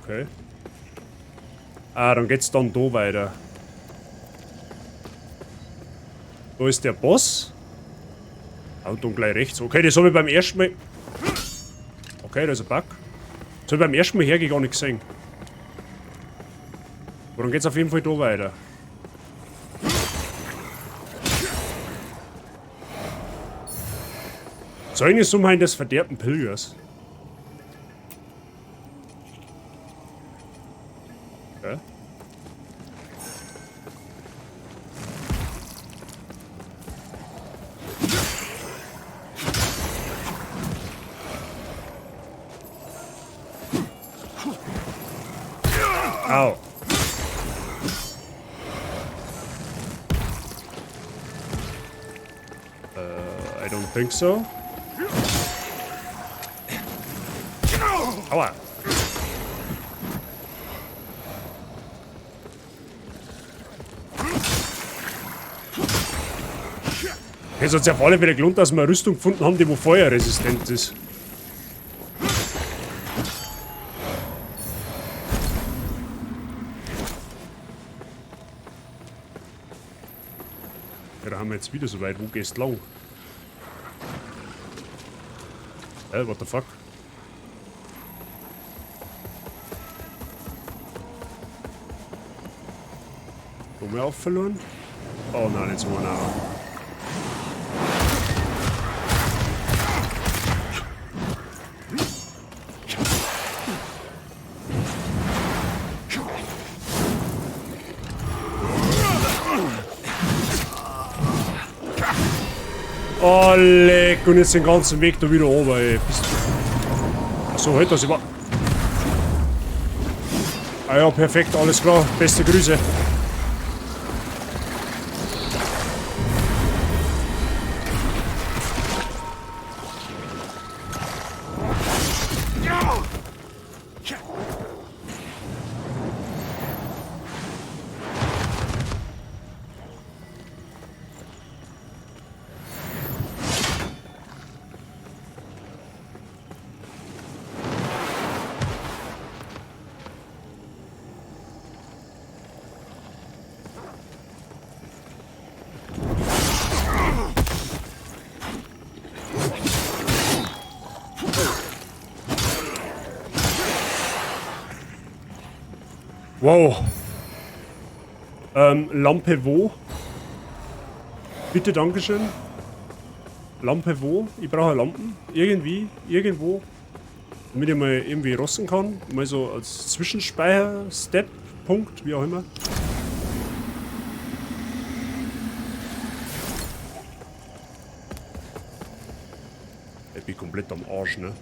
Speaker 1: Okay. Ah, dann geht's dann da weiter. Da ist der Boss. Ah, und dann gleich rechts. Okay, das habe ich beim ersten Mal... Okay, da ist ein Bug. Das habe ich beim ersten Mal hergehen gar nicht gesehen. Aber dann geht's auf jeden Fall da weiter. Zeugnis Umheim des verderbten Pilgers. Okay. Au. I don't think so. Aua. Es hat sich auf alle Fälle gelohnt, dass wir eine Rüstung gefunden haben, die wo feuerresistent ist. Ja, da haben wir jetzt wieder so weit. Wo gehst du lang? What the fuck? Wo wir auch verloren? Oh nein, jetzt haben wir noch. Oh, leck, und jetzt den ganzen Weg da wieder runter, ey. Bist du... Achso, halt das über. Ah ja, perfekt, alles klar. Beste Grüße. Wow. Lampe wo? Bitte, Dankeschön. Lampe wo? Ich brauche Lampen. Irgendwie, irgendwo. Damit ich mal irgendwie rosten kann. Mal so als Zwischenspeicher, Step, Punkt, wie auch immer. Ich bin komplett am Arsch, ne?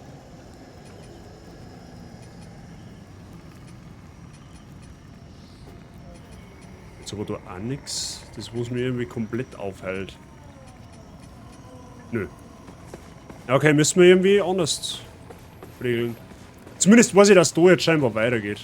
Speaker 1: Jetzt aber da auch nix. Das, was mir irgendwie komplett aufhält. Nö. Okay, müssen wir irgendwie anders regeln. Zumindest weiß ich, dass da jetzt scheinbar weitergeht.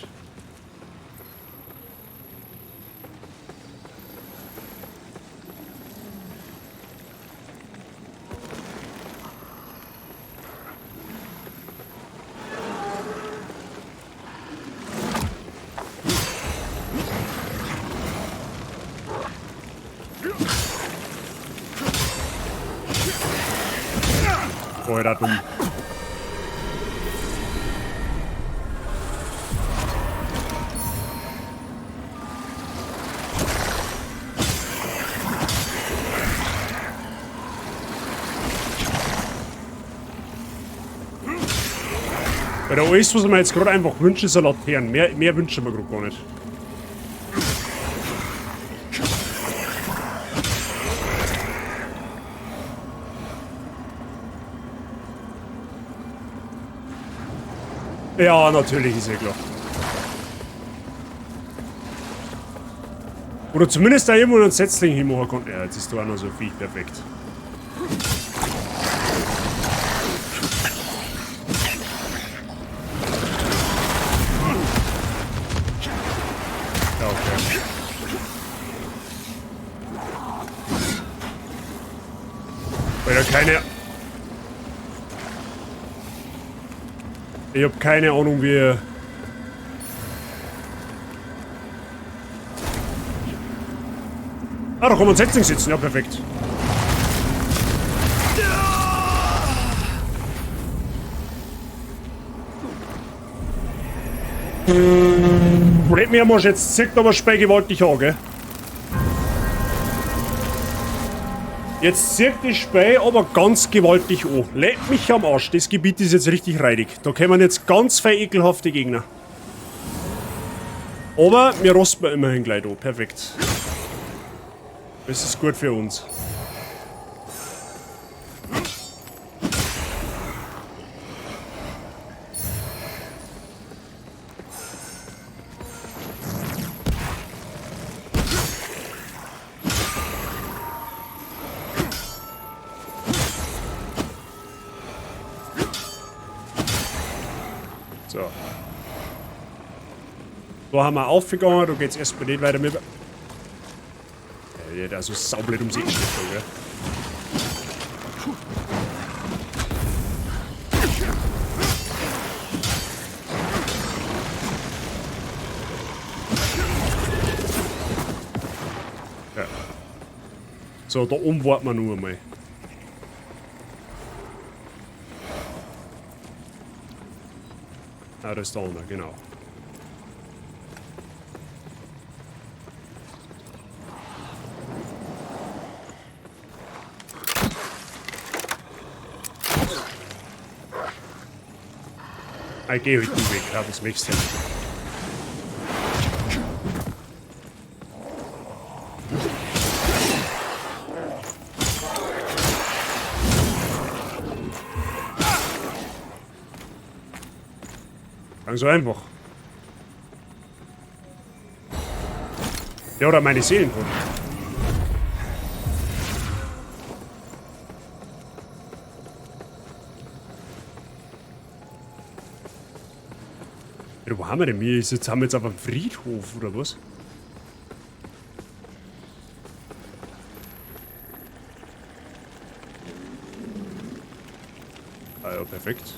Speaker 1: Alter, dumm. Alter, alles, was ich mir jetzt gerade einfach wünsche, ist eine Laterne. Mehr wünschen wir gerade gar nicht. Ja, natürlich ist ja klar. Oder zumindest da irgendwo einen Setzling hinmachen konnten. Ja, jetzt ist da auch noch so viel. Perfekt. Ja, okay. Weil da keine... Ich hab keine Ahnung, wie Ah, da kann man Setzling setzen. Ja, perfekt. Red mir mal, jetzt zirkt aber Spey gewaltig an, gell? Jetzt zirkt die Spey aber ganz gewaltig an. Leck mich am Arsch, das Gebiet ist jetzt richtig reidig. Da kommen jetzt ganz viel ekelhafte Gegner. Aber wir rosten immerhin gleich da. Perfekt. Das ist gut für uns. So. Da haben wir aufgegangen, da geht's erstmal nicht weiter mit. Ja, der ist so saublöd ums Eck steht, gell? Ja. So, da oben warten wir nur einmal. Ah, da ist der andere, genau. Ich geh halt den Weg, ja, was möchtest du denn? Ganz so einfach. Ja, oder meine Seelengrund. Ja, wo haben wir denn? Wir jetzt, haben wir jetzt auf einem Friedhof, oder was? Ah ja, perfekt.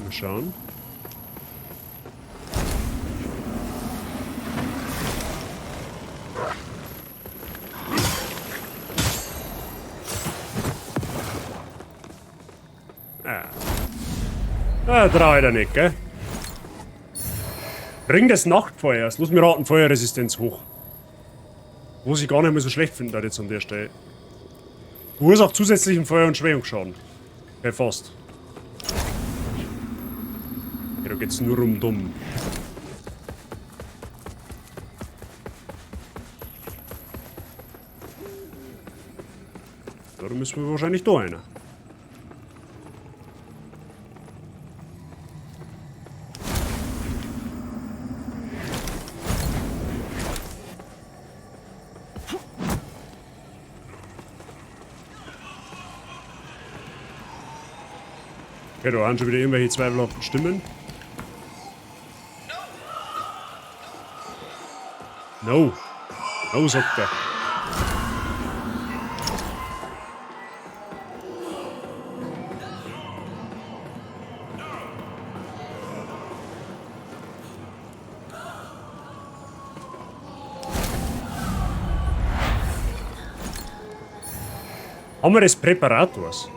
Speaker 1: Mal schauen. Ah. Ah, trau ich da nicht, gell? Ring des Nachtfeuers. Lass mir raten, Feuerresistenz hoch. Was ich gar nicht mehr so schlecht finde, jetzt an der Stelle. Verursacht zusätzlichen Feuer- und Schwächungsschaden. Okay, fast. Okay, da geht's nur um dumm. Da müssen wir wahrscheinlich da rein. Okay, da waren schon wieder irgendwelche zweifelhaften Stimmen. No. No, sagt er. Haben wir des Präparators?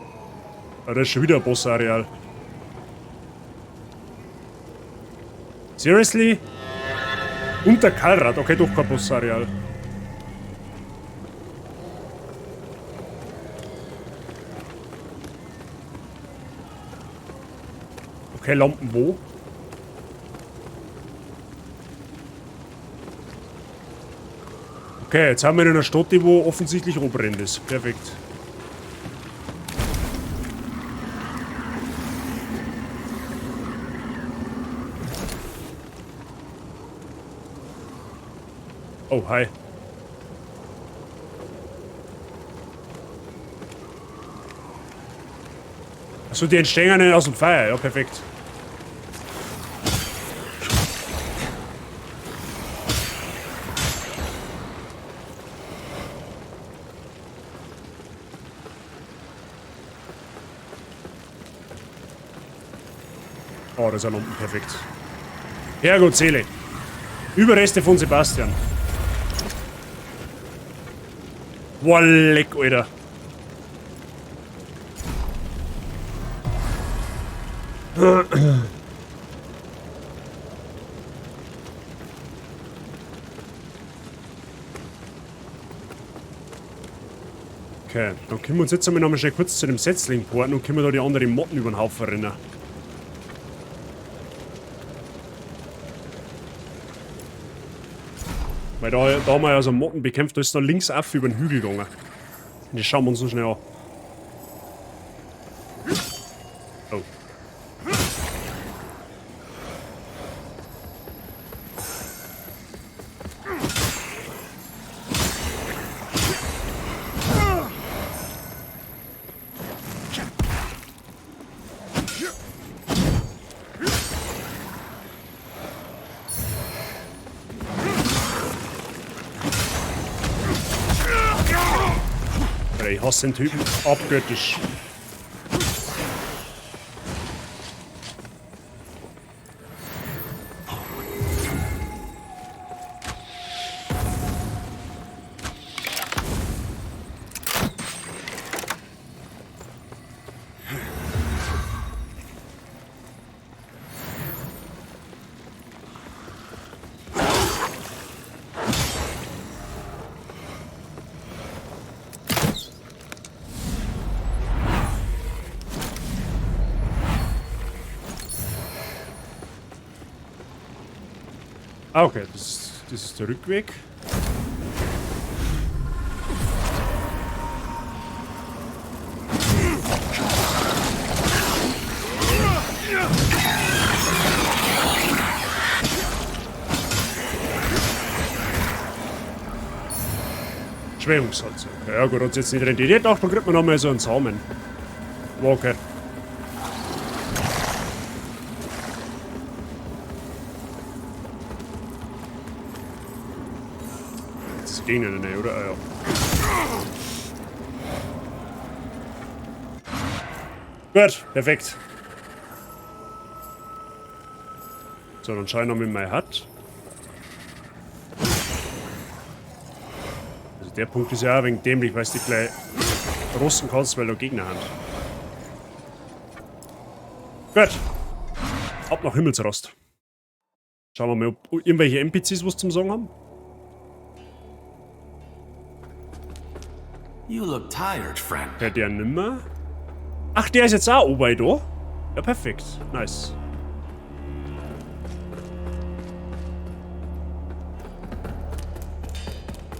Speaker 1: Ah, das ist schon wieder ein Boss-Areal. Seriously? Unter Kalrad, okay, doch kein Boss-Areal. Okay, Lampen wo? Okay, jetzt haben wir in einer Stadt, die wo offensichtlich abbrennt ist. Perfekt. Oh, hi. Achso, die entstehen nicht aus dem Feuer. Ja, perfekt. Oh, das ist ein Lumpen, perfekt. Herrgott, Seele. Überreste von Sebastian. Boah, leck, Alter. Okay, dann können wir uns jetzt einmal noch mal schnell kurz zu dem Setzling porten und können wir da die anderen Motten über den Haufen rennen. Weil da haben wir ja so Motten bekämpft, da ist da links auf über den Hügel gegangen. Und das schauen wir uns noch schnell an. Oh. Alter, ich hasse den Typen abgöttisch. Ah, okay, das ist der Rückweg. Schwebungssalz. Okay, ja gut, hat's jetzt nicht rentiert. Ich dachte, da kriegt man nochmal so einen Samen. War okay. Das ging ja nicht, oder? Ah, ja. Gut, perfekt. So, dann schau ich noch mit meinem Hut. Also der Punkt ist ja auch ein wenig dämlich, weil du dich gleich rosten kannst, weil du Gegner hast. Gut. Ab nach Himmelsrast. Schauen wir mal, ob irgendwelche NPCs was zum Sagen haben.
Speaker 8: You look tired, friend.
Speaker 1: Der nimmer. Ach, der ist jetzt auch oben da. Ja, perfekt. Nice.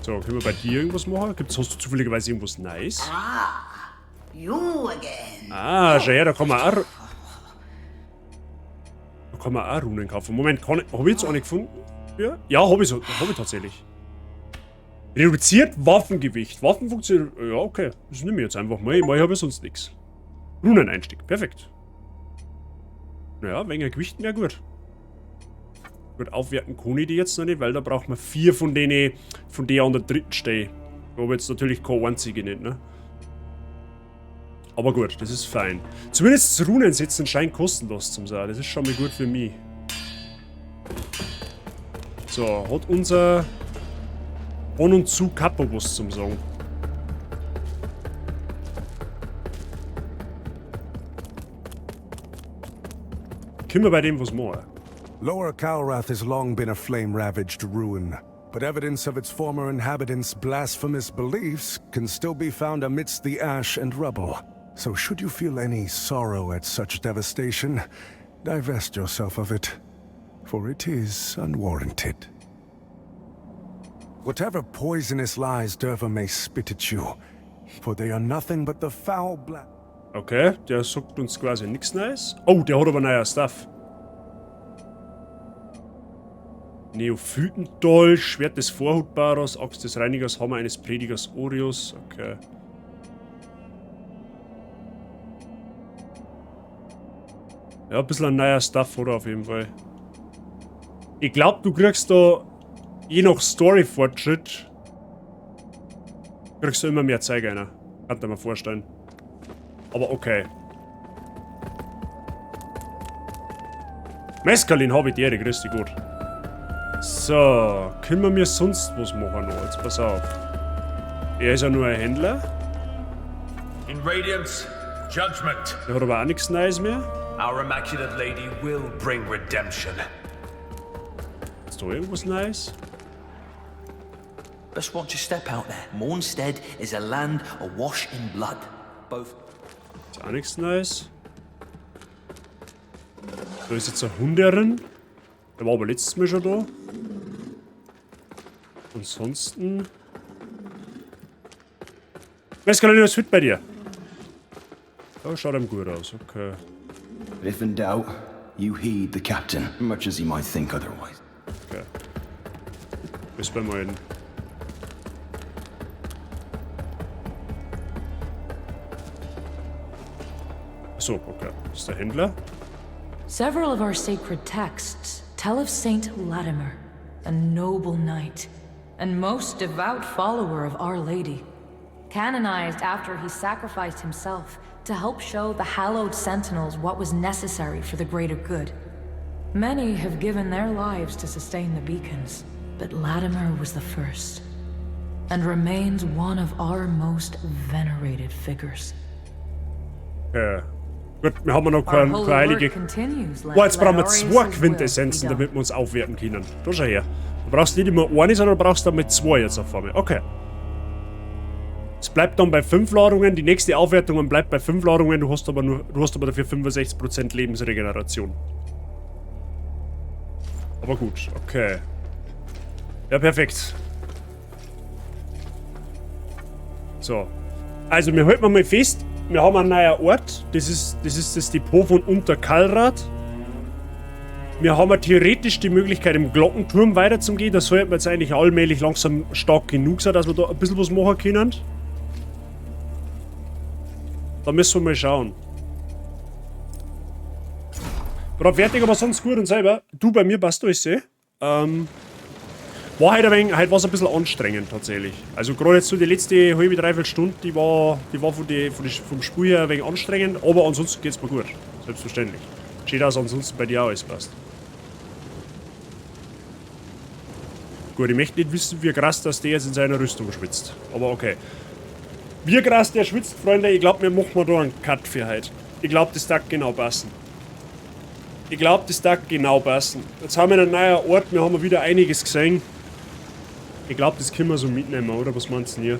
Speaker 1: So, können wir bei dir irgendwas machen? Hast du zufälligerweise irgendwas nice?
Speaker 12: Ah, you again.
Speaker 1: Ah, schau her, da kann man auch... Da kann man auch Runen kaufen. Moment, hab ich jetzt eine gefunden? Ja, ja, hab ich so, hab ich tatsächlich. Reduziert Waffengewicht. Waffenfunktion. Ja, okay. Das nehme ich jetzt einfach mal. Ich habe ja sonst nichts. Runeneinstieg. Perfekt. Naja, weniger Gewicht wäre gut. Gut, aufwerten kann ich die jetzt noch nicht, weil da braucht man 4 von denen, von denen an der dritten Stelle. Ich habe jetzt natürlich keine einzige nicht, ne? Aber gut, das ist fein. Zumindest das Runensetzen scheint kostenlos zu sein. Das ist schon mal gut für mich. So, hat unser On und zu Kapo was zum Sagen. Können wir bei dem was machen?
Speaker 13: Lower Calrath has long been a flame-ravaged ruin, but evidence of its former inhabitants' blasphemous beliefs can still be found amidst the ash and rubble. So should you feel any sorrow at such devastation, divest yourself of it, for it is unwarranted. Whatever poisonous lies Derva may spit at you, for they are nothing but the foul black...
Speaker 1: Okay, der sagt uns quasi nichts Neues. Oh, der hat aber neuer Stuff. Neophytendolch, Schwert des Vorhutbarers, Axt des Reinigers, Hammer eines Predigers Orius. Okay. Ja, ein bisschen ein neuer Stuff, oder? Auf jeden Fall. Ich glaube, du kriegst da, je nach Story-Fortschritt, kriegst du immer mehr Zeug rein. Kann ich mir vorstellen. Aber okay. Meskalin habe ich die Ehre, grüß dich gut. So, können wir mir sonst was machen noch? Jetzt pass auf. Er ist ja nur ein Händler.
Speaker 14: In Radiance, Judgment.
Speaker 1: Der hat aber auch nichts Neues mehr.
Speaker 14: Our Immaculate Lady will bring redemption.
Speaker 1: Ist da irgendwas Neues?
Speaker 15: Best watch your step out there. Mornstead is a land awash in blood. Both.
Speaker 1: Ist auch nichts Neues. Da ist jetzt ein Hunderin. Der war aber letztes Mal schon da. Ansonsten. Meskalin, was fit bei dir? Da schaut ihm gut aus, okay.
Speaker 16: But if in doubt, you heed the captain, much as he might think otherwise.
Speaker 1: Okay. Bis beim Alten. So, okay. Das ist der Händler.
Speaker 17: Several of our sacred texts tell of Saint Latimer, a noble knight and most devout follower of Our Lady, canonized after he sacrificed himself to help show the hallowed sentinels what was necessary for the greater good. Many have given their lives to sustain the beacons, but Latimer was the first, and remains one of our most venerated figures.
Speaker 1: Okay. Gut, wir haben noch keine,
Speaker 17: Our holy
Speaker 1: keine heilige.
Speaker 17: work continues.
Speaker 1: Boah, jetzt brauchen wir
Speaker 17: Let
Speaker 1: zwei
Speaker 17: Aureus' will be
Speaker 1: Quintessenzen,
Speaker 17: done.
Speaker 1: damit wir uns aufwerten können. Da schau her. Du brauchst nicht immer eine, sondern du brauchst damit zwei jetzt auf einmal. Okay. Es bleibt dann bei 5 Ladungen. Die nächste Aufwertung bleibt bei 5 Ladungen. Du hast aber nur, du hast aber dafür 65% Lebensregeneration. Aber gut, okay. Ja, perfekt. So. Also, wir halten mal fest, wir haben einen neuen Ort. Das ist das, ist das Depot von Unterkallrad. Wir haben ja theoretisch die Möglichkeit, im Glockenturm weiterzugehen. Da sollten wir jetzt eigentlich allmählich langsam stark genug sein, dass wir da ein bisschen was machen können. Da müssen wir mal schauen. Gerade fertig, aber sonst gut und selber. Du, bei mir passt alles, eh. War heute ein wenig, heute war's ein bisschen anstrengend tatsächlich. Also gerade jetzt so die letzte halbe, dreiviertel Stunde, die war vom Spiel her ein wenig anstrengend, aber ansonsten geht's mir gut. Selbstverständlich. Steht aus, ansonsten bei dir auch alles passt. Gut, ich möchte nicht wissen, wie krass dass der jetzt in seiner Rüstung schwitzt. Aber okay. Wie krass der schwitzt, Freunde, ich glaub, wir machen mal da einen Cut für heute. Ich glaub, das darf genau passen. Ich glaub, das darf genau passen. Jetzt haben wir einen neuen Ort, wir haben wieder einiges gesehen. Ich glaub, das können wir so mitnehmen, oder? Was meinst du denn hier?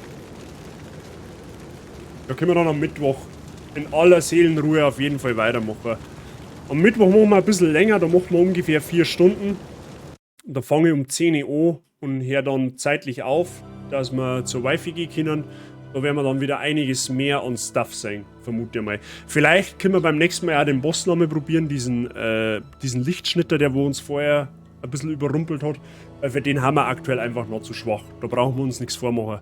Speaker 1: Da können wir dann am Mittwoch in aller Seelenruhe auf jeden Fall weitermachen. Am Mittwoch machen wir ein bisschen länger, da machen wir ungefähr 4 Stunden. Da fange ich um 10 Uhr an und höre dann zeitlich auf, dass wir zur Wifi gehen können. Da werden wir dann wieder einiges mehr an Stuff sehen, vermute ich mal. Vielleicht können wir beim nächsten Mal auch den Boss nochmal probieren, diesen Lichtschnitter, der wo uns vorher ein bisschen überrumpelt hat. Weil für den haben wir aktuell einfach noch zu schwach. Da brauchen wir uns nichts vormachen.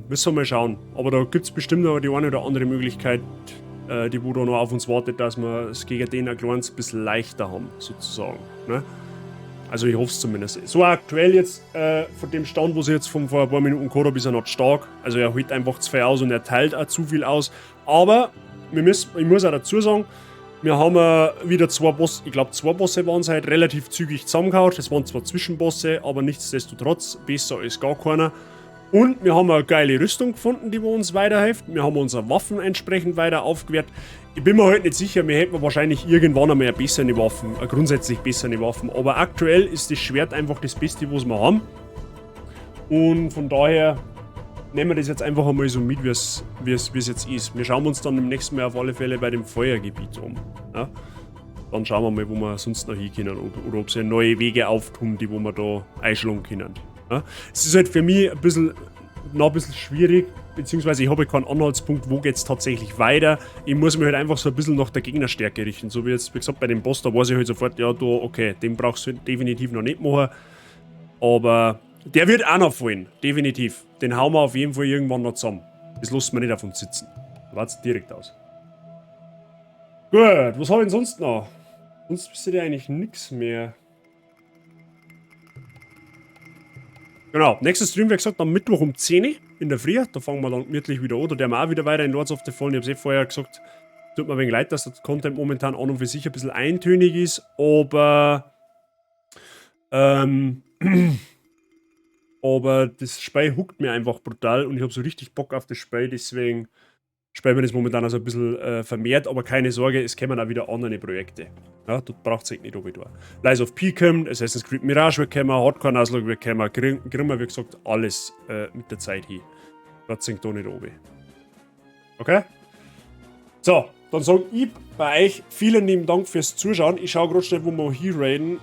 Speaker 1: Müssen wir mal schauen. Aber da gibt's bestimmt noch die eine oder andere Möglichkeit, die wo da noch auf uns wartet, dass wir es gegen den ein kleines bisschen leichter haben, sozusagen. Ne? Also ich hoffe es zumindest. So aktuell jetzt, von dem Stand, wo sie jetzt von vor ein paar Minuten gehabt haben, ist er noch stark. Also er holt einfach zu viel aus und er teilt auch zu viel aus. Aber ich muss auch dazu sagen, wir haben wieder zwei Bosse, ich glaub, zwei Bosse waren es halt relativ zügig zusammengehauen. Das waren zwar Zwischenbosse, aber nichtsdestotrotz besser als gar keiner. Und wir haben eine geile Rüstung gefunden, die uns weiterhilft. Wir haben unsere Waffen entsprechend weiter aufgewertet. Ich bin mir halt nicht sicher, wir hätten wahrscheinlich irgendwann einmal eine bessere Waffen, eine grundsätzlich bessere Waffen. Aber aktuell ist das Schwert einfach das Beste, was wir haben. Und von daher nehmen wir das jetzt einfach einmal so mit, wie's jetzt ist. Wir schauen uns dann im nächsten Mal auf alle Fälle bei dem Feuergebiet um. Ja? Dann schauen wir mal, wo wir sonst noch hin können oder ob sich neue Wege auftun, die wo wir da einschlagen können. Ja? Es ist halt für mich ein bisschen, noch ein bisschen schwierig, beziehungsweise ich habe keinen Anhaltspunkt, wo geht's tatsächlich weiter. Ich muss mich halt einfach so ein bisschen nach der Gegnerstärke richten. So wie jetzt, wie gesagt, bei dem Boss, da weiß ich halt sofort, ja, da, okay, den brauchst du definitiv noch nicht machen. Aber der wird auch noch fallen, definitiv. Den hauen wir auf jeden Fall irgendwann noch zusammen. Das lassen wir nicht auf uns sitzen. Da wart's direkt aus. Gut, was habe ich denn sonst noch? Sonst wisst ihr eigentlich nichts mehr. Genau, nächster Stream, wie gesagt, am Mittwoch um 10 Uhr in der Früh. Da fangen wir dann gemütlich wieder an. Da werden wir auch wieder weiter in Lords of the Fallen. Ich habe es eh vorher gesagt, tut mir ein wenig leid, dass der Content momentan an und für sich ein bisschen eintönig ist, aber das Spiel hookt mir einfach brutal und ich habe so richtig Bock auf das Spiel, deswegen spielen wir das momentan also ein bisschen vermehrt, aber keine Sorge, es kommen auch wieder andere Projekte. Ja, dort braucht es nicht oben. Lies of P kommt, Assassin's Creed Mirage wird kommen, Hardcore Nuzlocke wird kommen, kriegen wir, wie gesagt, alles mit der Zeit hin. Das sinkt da nicht oben. Okay? So, dann sage ich bei euch vielen lieben Dank fürs Zuschauen. Ich schaue gerade schnell, wo wir hier raiden.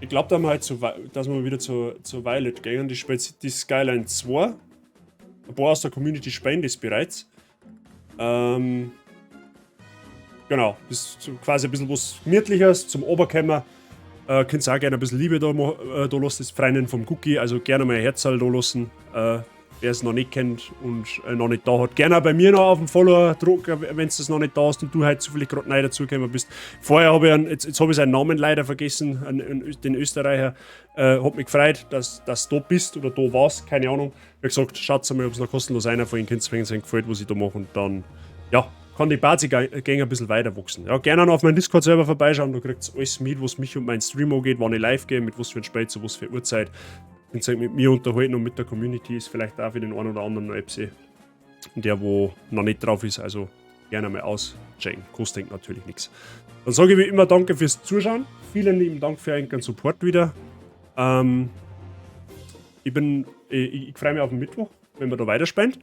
Speaker 1: Ich glaube, da wir halt zu, dass wir wieder zu Violet gehen. Die spielt Cities Skylines 2. Ein paar aus der Community spielen das bereits. Genau, das ist quasi ein bisschen was Gemütliches zum Oberkämmer. Könnt ihr auch gerne ein bisschen Liebe da lassen, das Freundin vom Cookie, also gerne mal ein Herzerl da lassen. Wer es noch nicht kennt und noch nicht da hat, gerne auch bei mir noch auf den Follower drucken, wenn es das noch nicht da ist und du halt zufällig gerade neu dazugekommen bist. Vorher habe ich, einen, jetzt, jetzt habe ich seinen Namen leider vergessen, den Österreicher. Hat mich gefreut, dass du da bist oder da warst, keine Ahnung. Wie gesagt, schaut mal, ob es noch kostenlos einer von Ihnen kennt, wenn es euch gefällt, was ich da mache, und dann, ja, kann die Bazi-Gang ein bisschen weiter wachsen. Ja, gerne noch auf meinen Discord-Server vorbeischauen, da kriegt ihr alles mit, was mich und meinen Stream angeht, wann ich live gehe, mit was für ein Spiel, zu was für Uhrzeit. Könnt ihr euch mit mir unterhalten und mit der Community, ist vielleicht auch für den einen oder anderen noch etwas, der wo noch nicht drauf ist, also gerne mal auschecken. Kostet natürlich nichts. Dann sage ich wie immer danke fürs Zuschauen. Vielen lieben Dank für euren Support wieder. Ich freue mich auf den Mittwoch, wenn wir da weiterspielen.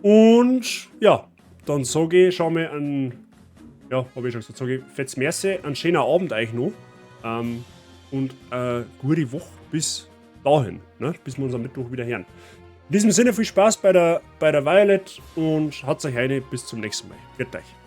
Speaker 1: Und ja, dann sage ich, schau mal an, ja, habe ich schon gesagt, sage ich, fetz merci, einen schönen Abend euch noch. Und gute Woche bis dahin, ne? Bis wir uns am Mittwoch wieder hören. In diesem Sinne viel Spaß bei der Violet und hat's euch eine, bis zum nächsten Mal. Pfiat euch.